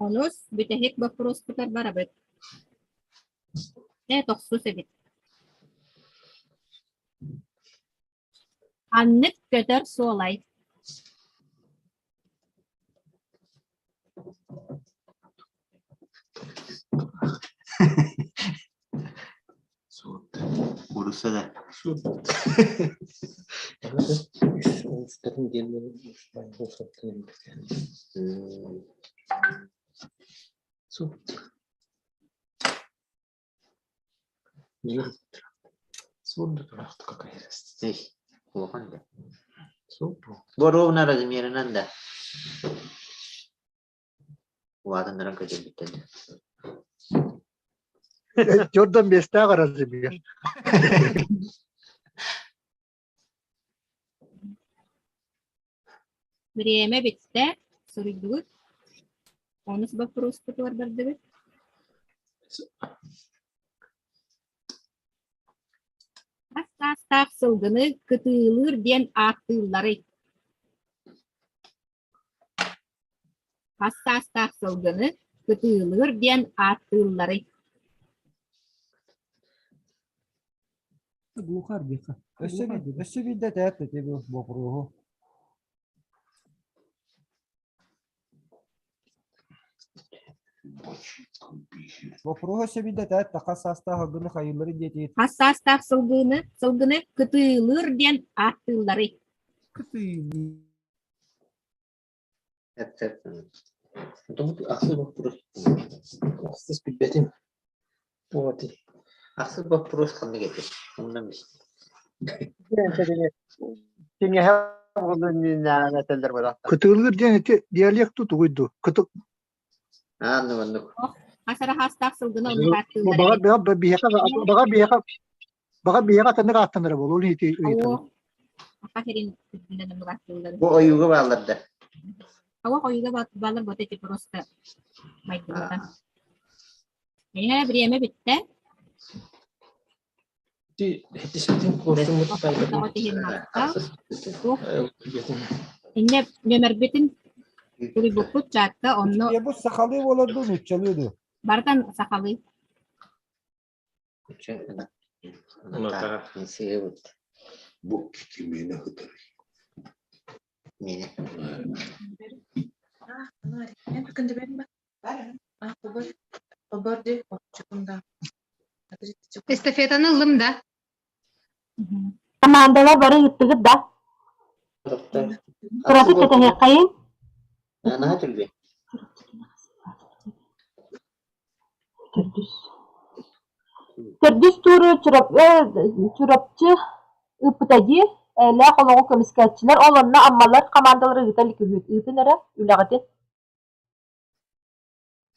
Онус бүтэһик боппуруоспутар барабыт. Ээ, тохсус эбит. Ханнык көтөр суолай? Суут. Куурусса да. Суут. Үс диэн Суут. Улахан да. Боруобуна размерынан да. Улаатыннаран көтөрбүттэр да. Jordan биэстээх размер. Бириэмэ бүттэ, суруйдугут. Онус боппуруоспутугар бардыбыт. Хас саастаах сылгыны кытыылыыр диэн ааттыылларый? Хас саастаах сылгыны кытыылыыр диэн ааттыылларый? Глухарь диэххэ. Өссө өссө биирдэ этээт ити бу боппуруоһу. Боппуруоһу өссө биирдэ этээт да хас саастаах сылгыны хайыылларын диэтигит. Хас саастаах сылгыны сылгыны кытыылыыр диэн ааттыылларый? Кытыылыыр. Ахсыс боппуруос. Ахсыс билбэтим. Вот. Ахсыс боппуруос ханнык этэй? Онно бис. Тиҥэһэ буолун этэллэр буолаахтар. Кытыылыыр диэн ити диалект тугуй дуу? Кытыл Аанны оннук. Хас эрэ хаастаах сылгыны оннук ааттыыллар Баҕар эбит. баҕар биһиэхэ баҕар биһиэхэ баҕар биһиэхэ атыннык ааттанара буолуо ол ити ыйытабын. Саха сирин үрдүнэн оннук ааттыыллар. Бу ойууга бааллар да. Ауа ойууга бааллар вот эти просто майгылата. Ээ, бириэмэ бүттэ. Инньэ нүөмэрбитин суруйбуппут чаакка онно Бу сахалыы буолар дуу, нууччалыы дуу? барытан сахалыы. Бу кимиэнэ ытарый? Эстафетаны ыллым да. Командалар бары ыыттыгыт да? Кыратык кэтэһиэххэйиҥ. Наһаа түргэн. Төрдүс. Төрдүс тууру Чурапчы ыыппыта дии. Эйэлээх олоҕу көмүскээччилэр ол онно Аммалар командалара ыыта илик үһү. Ыытын эрэ, үлэҕитин.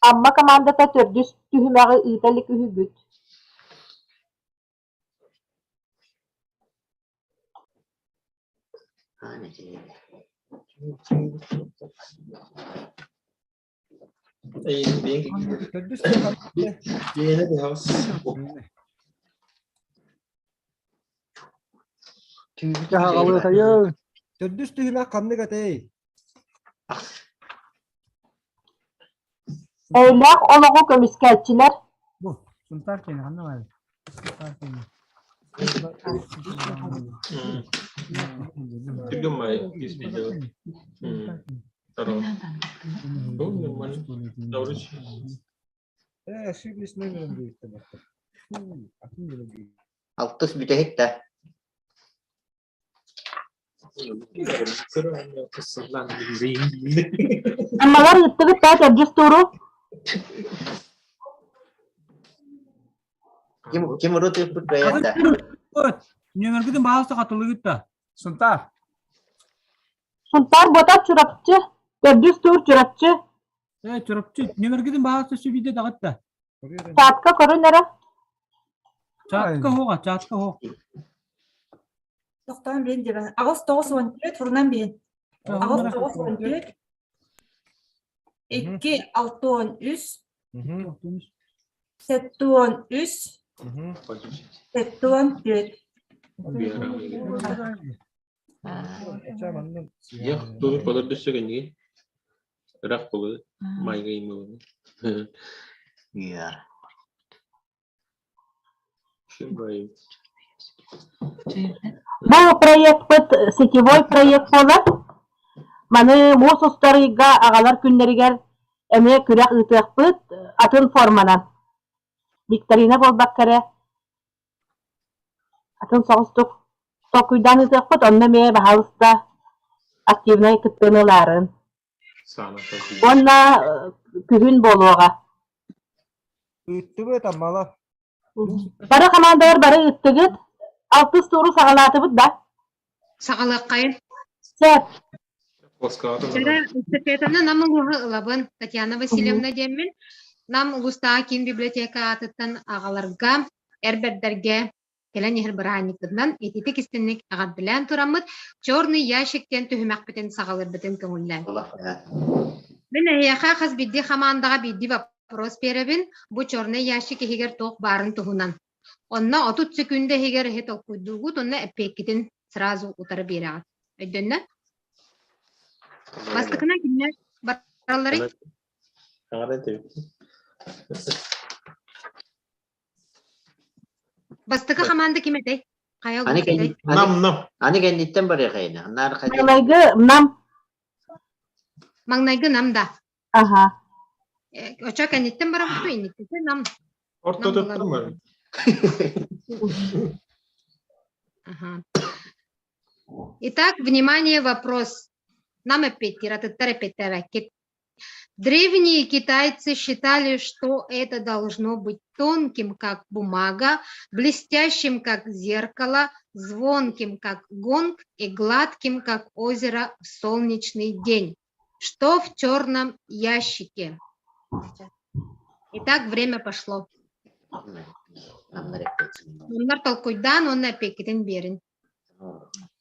Амма командата төрдүс түһүмэҕи ыыта илик үһүгүт. Төрдүс Төрдүс түһүмэх ханнык этэй? Эйэлээх олоҕу көмүскээччилэр Бу, Сунтаар киэнэ ханна баар? Сунтаар киэнэ. Түргэн видео. Бу нормально. Э, ошиблись номером диэбиттэр. Атын диэн Алтыс бүтэһик да. Аммалар ыыттыгыт да төрдүс тууру? Ким ким урут ыыппыт бэйэн да. Нүөмэргитин баһаалыста хатылыгыт да. Сунтаар. Сунтаар буота Чурапчы, төрдүс туур Чурапчы. Э, Чурапчы, нүөмэргитин баһаалыста сүбүйдэ даҕыт да. Чаатка көрүн эрэ. Чаатка хоға, чаатка хоқ. Тохтоон биһин диэбэн. 8 94 фурунан биһин. 8 94 2 63 73 74. Yok, doğru kadar da söyleyeyim. Rak bolu, maygayım bolu. Yeah. Бу проекпыт сетевой проект буолар. Маны муус устар ыйга аҕалар күннэригэр эмиэ күрэх ыытыахпыт атын форманан. Викторина буолбакка эрэ атын соҕустук толкуйдаан ыытыахпыт, онно эмиэ баһаалыста активнай кыттыыны ылаарын. Уонна күһүн буолуоҕа. Ыыттыбыт Аммала. Бары хамаандалар бары ыыттыгыт. Алтыс тууру саҕалаатыбыт да? Саҕалыаххайын. Сөп. Эстафетаны Нам улууһа ылабын. Татьяна Васильевна диэммин. Нам улуустааҕы киин библиотека аатыттан аҕаларга, эр бэрдэргэ кэлэн иһэр бырааһынньыкпытынан ититик истинник эҕэрдэлээн тураммыт «Черный ящик» диэн түһүмэхпитин саҕалыырбытын көҥүллээн. Мин эһиэхэ хас биирдии хамаандаҕа биирдии вопрос биэрэбин. Бу черный ящик иһигэр туох баарын туһунан. Онно 30 секунда иһигэр эһи толкуйдуугут уонна эппиэккитин сразу утары биэрэҕит. Өйдөннө? Бастакынан кинилэр баралларый? Бастакы хамаанда ким этэй? Хайа Аны улуус этэй? кэнни- аны- аны кэнниттэн барыахайына. Наар хайа- Маҥнайгы Нам. Маҥнайгы Нам да. Аха. Очо кэнниттэн барабыт инниттэн Нам. Ортотуттан бар. Ага. Итак, внимание, вопрос. Нам эппиэттиир, атыттар эппиэттээбэккит. Древние китайцы считали, что это должно быть тонким, как бумага, блестящим, как зеркало, звонким, как гонг, и гладким, как озеро в солнечный день. Что в черном ящике? Итак, время пошло. Оннор толкуйдаан уонна эппиэккитин биэрин.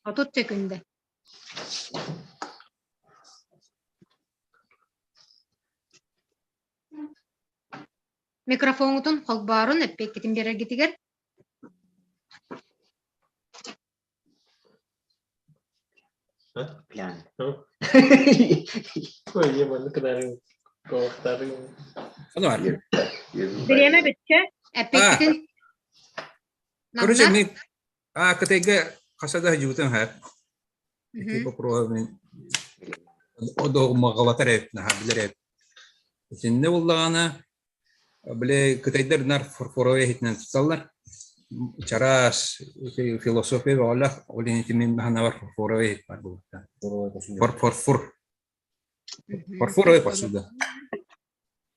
30 секунда. Микрофоҥҥутун холбоорун эппиэккитин биэрэргитигэр Плян. Бириэмэ бүттэ. Эппиэккитин Короче, мен А, Кытайга хаса да сылдьыбытым һэ. Ити боппуруоһу мин одоҕумаҕалатар эбит, наһаа билэр эбит. Итиннэ буоллаҕына, били кытайдар нар фарфоровай иһитинэн тутталлар. Чараас ити философия бөҕөлөөх, ол иһин ити мин баһанабар фарфоровай иһит баар буолбуттар. Фарфор. Фарфоровая посуда.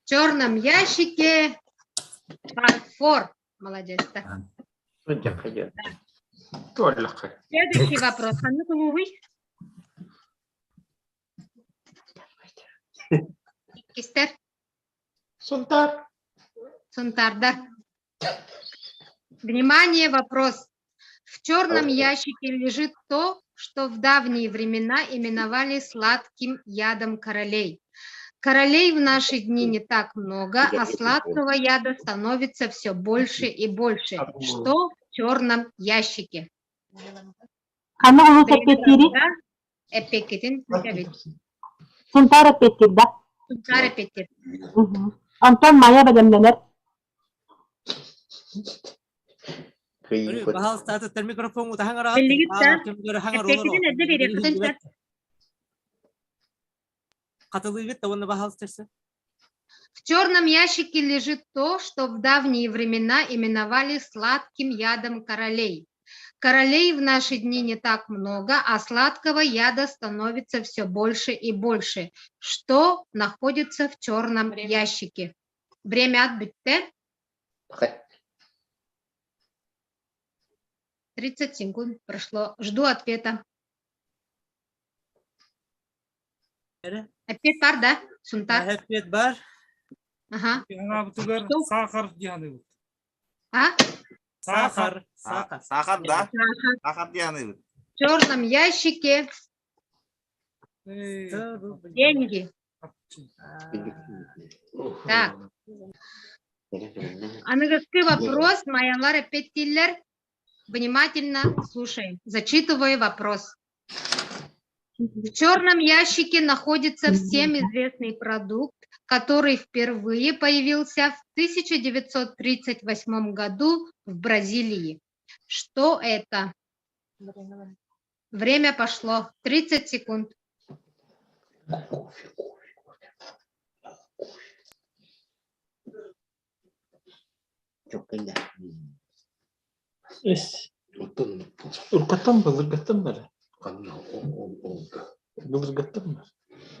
В черном ящике фарфор. Молодец. Да. Следующий вопрос. Ханнык улууһуй? Иккистэр. Сунтар. Сунтардар. Внимание, вопрос. В черном ящике лежит то, что в давние времена именовали сладким ядом королей. Королей в наши дни не так много, а сладкого яда становится все больше и больше. Что в черном ящике? Ханна улуус эппиэттиирий? Эппиэккитин эбит. Сунтаар эппиэттиир да? Сунтаар эппиэттиир. Онтон Майа бэлэмнэнэр. Баһаалыста атыттар микрофон утаһаҥ араҕат. Биллигит да? Эппиэккитин эрдэ биэриэххитин сөп. Хатылыыгыт да уонна баһаалыста В черном ящике лежит то, что в давние времена именовали сладким ядом королей. Королей в наши дни не так много, а сладкого яда становится все больше и больше. Что находится в черном ящике? Время отбытте. 30 секунд прошло. Жду ответа. Эппиэт бар да, Сунтар? Эппиэт бар. Ага. Анаабытыгар саахар диһаныбыт. А? Сахар. Сахар. Сахар да? Сахар диһаныбыт. В черном ящике деньги. Так. Аныгыскы вопрос, Майалар эппиэттииллэр. Внимательно слушаем. Зачитываю вопрос. В черном ящике находится всем известный продукт, который впервые появился в 1938 году в Бразилии. Что это? Время пошло. 30 секунд. Кофе, кофе, кофе. Эс. Уркаттан былыргаттан бары. Ханна ол олда. Былыргаттан бар.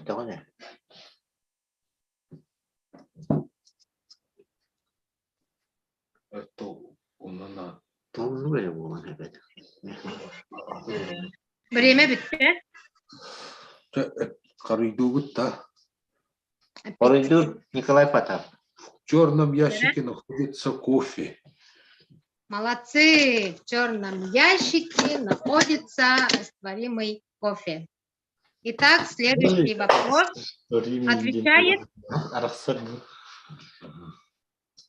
Тоҕо Это онана Тоҥнук эрэ буолан эбэт. Время бүттэ. Хоруйдуубут да. Хоруйдуур Николай Потап. В черном ящике находится кофе. Молодцы! В черном ящике находится растворимый кофе. Итак, следующий вопрос отвечает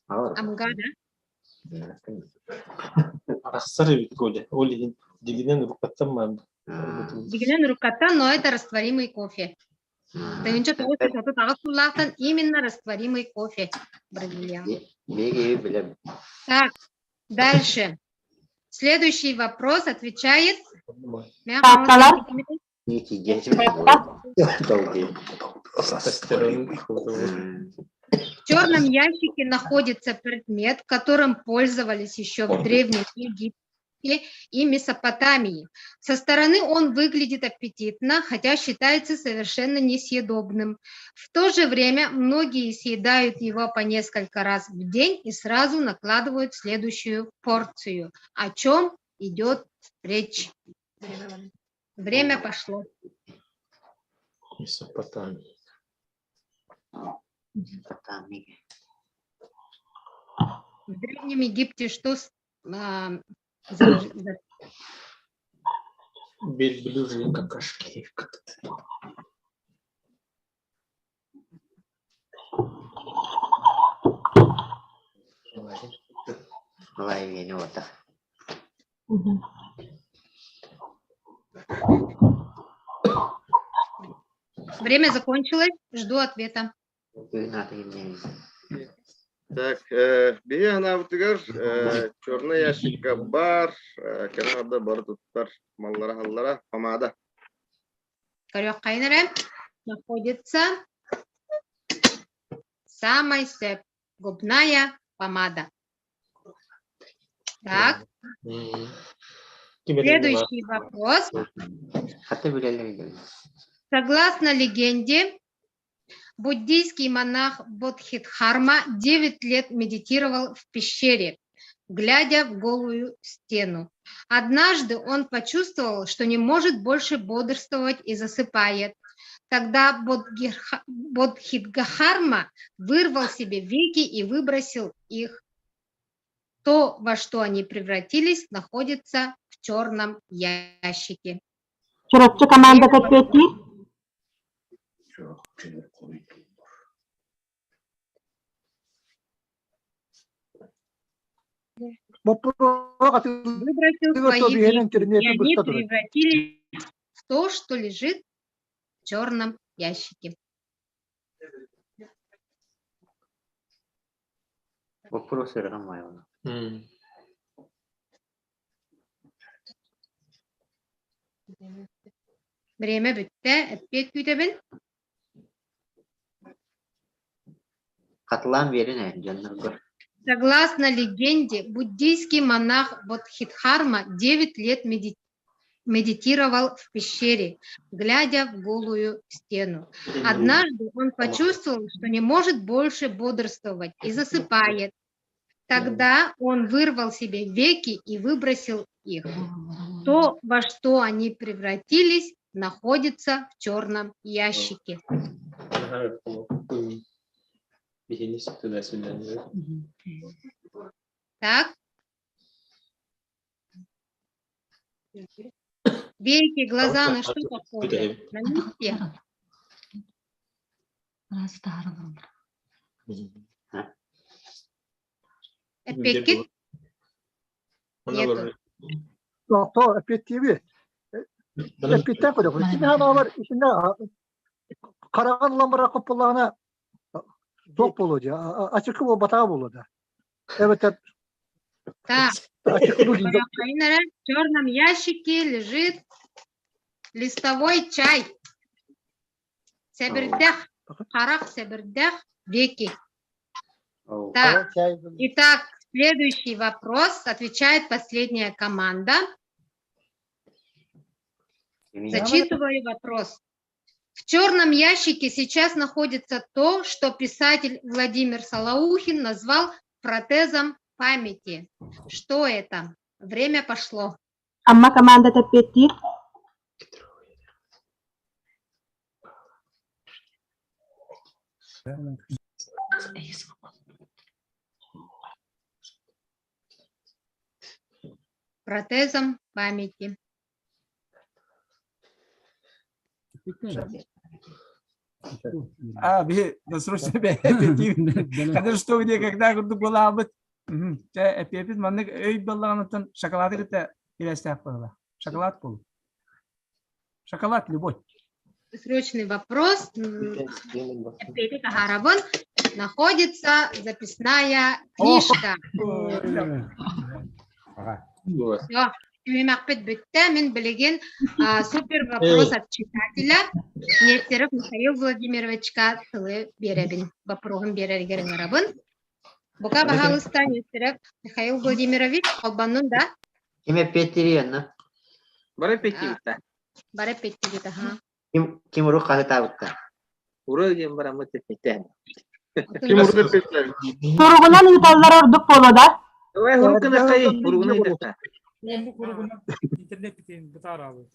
Амга, да? Арахсар эбит Коля. Ол иһин дигинэн уруккаттан маанды. Дигинэн уруккаттан, но это растворимый кофе. Тыһыынча тоҕус жүз отут аҕыс сыллаахтан именно растворимый кофе Бразилия. Биһиги билэм. Так, дальше. Следующий вопрос отвечает Таатталар. В черном ящике находится предмет, которым пользовались еще в Древнем Египте и Месопотамии. Со стороны он выглядит аппетитно, хотя считается совершенно несъедобным. В то же время многие съедают его по несколько раз в день и сразу накладывают следующую порцию. О чем идет речь? Время пошло. Месопотамия. В Древнем Египте что с- а, за- за- Верблюжьи какашки. Балай Время закончилось. Жду ответа. Так, биһи анаабытыгар черный ящикка бар, кэнэ бары туттар маллара-халлара, помада. Көрүөххайын эрэ находится самай сөп губная помада. Так, следующий вопрос. Согласно легенде, буддийский монах Бодхидхарма 9 лет медитировал в пещере, глядя в голую стену. Однажды он почувствовал, что не может больше бодрствовать и засыпает. Тогда Бодхидхарма вырвал себе веки и выбросил их. То, во что они превратились, находится в черном ящике. Чурапчы командата эппиэттиир. Выбросил свои веки, и они превратились в то, что лежит в черном ящике. Вопрос ыраҕан маайылла. Бириэмэ бүттэ, эппиэт күүтэбин. Хатылаан биэрин ээ дьоннорго. Согласно легенде, буддийский монах Бодхидхарма 9 лет медитировал в пещере, глядя в голую стену. Однажды он почувствовал, что не может больше бодрствовать и засыпает. Тогда он вырвал себе веки и выбросил их. То, во что они превратились, находится в черном ящике. Так. Веки, глаза на что похожи? На листья? Эппеккит? Нету. Тохто эппиэттииби. Эппиттэн көрөкүн. Кими ханаалар итиннэ хараҕын ылан барар буоллаҕына туох буолуо дии ачыкы буолбатаҕа буолуо да. Эбэтэр Так, в черном ящике лежит листовой чай. Сэбирдэх, харах сэбирдэх, веки. Так, итак, следующий вопрос отвечает последняя команда. Зачитываю вопрос. В черном ящике сейчас находится то, что писатель Владимир Солоухин назвал протезом памяти. Что это? Время пошло. Амма командата эппиэттиир. Протезом памяти. А, биһи досрочно бэйэбит Когда что где когда курдук буолаабыт. Чэ, эпиэпит маннык өй баллаҕаныттан шоколады кытта кирэстээх буолла. Шоколад буол. Шоколад любой. Срочный вопрос. Эппиэти таһаарабын. Находится записная книжка. Все, түһүмэхпит бүттэ. Мин билигин супер вопрос от читателя Нестеров Михаил Владимировичка тылы биэрэбин. Вопроһун биэрэригэр ыҥырабын. Бука баһаалыста Нестеров Михаил Владимирович холбоннун да? Ким эппиэттири онно? Бары эппиэттиибит Бары эппиэттиибит, аха. Ким ким урут хаһытаабытта? Уру диэн бараммыт эппиэттээн. Ким урут эппиэттээбит? Суругунан ыыталлар ордук буолуо да? Ой, урук гынаххай, уругунан ыытахха. Интернет битин бытаараабыт.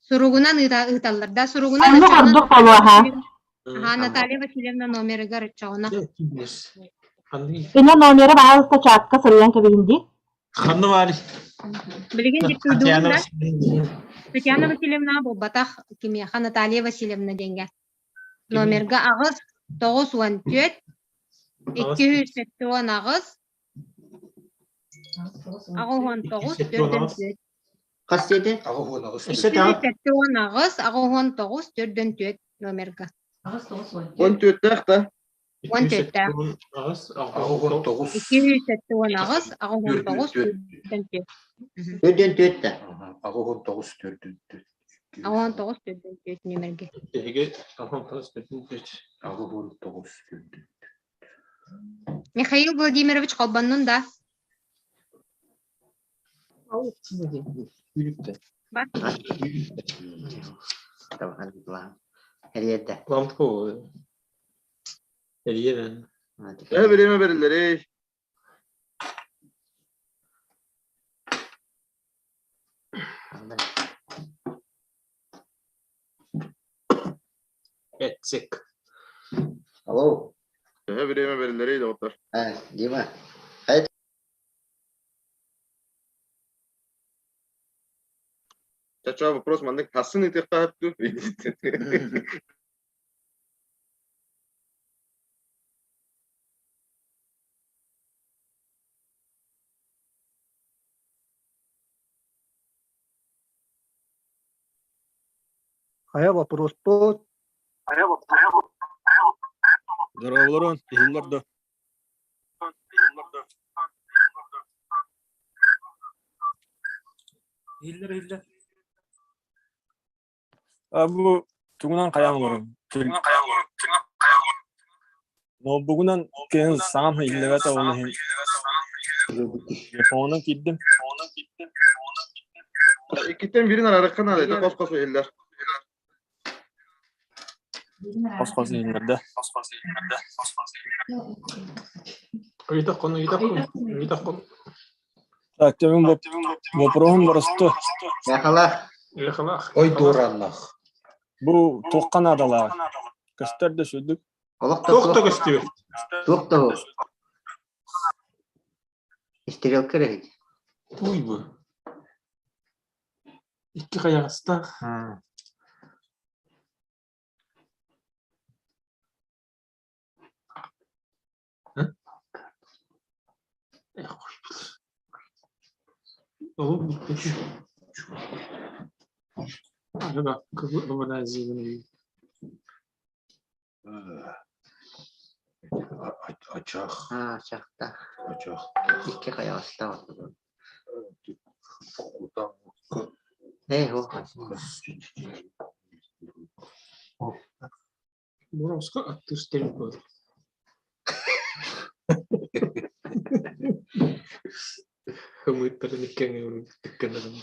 Суругунан ыыталлар да, суругунан Оннук ордук буолуо, аха. Аха, Наталья Васильевна номерыгар оччоҕуна. Ина номера баһаалыста чатка суруйан кэбиһин дии. Ханна баар? Билигин диктуйдугун да? Татьяна Васильевна буолбатах кимиэхэ Наталья Васильевна диэҥҥэ. Номерга аҕыс 94 278 89 44 Хас диэтэ? 278 89 44 номерга. 14-тээх да? 14-тээх. 278 89 44. 44 да? 89 44. 89 44 нүмерге. Эһиги 89 44. 89 44. Михаил Владимирович холбоннун да? Бар. Эрийэрдэ. Эрийэр. Төһө бириэмэ бэриллэрий? Эцик. Алло. Төһө бириэмэ бэриллэрий, доҕоттор? Э, Дима. Чача вопрос маннык хасын ыытыахха сөп дуу? Хайа вопроспут? Здороволорун, иһиллэр да. Иһиллэр иһиллэр. А бу тугунан хайаан олорон? Ноутбугунан киһин саҥам иһиллибэтэ ол иһин телефонунан киирдим. Иккиттэн бирин арарыкка наада, это хос-хос иһиллэр. Хос-хос иһиллэрдэ. Ыйытаххын, ыйытаххын, ыйытаххын. Так, тем вопроһум боростуой. Яхалах. Яхалах. Ой дуораннах. Бу туохха наадалаах? Көстөр да сүрдүк. Олох Туох да көстүбэт. Туох да бу. Стрелка эрэ Туй бу. Икки хайаҕастаах. Ачах. Ачахтаах. Ачах. Икки хайаҕастаах. Э, Боровска аттыыр стерео буолар. Хымыыттарын иккиэн тыкканарын.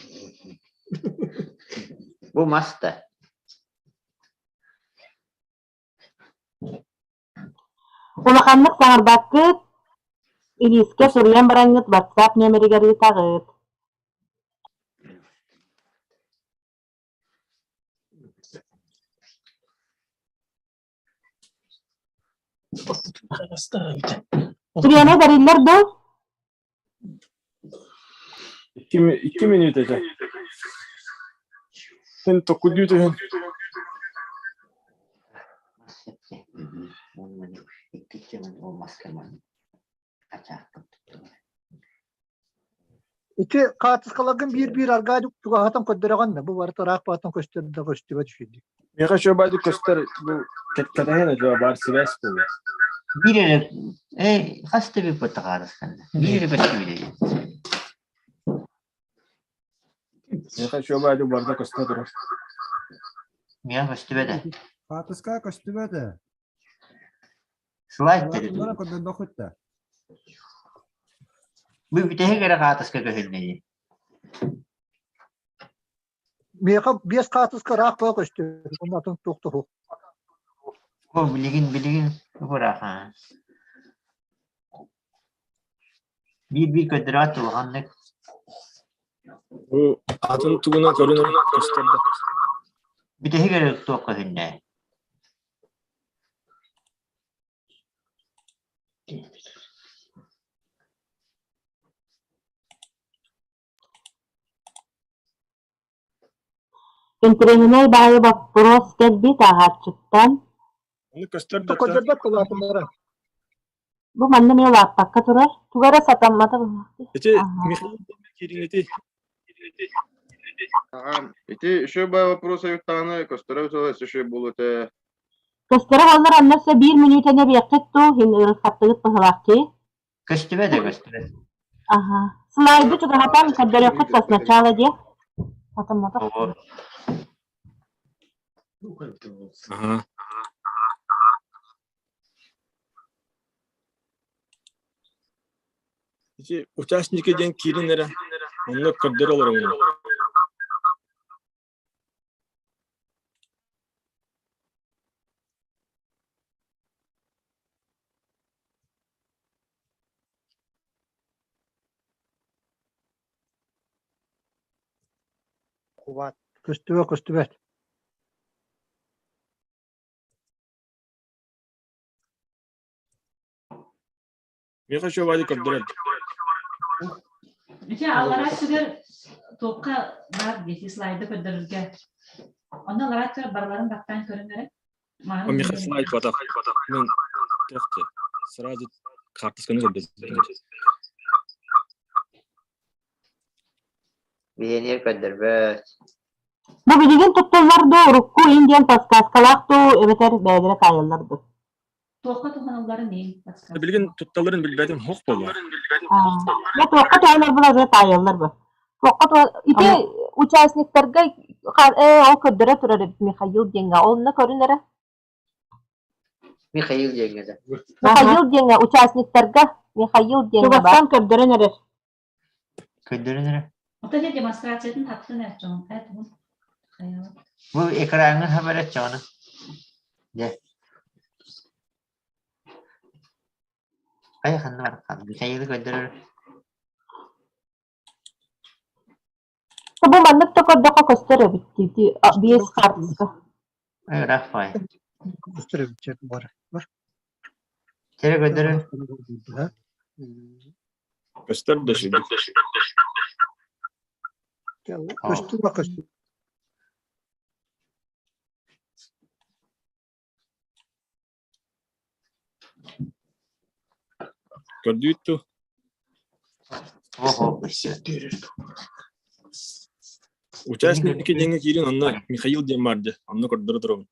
Бу мас да. Улаханнык саҥарбаккыт, илиискэ суруйан бараҥҥыт WhatsApp нүөмэригэр ыытаҕыт. Бириэмэ бэриллэр дуо? Икки мүнүүтэ этэ. Син токкудуу түһэн. Ити хаартыскаларгын биир-биир аргаа чугаһатан көрдөрөҕүн да, бу барыта ыраах баатан көстөр да көстүбэт үчүгэй. Миэхэ үчүгэй көстөр бу кэтэһэн этэ баар сибээс буолуо. Биир эрэ э хас да бүппүт хаартысканы. Биир эрэ көстүбүт Миэхэ үчүгэй барыта көстө турар. Миэхэ көстүбэт ээ. Хаартыска көстүбэт ээ. Слайд деді. Улаатыннара көрдөрбөххүт да. Бу бүтэһик эрэ хаатыска көһүннэ дии. Миэхэ биэс хаартыска ыраах буола көстөр, уонна атын туох да суох. О, билигин, билигин ыраах аа. Биир-биир көрдөрөөт улаханнык. Бу атын тугунан көрүнэн көстөр да. Бүтэһик эрэ туох көһүннэ. Интэриэһинэй баайы боппуруос кэлбит ааҕааччыттан Ону көстөр да Көрдөрбөт кылаатыннара. Бу манна эмиэ улааппакка турар. Туга эрэ сатаммата быһыылаах. Ити Михаил киирин Аҕам, ити еще баа вопрос айыттаҕына көстөрө өсө еще буолуо этэ. Көстөрө буоллар онно өссө биир мүнүүтэни эбиэххит дуу, иһин ыарырҕаттыгыт быһыылаах дии. Көстүбэт ээ, көстүбэт. Аха. Слайды чугаһатан көрдөрүөххүт да сначала диэ. Сатамматах. Аха. Ити участники диэн киирин эрэ, онно көрдөрө олороҥҥун. Кубат. Көстүбэт, көстүбэт. Миэхэ еще Вадик көрдөрөр. Ити аллараа өттүгэр туохха баар диэки слайды көрдөрөргө. Онно аллараа өттүгэр барыларын баттаан көрөн эрэ. О, Миэхэ слайд батах. Мен туох сразу карточканы көрдөрдүм. Биһиэнигэр көрдөрбөт. Бу билигин туттуллар дуу, урукку Индиан подсказкалаах дуу, эбэтэр бэйэлэрэ таайаллар дуу? Туохха туһаналларын иин подсказка. Билигин тутталларын билбэтим, хох буолуо. Дьэ туохха туһанар булары таайаллар бу. Туохха ити участниктарга ээ ол көрдөрө турар эбит Михаил диэҥҥэ. Онно көрүн эрэ. Михаил диэҥҥэ да. Михаил диэҥҥэ участниктарга Михаил диэҥҥэ бар. Чугастан көрдөрөн эрэр. Көрдөрөн эрэ. Ото дьэ демонстрациятын тахсан эрчоҕун хайа Бу экраҥҥа хабар эрчоҕуна. Дьэ. Хайа ханна бараххан Михаилы көрдөрөр. Бу маннык да көрдөххө көстөр эбит дии биэс хаартыска. Ыраах баай. Көстөр эбит чэ бар. Бар. Чэрэ көрдөрөр. Көстөр да сүдү. Көстүү ба көстүү. Көрдүүт ту. Участники диэҥҥэ киирин онно Михаил диэн баар дьэ, онно көрдөрө турабын.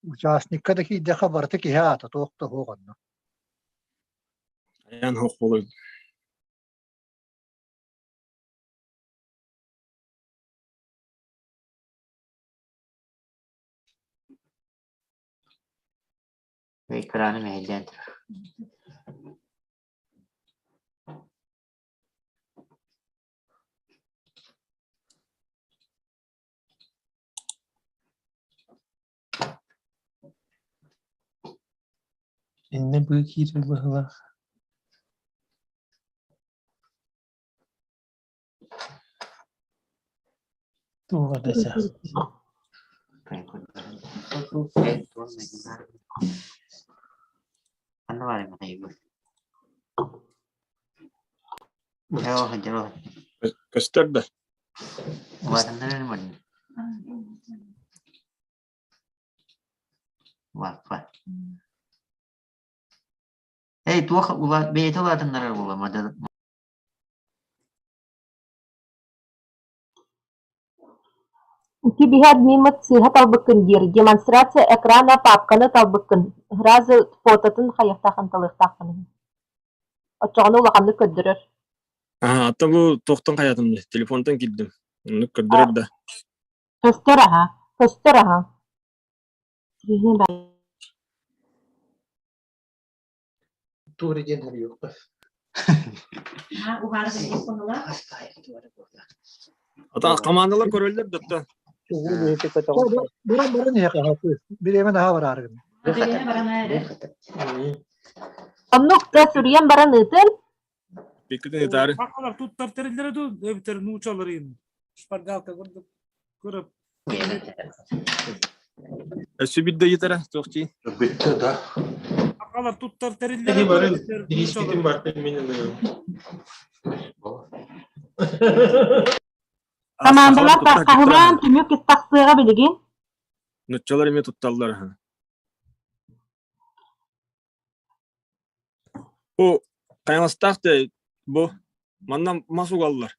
Участникка да киирдэххэ барыта киһи аата туох да суох онно. Айан суох буолуой. Экраны мэһэйдээн турар. Иннэ быы киирэр быһыылаах Туох эрэ Ханна баар Михаил? Көстөр да. Эй, туох бэйэтэ улаатыннарар буола Ити биһи адмиммыт сыыһа талбыккын диир, демонстрация экрана паапканы талбыккын, сразу фототун хайыахтааххын талыахтааххын үһү. Оччоҕуна улаханнык көрдөрөр. Аа, ата бу туохтан хайаатым дии, телефонтан киирдим. Оннук көрдөрөр да. Көстөр аһа, көстөр аһа. Туора диэн хоруйуохпут. Ата командалар көрөллөр дотта. Баран баран иһэ Бириэмэ наһаа бараарыгын. Оннук да суруйан баран ыытын. Биккитин ытаары. Сахалар туттар тэриллэрэ дуу, эбэтэр нуучалар шпаргалка курдук көрөп. Өссө биирдэ ыйытара туох дии? Бүттэ да. Сахалар туттар тэриллэрэ Эһи бары дуу, эбэтэр бириискитин нуучалар. бартын мин ылыам. Командалар хаһылаан түмүк тахсыаҕа билигин. Нуччалар эмиэ тутталлар. Бу хайаҥастаах да бу манна мас угаллар.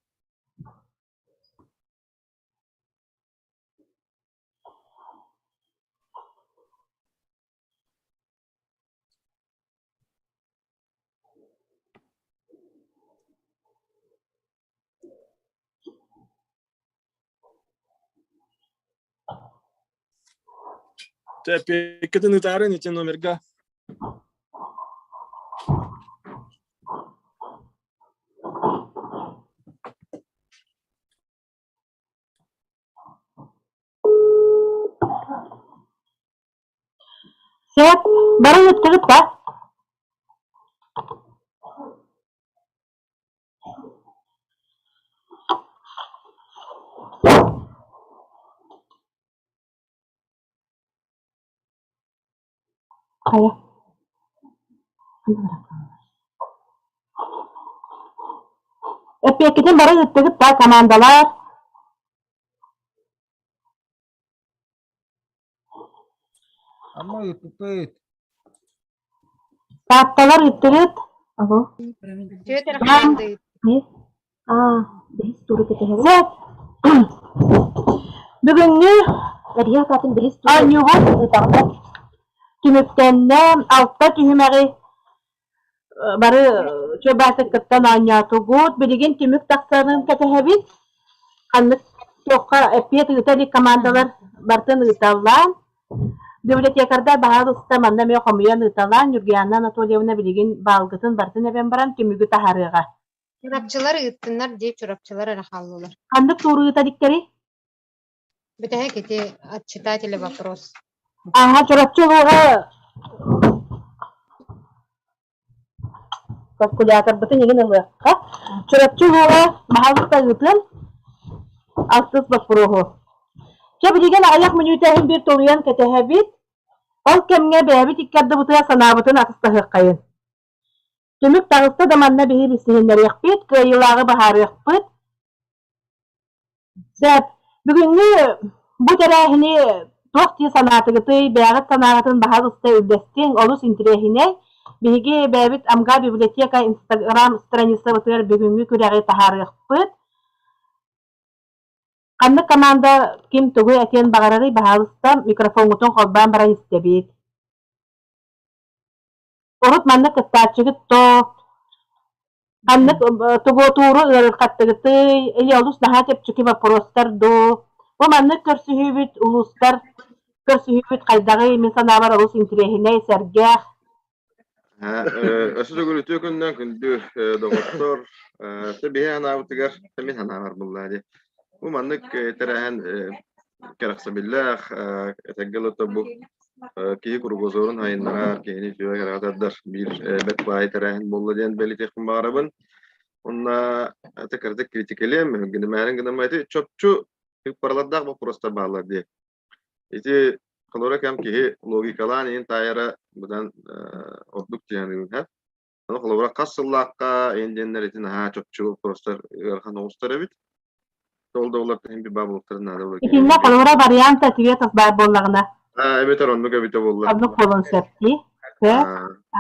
Эппиэккитин ыытаарын ити номерга. Сөп, бары ыыттыгыт да? Хайа Эппиэккитин бары ыыттыгыт да, командалар? Ама ыыппыппыт. Таатталар ыыттыгыт? Алло. Түөрт эрэ хамаанда Аа, бэһис туру кэтэһэбит. Сөп. Бүгүҥҥү Эрийэ атаатын бэһис туру оонньуубут ыытаҕына түмүктэннэ. Алта түһүмэҕи бары чуобаатыккыттан оонньоотугут. Билигин түмүк тахсарын кэтэһэбит. Ханнык туохха эппиэт ыыта илик командалар барытын ыыталлаан. Библиотекардар баһаалыста манна эмиэ хомуйан ыыталаан Ньургуйаана Анатольевна билигин баалгытын барытын эбэн баран түмүгү таһаарыаҕа. Чурапчылар ыыттыннар дии, чурапчылар эрэ хааллылар. Ханнык тууру ыыта иликтэрий? Бүтэһик ити от читателя вопрос. Ааһа Чурапчы улууһа калькуляторбытын игин ылыахха. Чурапчы улууһа баһаалыста ыытыан алтыс боппуруоһу. Чэ билигин аҕыйах мүнүүтэ иһин биир тулуйан кэтэһэбит. Ол кэмҥэ бэйэбит икки ардыбытыгар санаабытын атастаһыаххайын. Түмүк таҕыста да манна биһи билсиһиннэриэхпит, кыайыылааҕы быһаарыахпыт. Сөп. Бүгүҥҥү бу тэрээһини туох дии санаатыгытый, бэйэҕит санааҕытын баһаалыста үллэстиҥ, олус интэриэһинэй. Биһиги бэйэбит Амга библиотека инстаграм страницабытыгар бүгүҥҥү күрэҕи таһаарыахпыт. Ханнык команда ким тугу этиэн баҕарарый, баһаалыста микрофоҥҥутун холбоон баран истэбит. Урут манна кыттааччыгыт то ханнык тугуотууру ыарырҕаттыгытый или олус наһаа чэпчэки боппуруостар дуу? Бу маннык көрсүһүүбүт улуустар көрсүһүүбүт хайдаҕый? Мин санаабар олус интириэһинэй, сэргэх. Өссө төгүл үтүө күннэн күндү доҕоттор, өссө биһи анаабытыгар мин санаабар буллаа дии. Бу маннык тэрээһин кэрэхсэбиллээх, этэргэ дылы бу киһи кругозорун айыннарар, киһини үтүө кэрэҕэ тардар биир бэрт баай тэрээһин буолла диэн бэлиэтиэхпин баҕарабын. Уонна аты кыратык критикэлиэм, гынымээрин гынама ити чопчу ыыппаралардаах боппуруостар бааллар дии. Ити холоро кэм киһи логикалаан иһин таайара быдан ордук диэн Ону холобура хас сыллаахха иһин диэннэр ити наһаа чопчу боппуруостар ыарахан оҕустар эбит. Ол да буоллар иһин баар буолуохтарын наада буолар. Итиннэ холобура вариант ответов баар буоллаҕына. Аа, эбэтэр оннук эбитэ буолла. Оннук буолуон сөп дии. Сөп.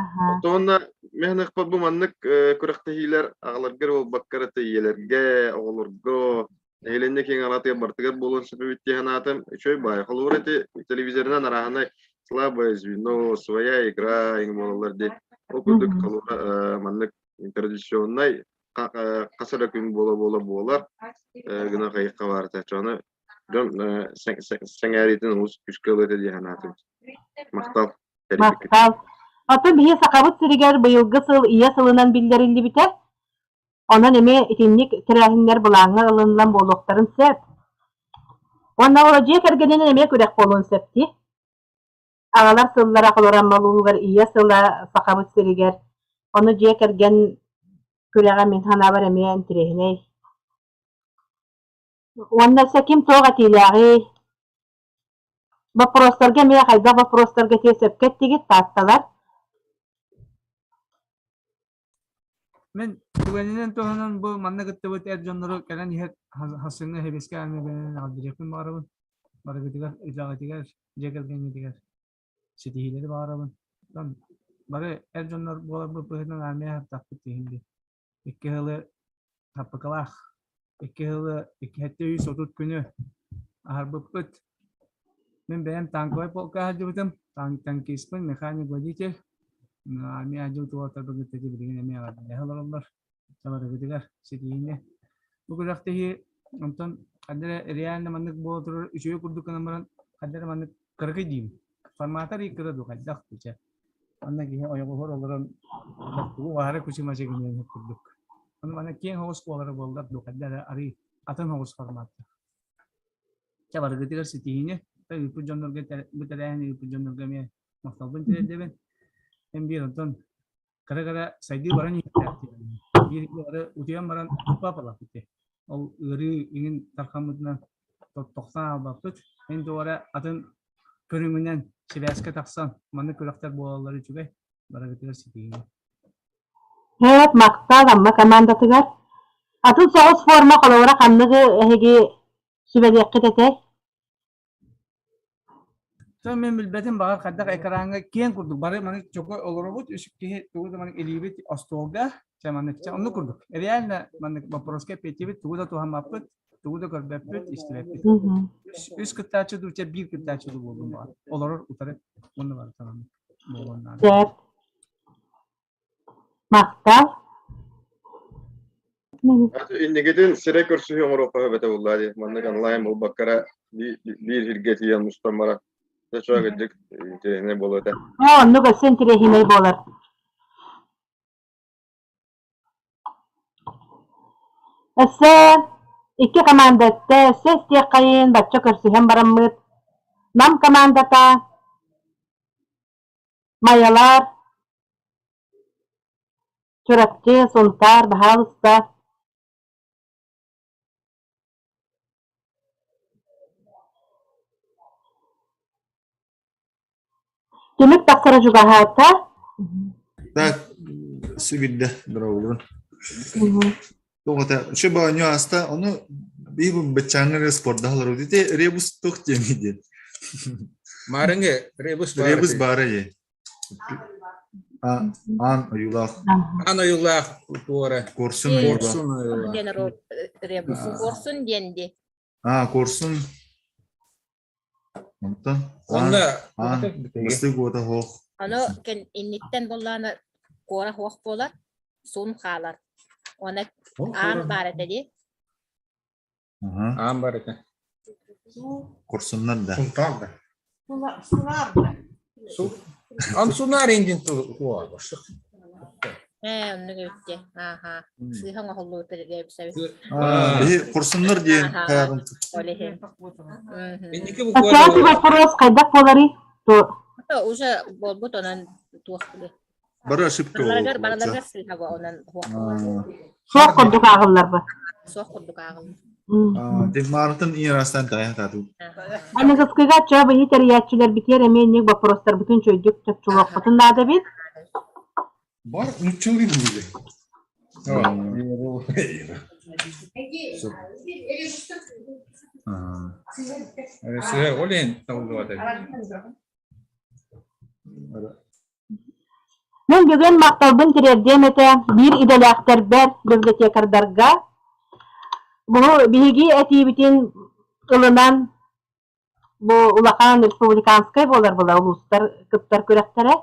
Аха. Оттон мен бу маннык күрэхтэһиилэр аҕаларгар буолбакка эрэ ийэлэргэ, оҕолорго Нэһилиэнньэ киэҥ араатыгар барытыгар буолуон сөп эбит дии санаатым. Үчүгэй баай. Холобур, ити телевизорынан арааһынай слабое звено, своя игра иҥ буолаллар дии. Ол курдук холобура э, маннык традиционнай хас эрэ күн буола-буола буолар гына хайыхха баарта. Чону дьон сэҥээриитин олус күүскэ ылыа этэ дии санаатым. Махтал. Махтал. Оттон биһиги Сахабыт сиригэр быйылгы сыл Ийэ сылынан биллэриллибитэ. Онон эмиэ итинник тэрээһиннэр былааҥҥа ылыныллан буолуохтарын сөп. Уонна ол дьиэ кэргэнинэн эмиэ күрэх буолуон сөп дии. Аҕалар сыллара холоро Амма улууһугар Ийэ сыла Сахабыт сиригэр. Ону дьиэ кэргэн күрэҕэ мин санаабар эмиэ интэриэһинэй. Уонна өссө ким туох этиилээҕий? Боппуруостарга эмиэ хайдах боппуруостарга этиэ сөпкө эттигит, Таатталар? Мин түгэнинэн туһанан бу манна кыттыбыт эр дьоннору кэлэн иһэр хасыҥҥа сэбиэскэй армия эҕэрдэлиэхпин баҕарабын. Барыгытыгар, үлэҕитигэр, дьиэ кэргэҥҥитигэр ситиһиилэри баҕарабын. Оттон бары эр дьоннор буоларбыт быһыытынан армия аһартахпыт диэһин дии. Икки сылы хаппыкалаах, икки сылы 230 күнү аһарбыппыт. Мин бэйэм танковай полка сылдьыбытым. Танкиспын, механик-водитель. Армия сылдьыбыт уолаттарбын кытта ити билигин эмиэ эҕэрдэлэһэ олороллор. Сабарыгытыгар ситиһиини. Бу күрэхтэһии онтон ханна эрэ реально маннык буола турар үчүгэй курдук гынан баран ханна эрэ маннык кыракый диибин. Формата эрэ кыра дуу хайдах дуу чэ. Манна киһи ойоҕоһор олорон тугу баара күчү-мачы гыныан курдук. Ону манна киэҥ оҕус буолара буоллар дуу хайда эрэ арый атын оҕус форматтаах. Чэ барыгытыгар ситиһиини, ыыппыт дьоннорго бу тэрээһини ыыппыт дьоннорго эмиэ махталбын тириэрдэбин. Эн биир онтон кыра-кыра сайдыы баран иһиэхтээх Биир бары утуйан баран туппапалаппыт Ол ыарыы иҥин тархаммытынан тохтоон хаалбаппыт. Эн туора атын көрүҥүнэн сибээскэ тахсан маннык күрэхтэр буолаллара үчүгэй. Барыгытыгар ситиһиини. Һээт, махтал Амма командатыгар. Атын соҕус форма холобура ханныгы эһиги сүбэлиэххит этэй? Тон мен билбэтим баҕар хайдах экраҥҥа киэҥ курдук бары маны чоко олоробут үс киһи тугу да маны илиибит остуолга чэ маннык чэ оннук курдук реально маннык вопроска эппиэттиибит тугу да туһаммаппыт тугу да көрбөппүт истибэппит үс, үс кыттааччы дуу чэ биир кыттааччы дуу буоллун баҕар олорор утары уонна барыта маннык буолуон наада Сөп. Махтал. Инникитин сирэй көрсүһүү оҥоруохха сөп этэ буоллаа дии. Маннык онлайн буолбакка эрэ биир сиргэ тиийэн мустан баран дьэ чуо кырдьык интэриэһинэй буолуо этэ. Оо, оннук өссө интэриэһинэй буолар. Өссө икки команда өттө өссө истиэххэйин бачча көрсүһэн бараммыт Нам командата Майалар Чурапчы, Сунтаар, баһаалыста. Түмүк тахсара чугаһаата. Так, сибирде дороголун. Тоҕото, үчү баанньу ааста, ону биир баччааҥҥа эрэ спордаһалар ити ребус туох диэний диэн. Маарыҥы ребус баара. Ребус баара дии. Аан ойуулаах. Аан ойуулаах туора. Куорсун ойуулаах. Куорсун ойуулаах. Диэн ребус. Куорсун диэн дии. Аа, куорсун. Онтон Онно аан быстык уота суох. Ону инниттэн буоллаҕына куора суох буолар, суун хаалар. Уонна аан баар этэ дии. Аан баар этэ. Курсуннар да. Сунтаар да. Сунаар да. Ан сунаар индин тыл хуа. Ээ, оннук эбит Ааха. Сыыһа оҥоһуллубут эбит. Биһи курсуннар диэн хайаҕын. Ол иһин. Инники Пятый вопрос хайдах буоларый? То Уже буолбут онон туох биле. Бары ошибка Барыларыгар барыларыгар сыыһа бу онон суох. Суох курдук ааҕыллар бу. Суох курдук ааҕыллар. Диммарытын иирастан тайа тату. Аныгыскыга чаа быһыы тэрийээччилэрбитигэр эмиэ инник боппуруостарбытын чөйдүк чопчулуохпутун наада эбит. Бар нуччалыы булугу. Сыһа ол иһин табыллыбата. Мин бүгүн махталбын тириэрдиэм этэ биир идэлээхтэрбэр, библиотекардарга. Бу биһиги этиибитин ылынан бу улахан республиканскай буолар була улуустар кыттар күрэхтэрэ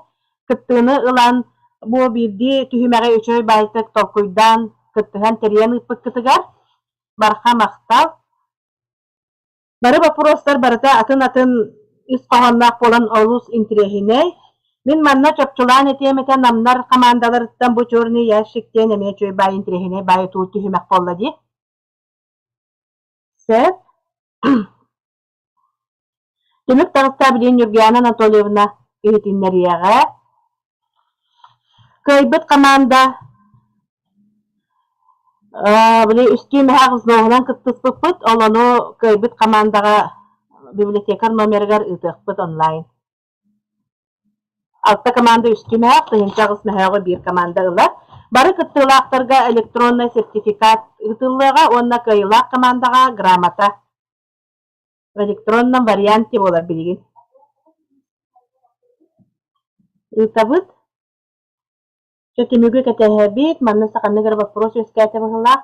кыттыыны ылан бу биирдии түһүмэҕи үчүгэй баайтык толкуйдаан кыттыһан тэрийэн ыыппыккытыгар барха махтал. Бары боппуруостар барыта атын-атын ис хоһоонноох буолан олус интириэһинэй. Мин манна чопчулаан этиэм этэ намнар хамаандаларыттан бу «Черный ящик» диэн эмиэ үчүгэй баай интириэһинэй баай туу түһүмэх буолла дии. Сөп. Түмүк таҕыста билигин Ньургуйаана Анатольевна иһитиннэриэҕэ. Кыайбыт хамаанда били үстүү мөһөөх взноһунан кыттыспыппыт, ол ону кыайбыт хамаандаҕа библиотекарь номерыгар ыытыахпыт онлайн. Алта команда үстүү мөһөөх, 1008 мөһөөҕү биир команда ылар. Бары кыттыылаахтарга электроннай сертификат ыытыллыаҕа уонна кыайыылаах командаҕа грамота в электронном варианте буолар билигин. Ыытабыт. Чэ, түмүгү кэтэһэбит. Манна саханнык эрэ боппуруос үөскээтэ быһыылаах.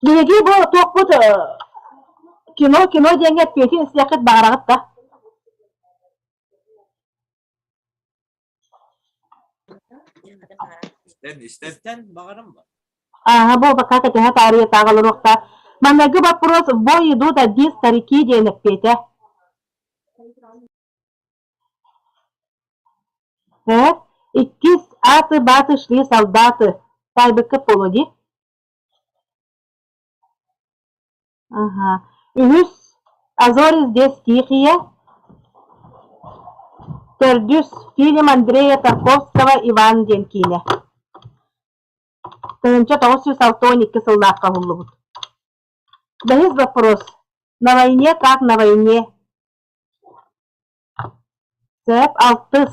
Биһиги бу туохпут кино кино диэҥҥэ эппиэтин истиэххит баҕараҕыт да? Истэн, истэн. Истэн баҕарым ба. Ааһа бу пока кэтэһэ таарыйа таах олоруохтаах. Маҥнайгы боппуруос в бой идут одни старики диэн эппиэтэ. Э, иккис аты-баты шли солдаты. Таайбыкка буолуо дии. Ага. Үһүс А зори здесь тихие. Төрдүс фильм Андрея Тарковского «Иван» диэн киинэ. 1962 сыллаахха уһуллубут. Бэһис вопрос. На войне как на войне. Сөп, алтыс.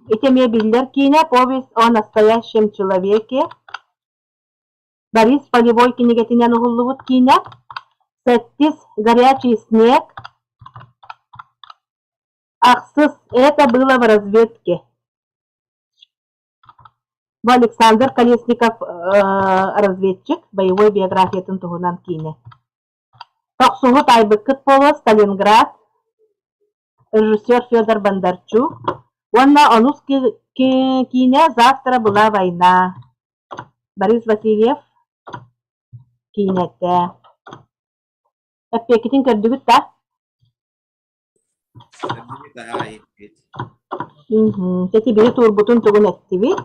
Ити эмиэ биллэр киинэ «Повесть о настоящем человеке». Борис Полевой кинигэтинэн уһуллубут киинэ. Сэттис «Горячий снег». Ахсыс Это было в разведке. Бу Александр Колесников разведчик боевой биографиятын туһунан киинэ. Тохсуһу таайбыккыт буолуо Сталинград, режиссер Федор Бондарчук уонна онус киинэ «Завтра была война» Борис Васильев киинэтэ. Эппиэккитин көрдүгүт да? Ити биһи туурбутун тугун эттибит.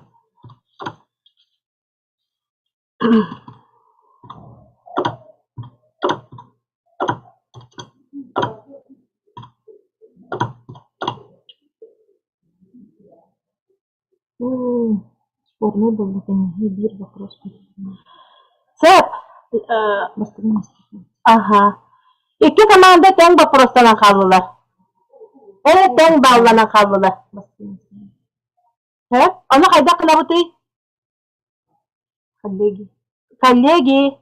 Спорнай буолла тэҥнэһии биир вопрос Сөп. Аха. Икки команда тэҥ боппуруостанан хааллылар. Эрэ тэҥ баалланан хааллылар. Сөп. Ону хайдах гынабытый? Коллеги. Коллеги.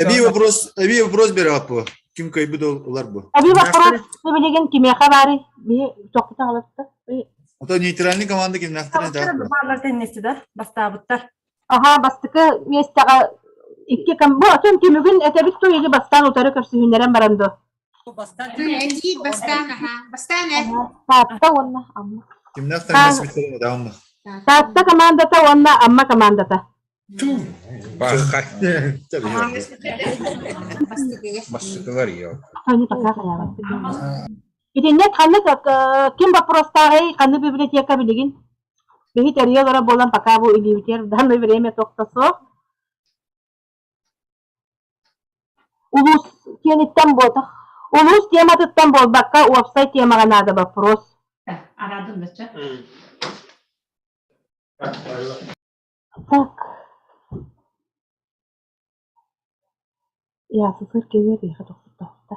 Эбии вопрос, эбии вопрос бераппы. Ким кыайбыт ылар бу. Эбии вопрос билигин кимиэхэ баарый? Биһи тохтото аҕалатта. Ото нейтральный команда кимнээхтэрин Табыттар бааллар теннисти да бастаабыттар. Аха, бастакы миэстэҕэ икки ком бу отон түмүгүн этэбит ту или бастаан утары көрсүһүннэрэн баран дуо? Этиик бастаан аха. Бастаан э. Таатта уонна Амма. Кимнээх тэҥнэспиттэрин этэ Таатта командата уонна Амма командата. Бахха. Бастакыга. Бастакылар йо. Они пока хаябат. Итиннэ ханнык ким вопростааҕый ханнык библиотека билигин? Биһи тэрийэ олорор буолан пока бу илиибитигэр в данное время тохто суох. Улуус киэниттэн буотах. Улуус тематыттан буолбакка уопсай темаҕа наада вопрос. Араадын бачча. Так. Я сысыр кэлиэр биһиэхэ тохтоохто.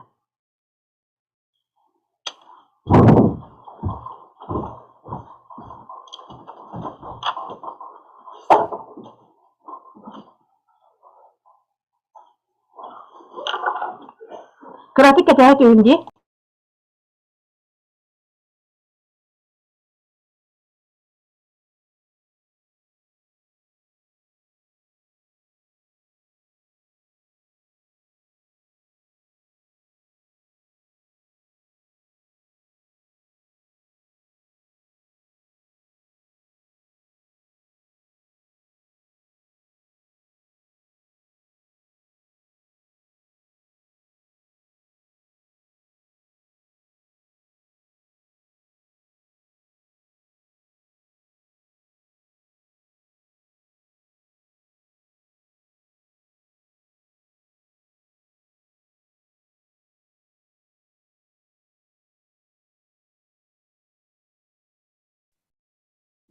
Кыратык кэтэһэ түһүн дии.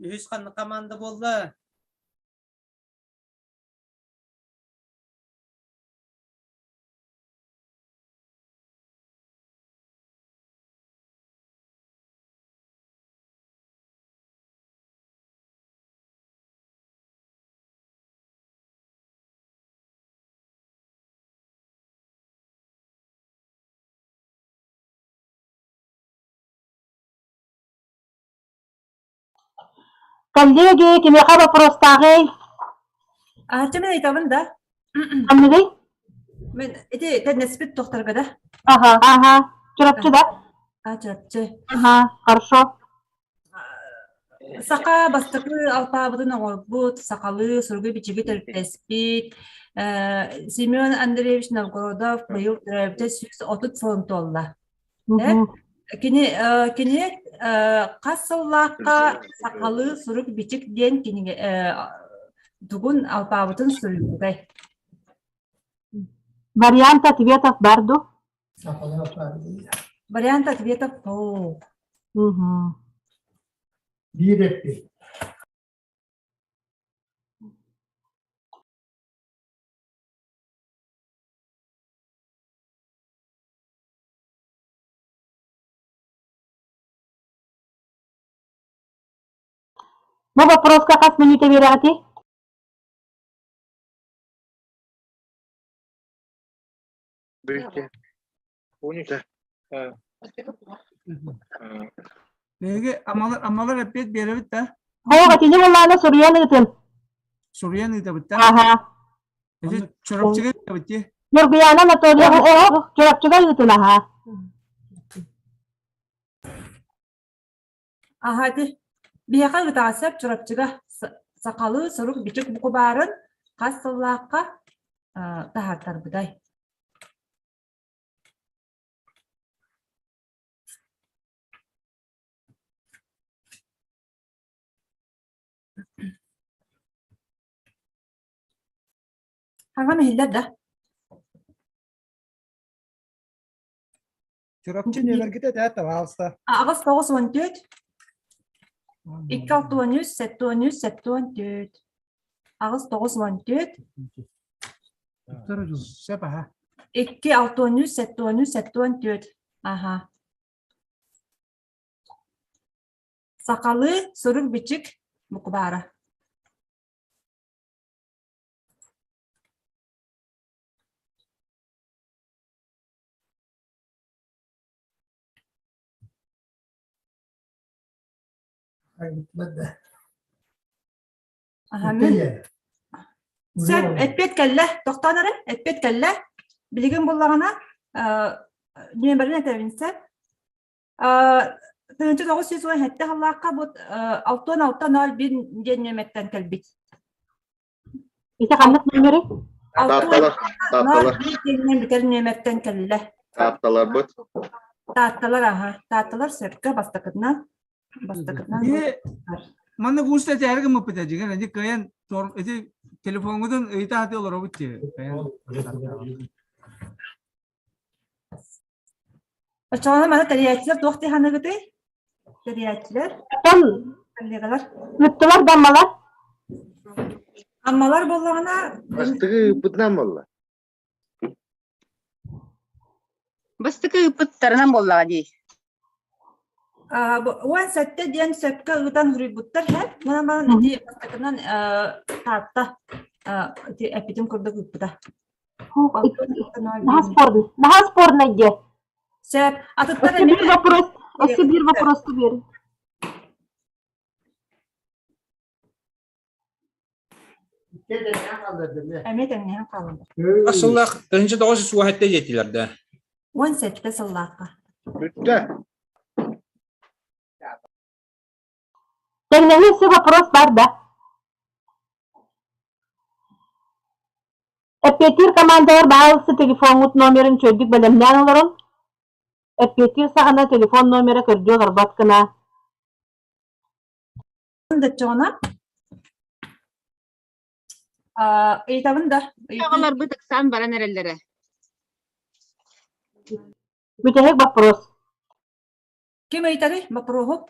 Үһүс ханнык команда буолла? Коллеги, кимиэхэ вопростааҕый? Аачча мин ыйытабын да. Ханныгый? Мин ити тэннэспит тохторго да. Ага, ага. Чурапчы да? А, Чурапчы. Ага, хорошо. Саха бастакы алпаабытын оҥорбут, сахалыы суругу-бичиги төрүттэспит Семен Андреевич Новгородов быйыл төрөөбүтэ 130 сылын туолла. Кини кини хас сыллаахха сахалыы сурук-бичик диэн кинигэ тугун алпаабытын суруйбутай? Вариант ответов бар ду? Вариант ответов суох. Биир эппит. Бу вопроска хас мүнүүтэ биэрэҕитий? Бүйтэ. Унita. Биһиги амалар амалар эппиэт биэрэбит да? Хоох итини буоллаана суруйан ыытын. Суруйан ыытабыт да? Аха. Ити Чурапчыга ыытабыт дии. Ньургуйаана Анатольевна оһох Чурапчыга ыытын аха. Аһа ити биһиэхэ ыытаҕа сөп Чурапчыга сахалыы сурук-бичик букубаарын хас сыллаахха таһаартарбытай? Хаҥан иһиллэр да? Чурапчы нүөмэргитэ этэ, пожалуйста. 8 94 2 63 73 74 8 94 Сөп аха. 2 63 73 74 Аха. Сахалыы сурук-бичик букубаара. Аха, мин Сөп, эппиэт кэллэ. Тохтоон эрэ, эппиэт кэллэ. Билигин буллаҕына, нүөмэрин этэбин сөп. 1917 сыллаахха бу 6601 диэн нүөмэртэн кэлбит. Ити ханнык нүөмэри? Таатталар, таатталар. Диэнинэн бүтэр нүөмэртэн кэллэ. Таатталарбыт. Таатталар аха. Таатталар сөпкө бастакытынан. Бастакытынан. Манна кууста этээри гыммыппыт дьиҥэр ити кыайан ити телефоҥҥутун ыйыта сатыы олоробут дии. Оччоҕуна маны тэрийээччилэр туох дии саныыгытый? Тэрийээччилэр, коллегалар. Ыыттылар да аммалар? Аммалар буоллаҕына... Бастакы ыыппытынан буолла. Бастакы ыыппыттарынан буоллаҕа дии. 17 диэн сөпкө ыытан суруйбуттар һэ. Манан баран ити бастакынан Таатта ити эппитим курдук ыыппыта. Наһаа спорный. Наһаа спорный диэ. Сөп. Атыттар Өссө биир вопрос, өссө биир вопросту биэр. Эмиэ тэҥнэһэн хааллылар. Хас сыллаах 1907 диэтилэр да. 17 сыллаахха. Бүттэ. Тэҥнэһии өссө вопрос бар да? Эппиэттиир командалар баалысы телефоҥҥут номерын үчүгэйдик бэлэмнээн олорон, эппиэттиир саҕана телефон номера көрдүү олорбот гына. Доччоҕуна ыйытабын да. Аҕаларбыт ыксаан баран эрэллэрэ. Бүтэһик вопрос. Ким ыйытарый боппуруоһу?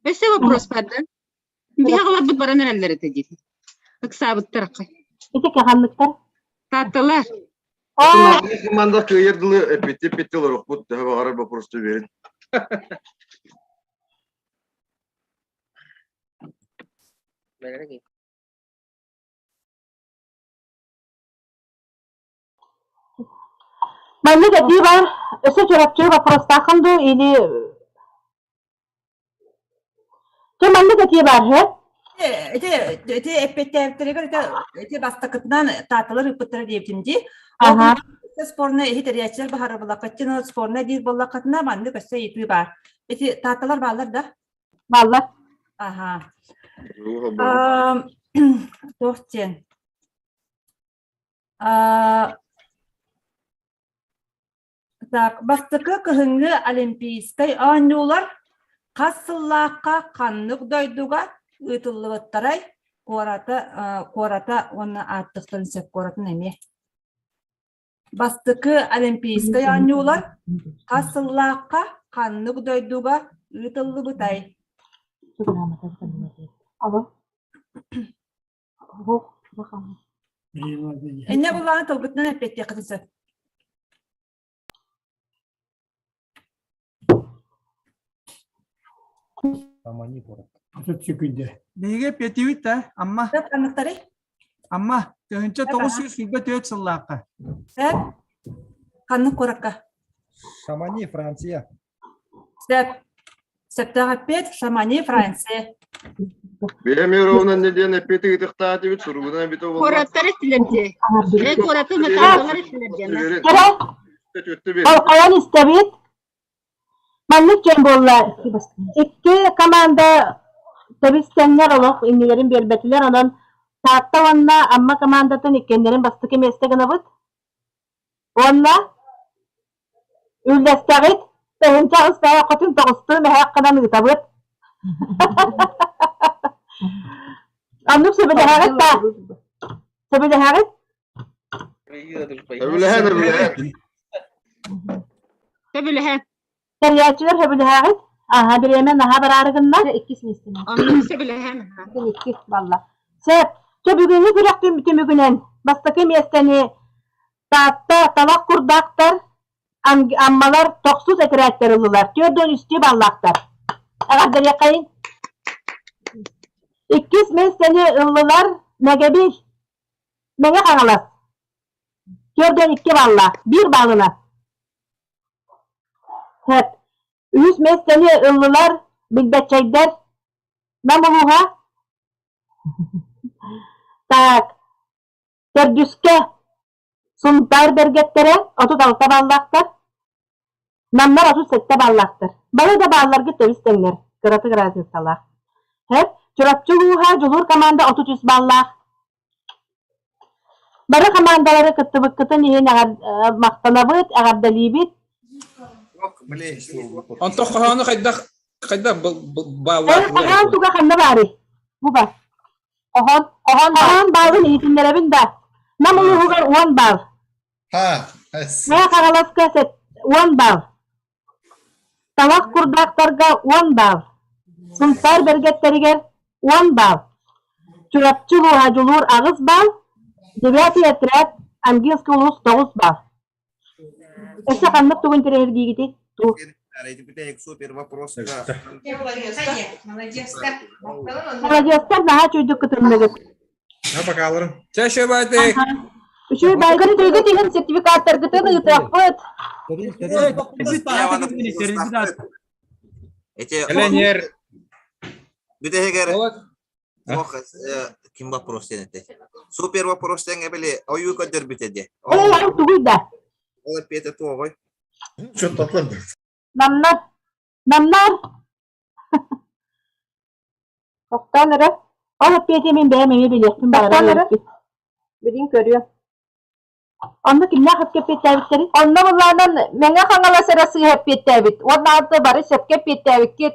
Өссө вопрос бар да? Биһи аҕаларбыт баран эрэллэр этэ дии. Ыксаабыттар аккай. Ити каханныктар? Таатталар. Команда кыайар дылы эппитти-эппитти олорукпут төһө баҕарар боппуруосту биэрин. Маннык этии баар, өссө Чурапчы вопростааххын дуу или Чэ маннык этии баар һэ? Ити ити эппиэттээбиттэригэр ити ити бастакытынан тааталар ыыппыттара диэбитим дии. Аха. Спорная иһи тэрийээччилэр баһарабыллаккытына спорная диир буоллаххытына маннык өссө ыйытыы баар. Ити тааталар бааллар да? Бааллар. Аха. Туох диэн? Так, бастакы кыһыҥҥы Олимпийскай оонньуулар хас сыллаахха ханнык дойдуга ыытыллыбыттарай? Куората, куората уонна ааттыахтарын сөп куоратын эмиэ. Бастакы Олимпийскай оонньуулар хас сыллаахха ханнык дойдуга ыытыллыбытай? Алло. Инньэ буллаҕына тылгытынан эппиэттиэххитин сөп. Биһиги эппиэттиибит да, Амма. Сөп ханныктарый? Амма, 1924 сыллаахха. Сөп. Ханнык куоракка? Шамани, Франция. Сөп. Сөптөөх эппиэт Шамани, Франция. Бэйэм Юровна не диэн эппиэти ыытыахтаатыбыт, суругунан эбитэ буолла. Куораттар эттилэр дии. Э, куораты металлар эттилэр диэн. Кэрэ, Болҕойон истэбит. Маннык дьон буолла. Икки команда тэбис-тэҥнэр олох иннилэрин биэрбэтилэр, онон Таатта уонна Амма командатын иккиэннэрин бастакы миэстэ гынабыт. Уонна үллэстэҕит, тыһыынча 8 хотун тоҕустуу мөһөөх гынан ыытабыт. Оннук сөбүлэһэҕит да? Сөбүлэһэҕит? Сөбүлэһэн, сөбүлэһэн. Сөбүлэһэн. Тэрийээччилэр сөбүлэһэҕит? Аһа, бириэмэ наһаа бараары гынна. Иккис миэстэни. Оннук сөбүлэһэн. Иккис балла. Сөп. Чэ, бүгүҥҥү күрэх түмүгүнэн бастакы миэстэни Таатта талах курдаахтар, Аммалар тохсус этэрээттэр ыллылар. 43 баллаахтар. Эҕэрдэлиэххэйин. Иккис миэстэни ыллылар Мэгэбил Мэҥэ Хаҥалас 42 баллаах, биир баалынан. Сөп. Үһүс миэстэни ыллылар Билбэтчэйдэр Нам улууһа. Так, төрдүскэ Сунтаар бэргэттэрэ 36 баллаахтар, Намнар 37 баллаахтар. Бары да баалларгыт тэбис тэҥнэр, кыратык разницалаах. Сөп. Чурапчы улууһа Дьулуур команда 33 баллаах. Бары хамаандалары кыттыбыккытын иһин махтанабыт, эҕэрдэлиибит. Онтон хоһоону хайдах хайдах бааллаах Хоһоон туга ханна баарый? Бу бар. Хоһоон, хоһоон, хоһоон баалын иһитиннэрэбин да. Нам улууһугар 10 баал. Мэҥэ Хаҥаласка 10 баал. Талах курдаахтарга 10 баал. Сунтаар бэргэттэригэр 10 баал. Чурапчы улууһа Дьулуур 8 баал, Девятый отряд Ангинский улуус 9 баал. Өссө ханнык тугу интэриэһиргиигитий? Туу. Супер вопрос. Молодецтар наһаа үчүгэйдик кытынныгыт. Бакаларын. Чэ, шөбайтык. Үчүгэй байгын тыйгыт иһин сертификаттаргытын ыытыахпыт. Эленер. Бүтэһигэр ким вопрос диэн этэ? Супер вопрос диэн били ойуу көрдөрбүтэ диэ. Ол тугуй да? Ол эппиэтэ туоҕуй? Намнар. Намнар. Тохтоон эрэ. Ол эппиэти мин бэйэм эмиэ билиэхпин баҕарар эбиппин. Билин көрүөм. Онно кимнээх сөпкө эппиэттээбиттэрий? Онно былаанан Мэҥэ Хаҥалас эрэ сыыһа эппиэттээбит. Уонна аты бары сөпкө эппиэттээбиккит.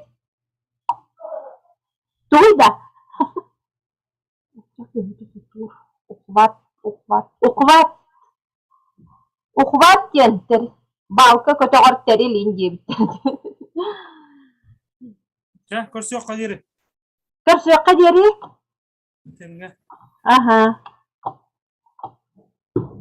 Тугуй да? Ухват, ухват, ухват. Ухват диэн баалка көтөҕөр тэрил ин диэбиттэр. Чэ, көрсүөххэ диэри. Көрсүөххэ диэри? Тэҥҥэ. Аха.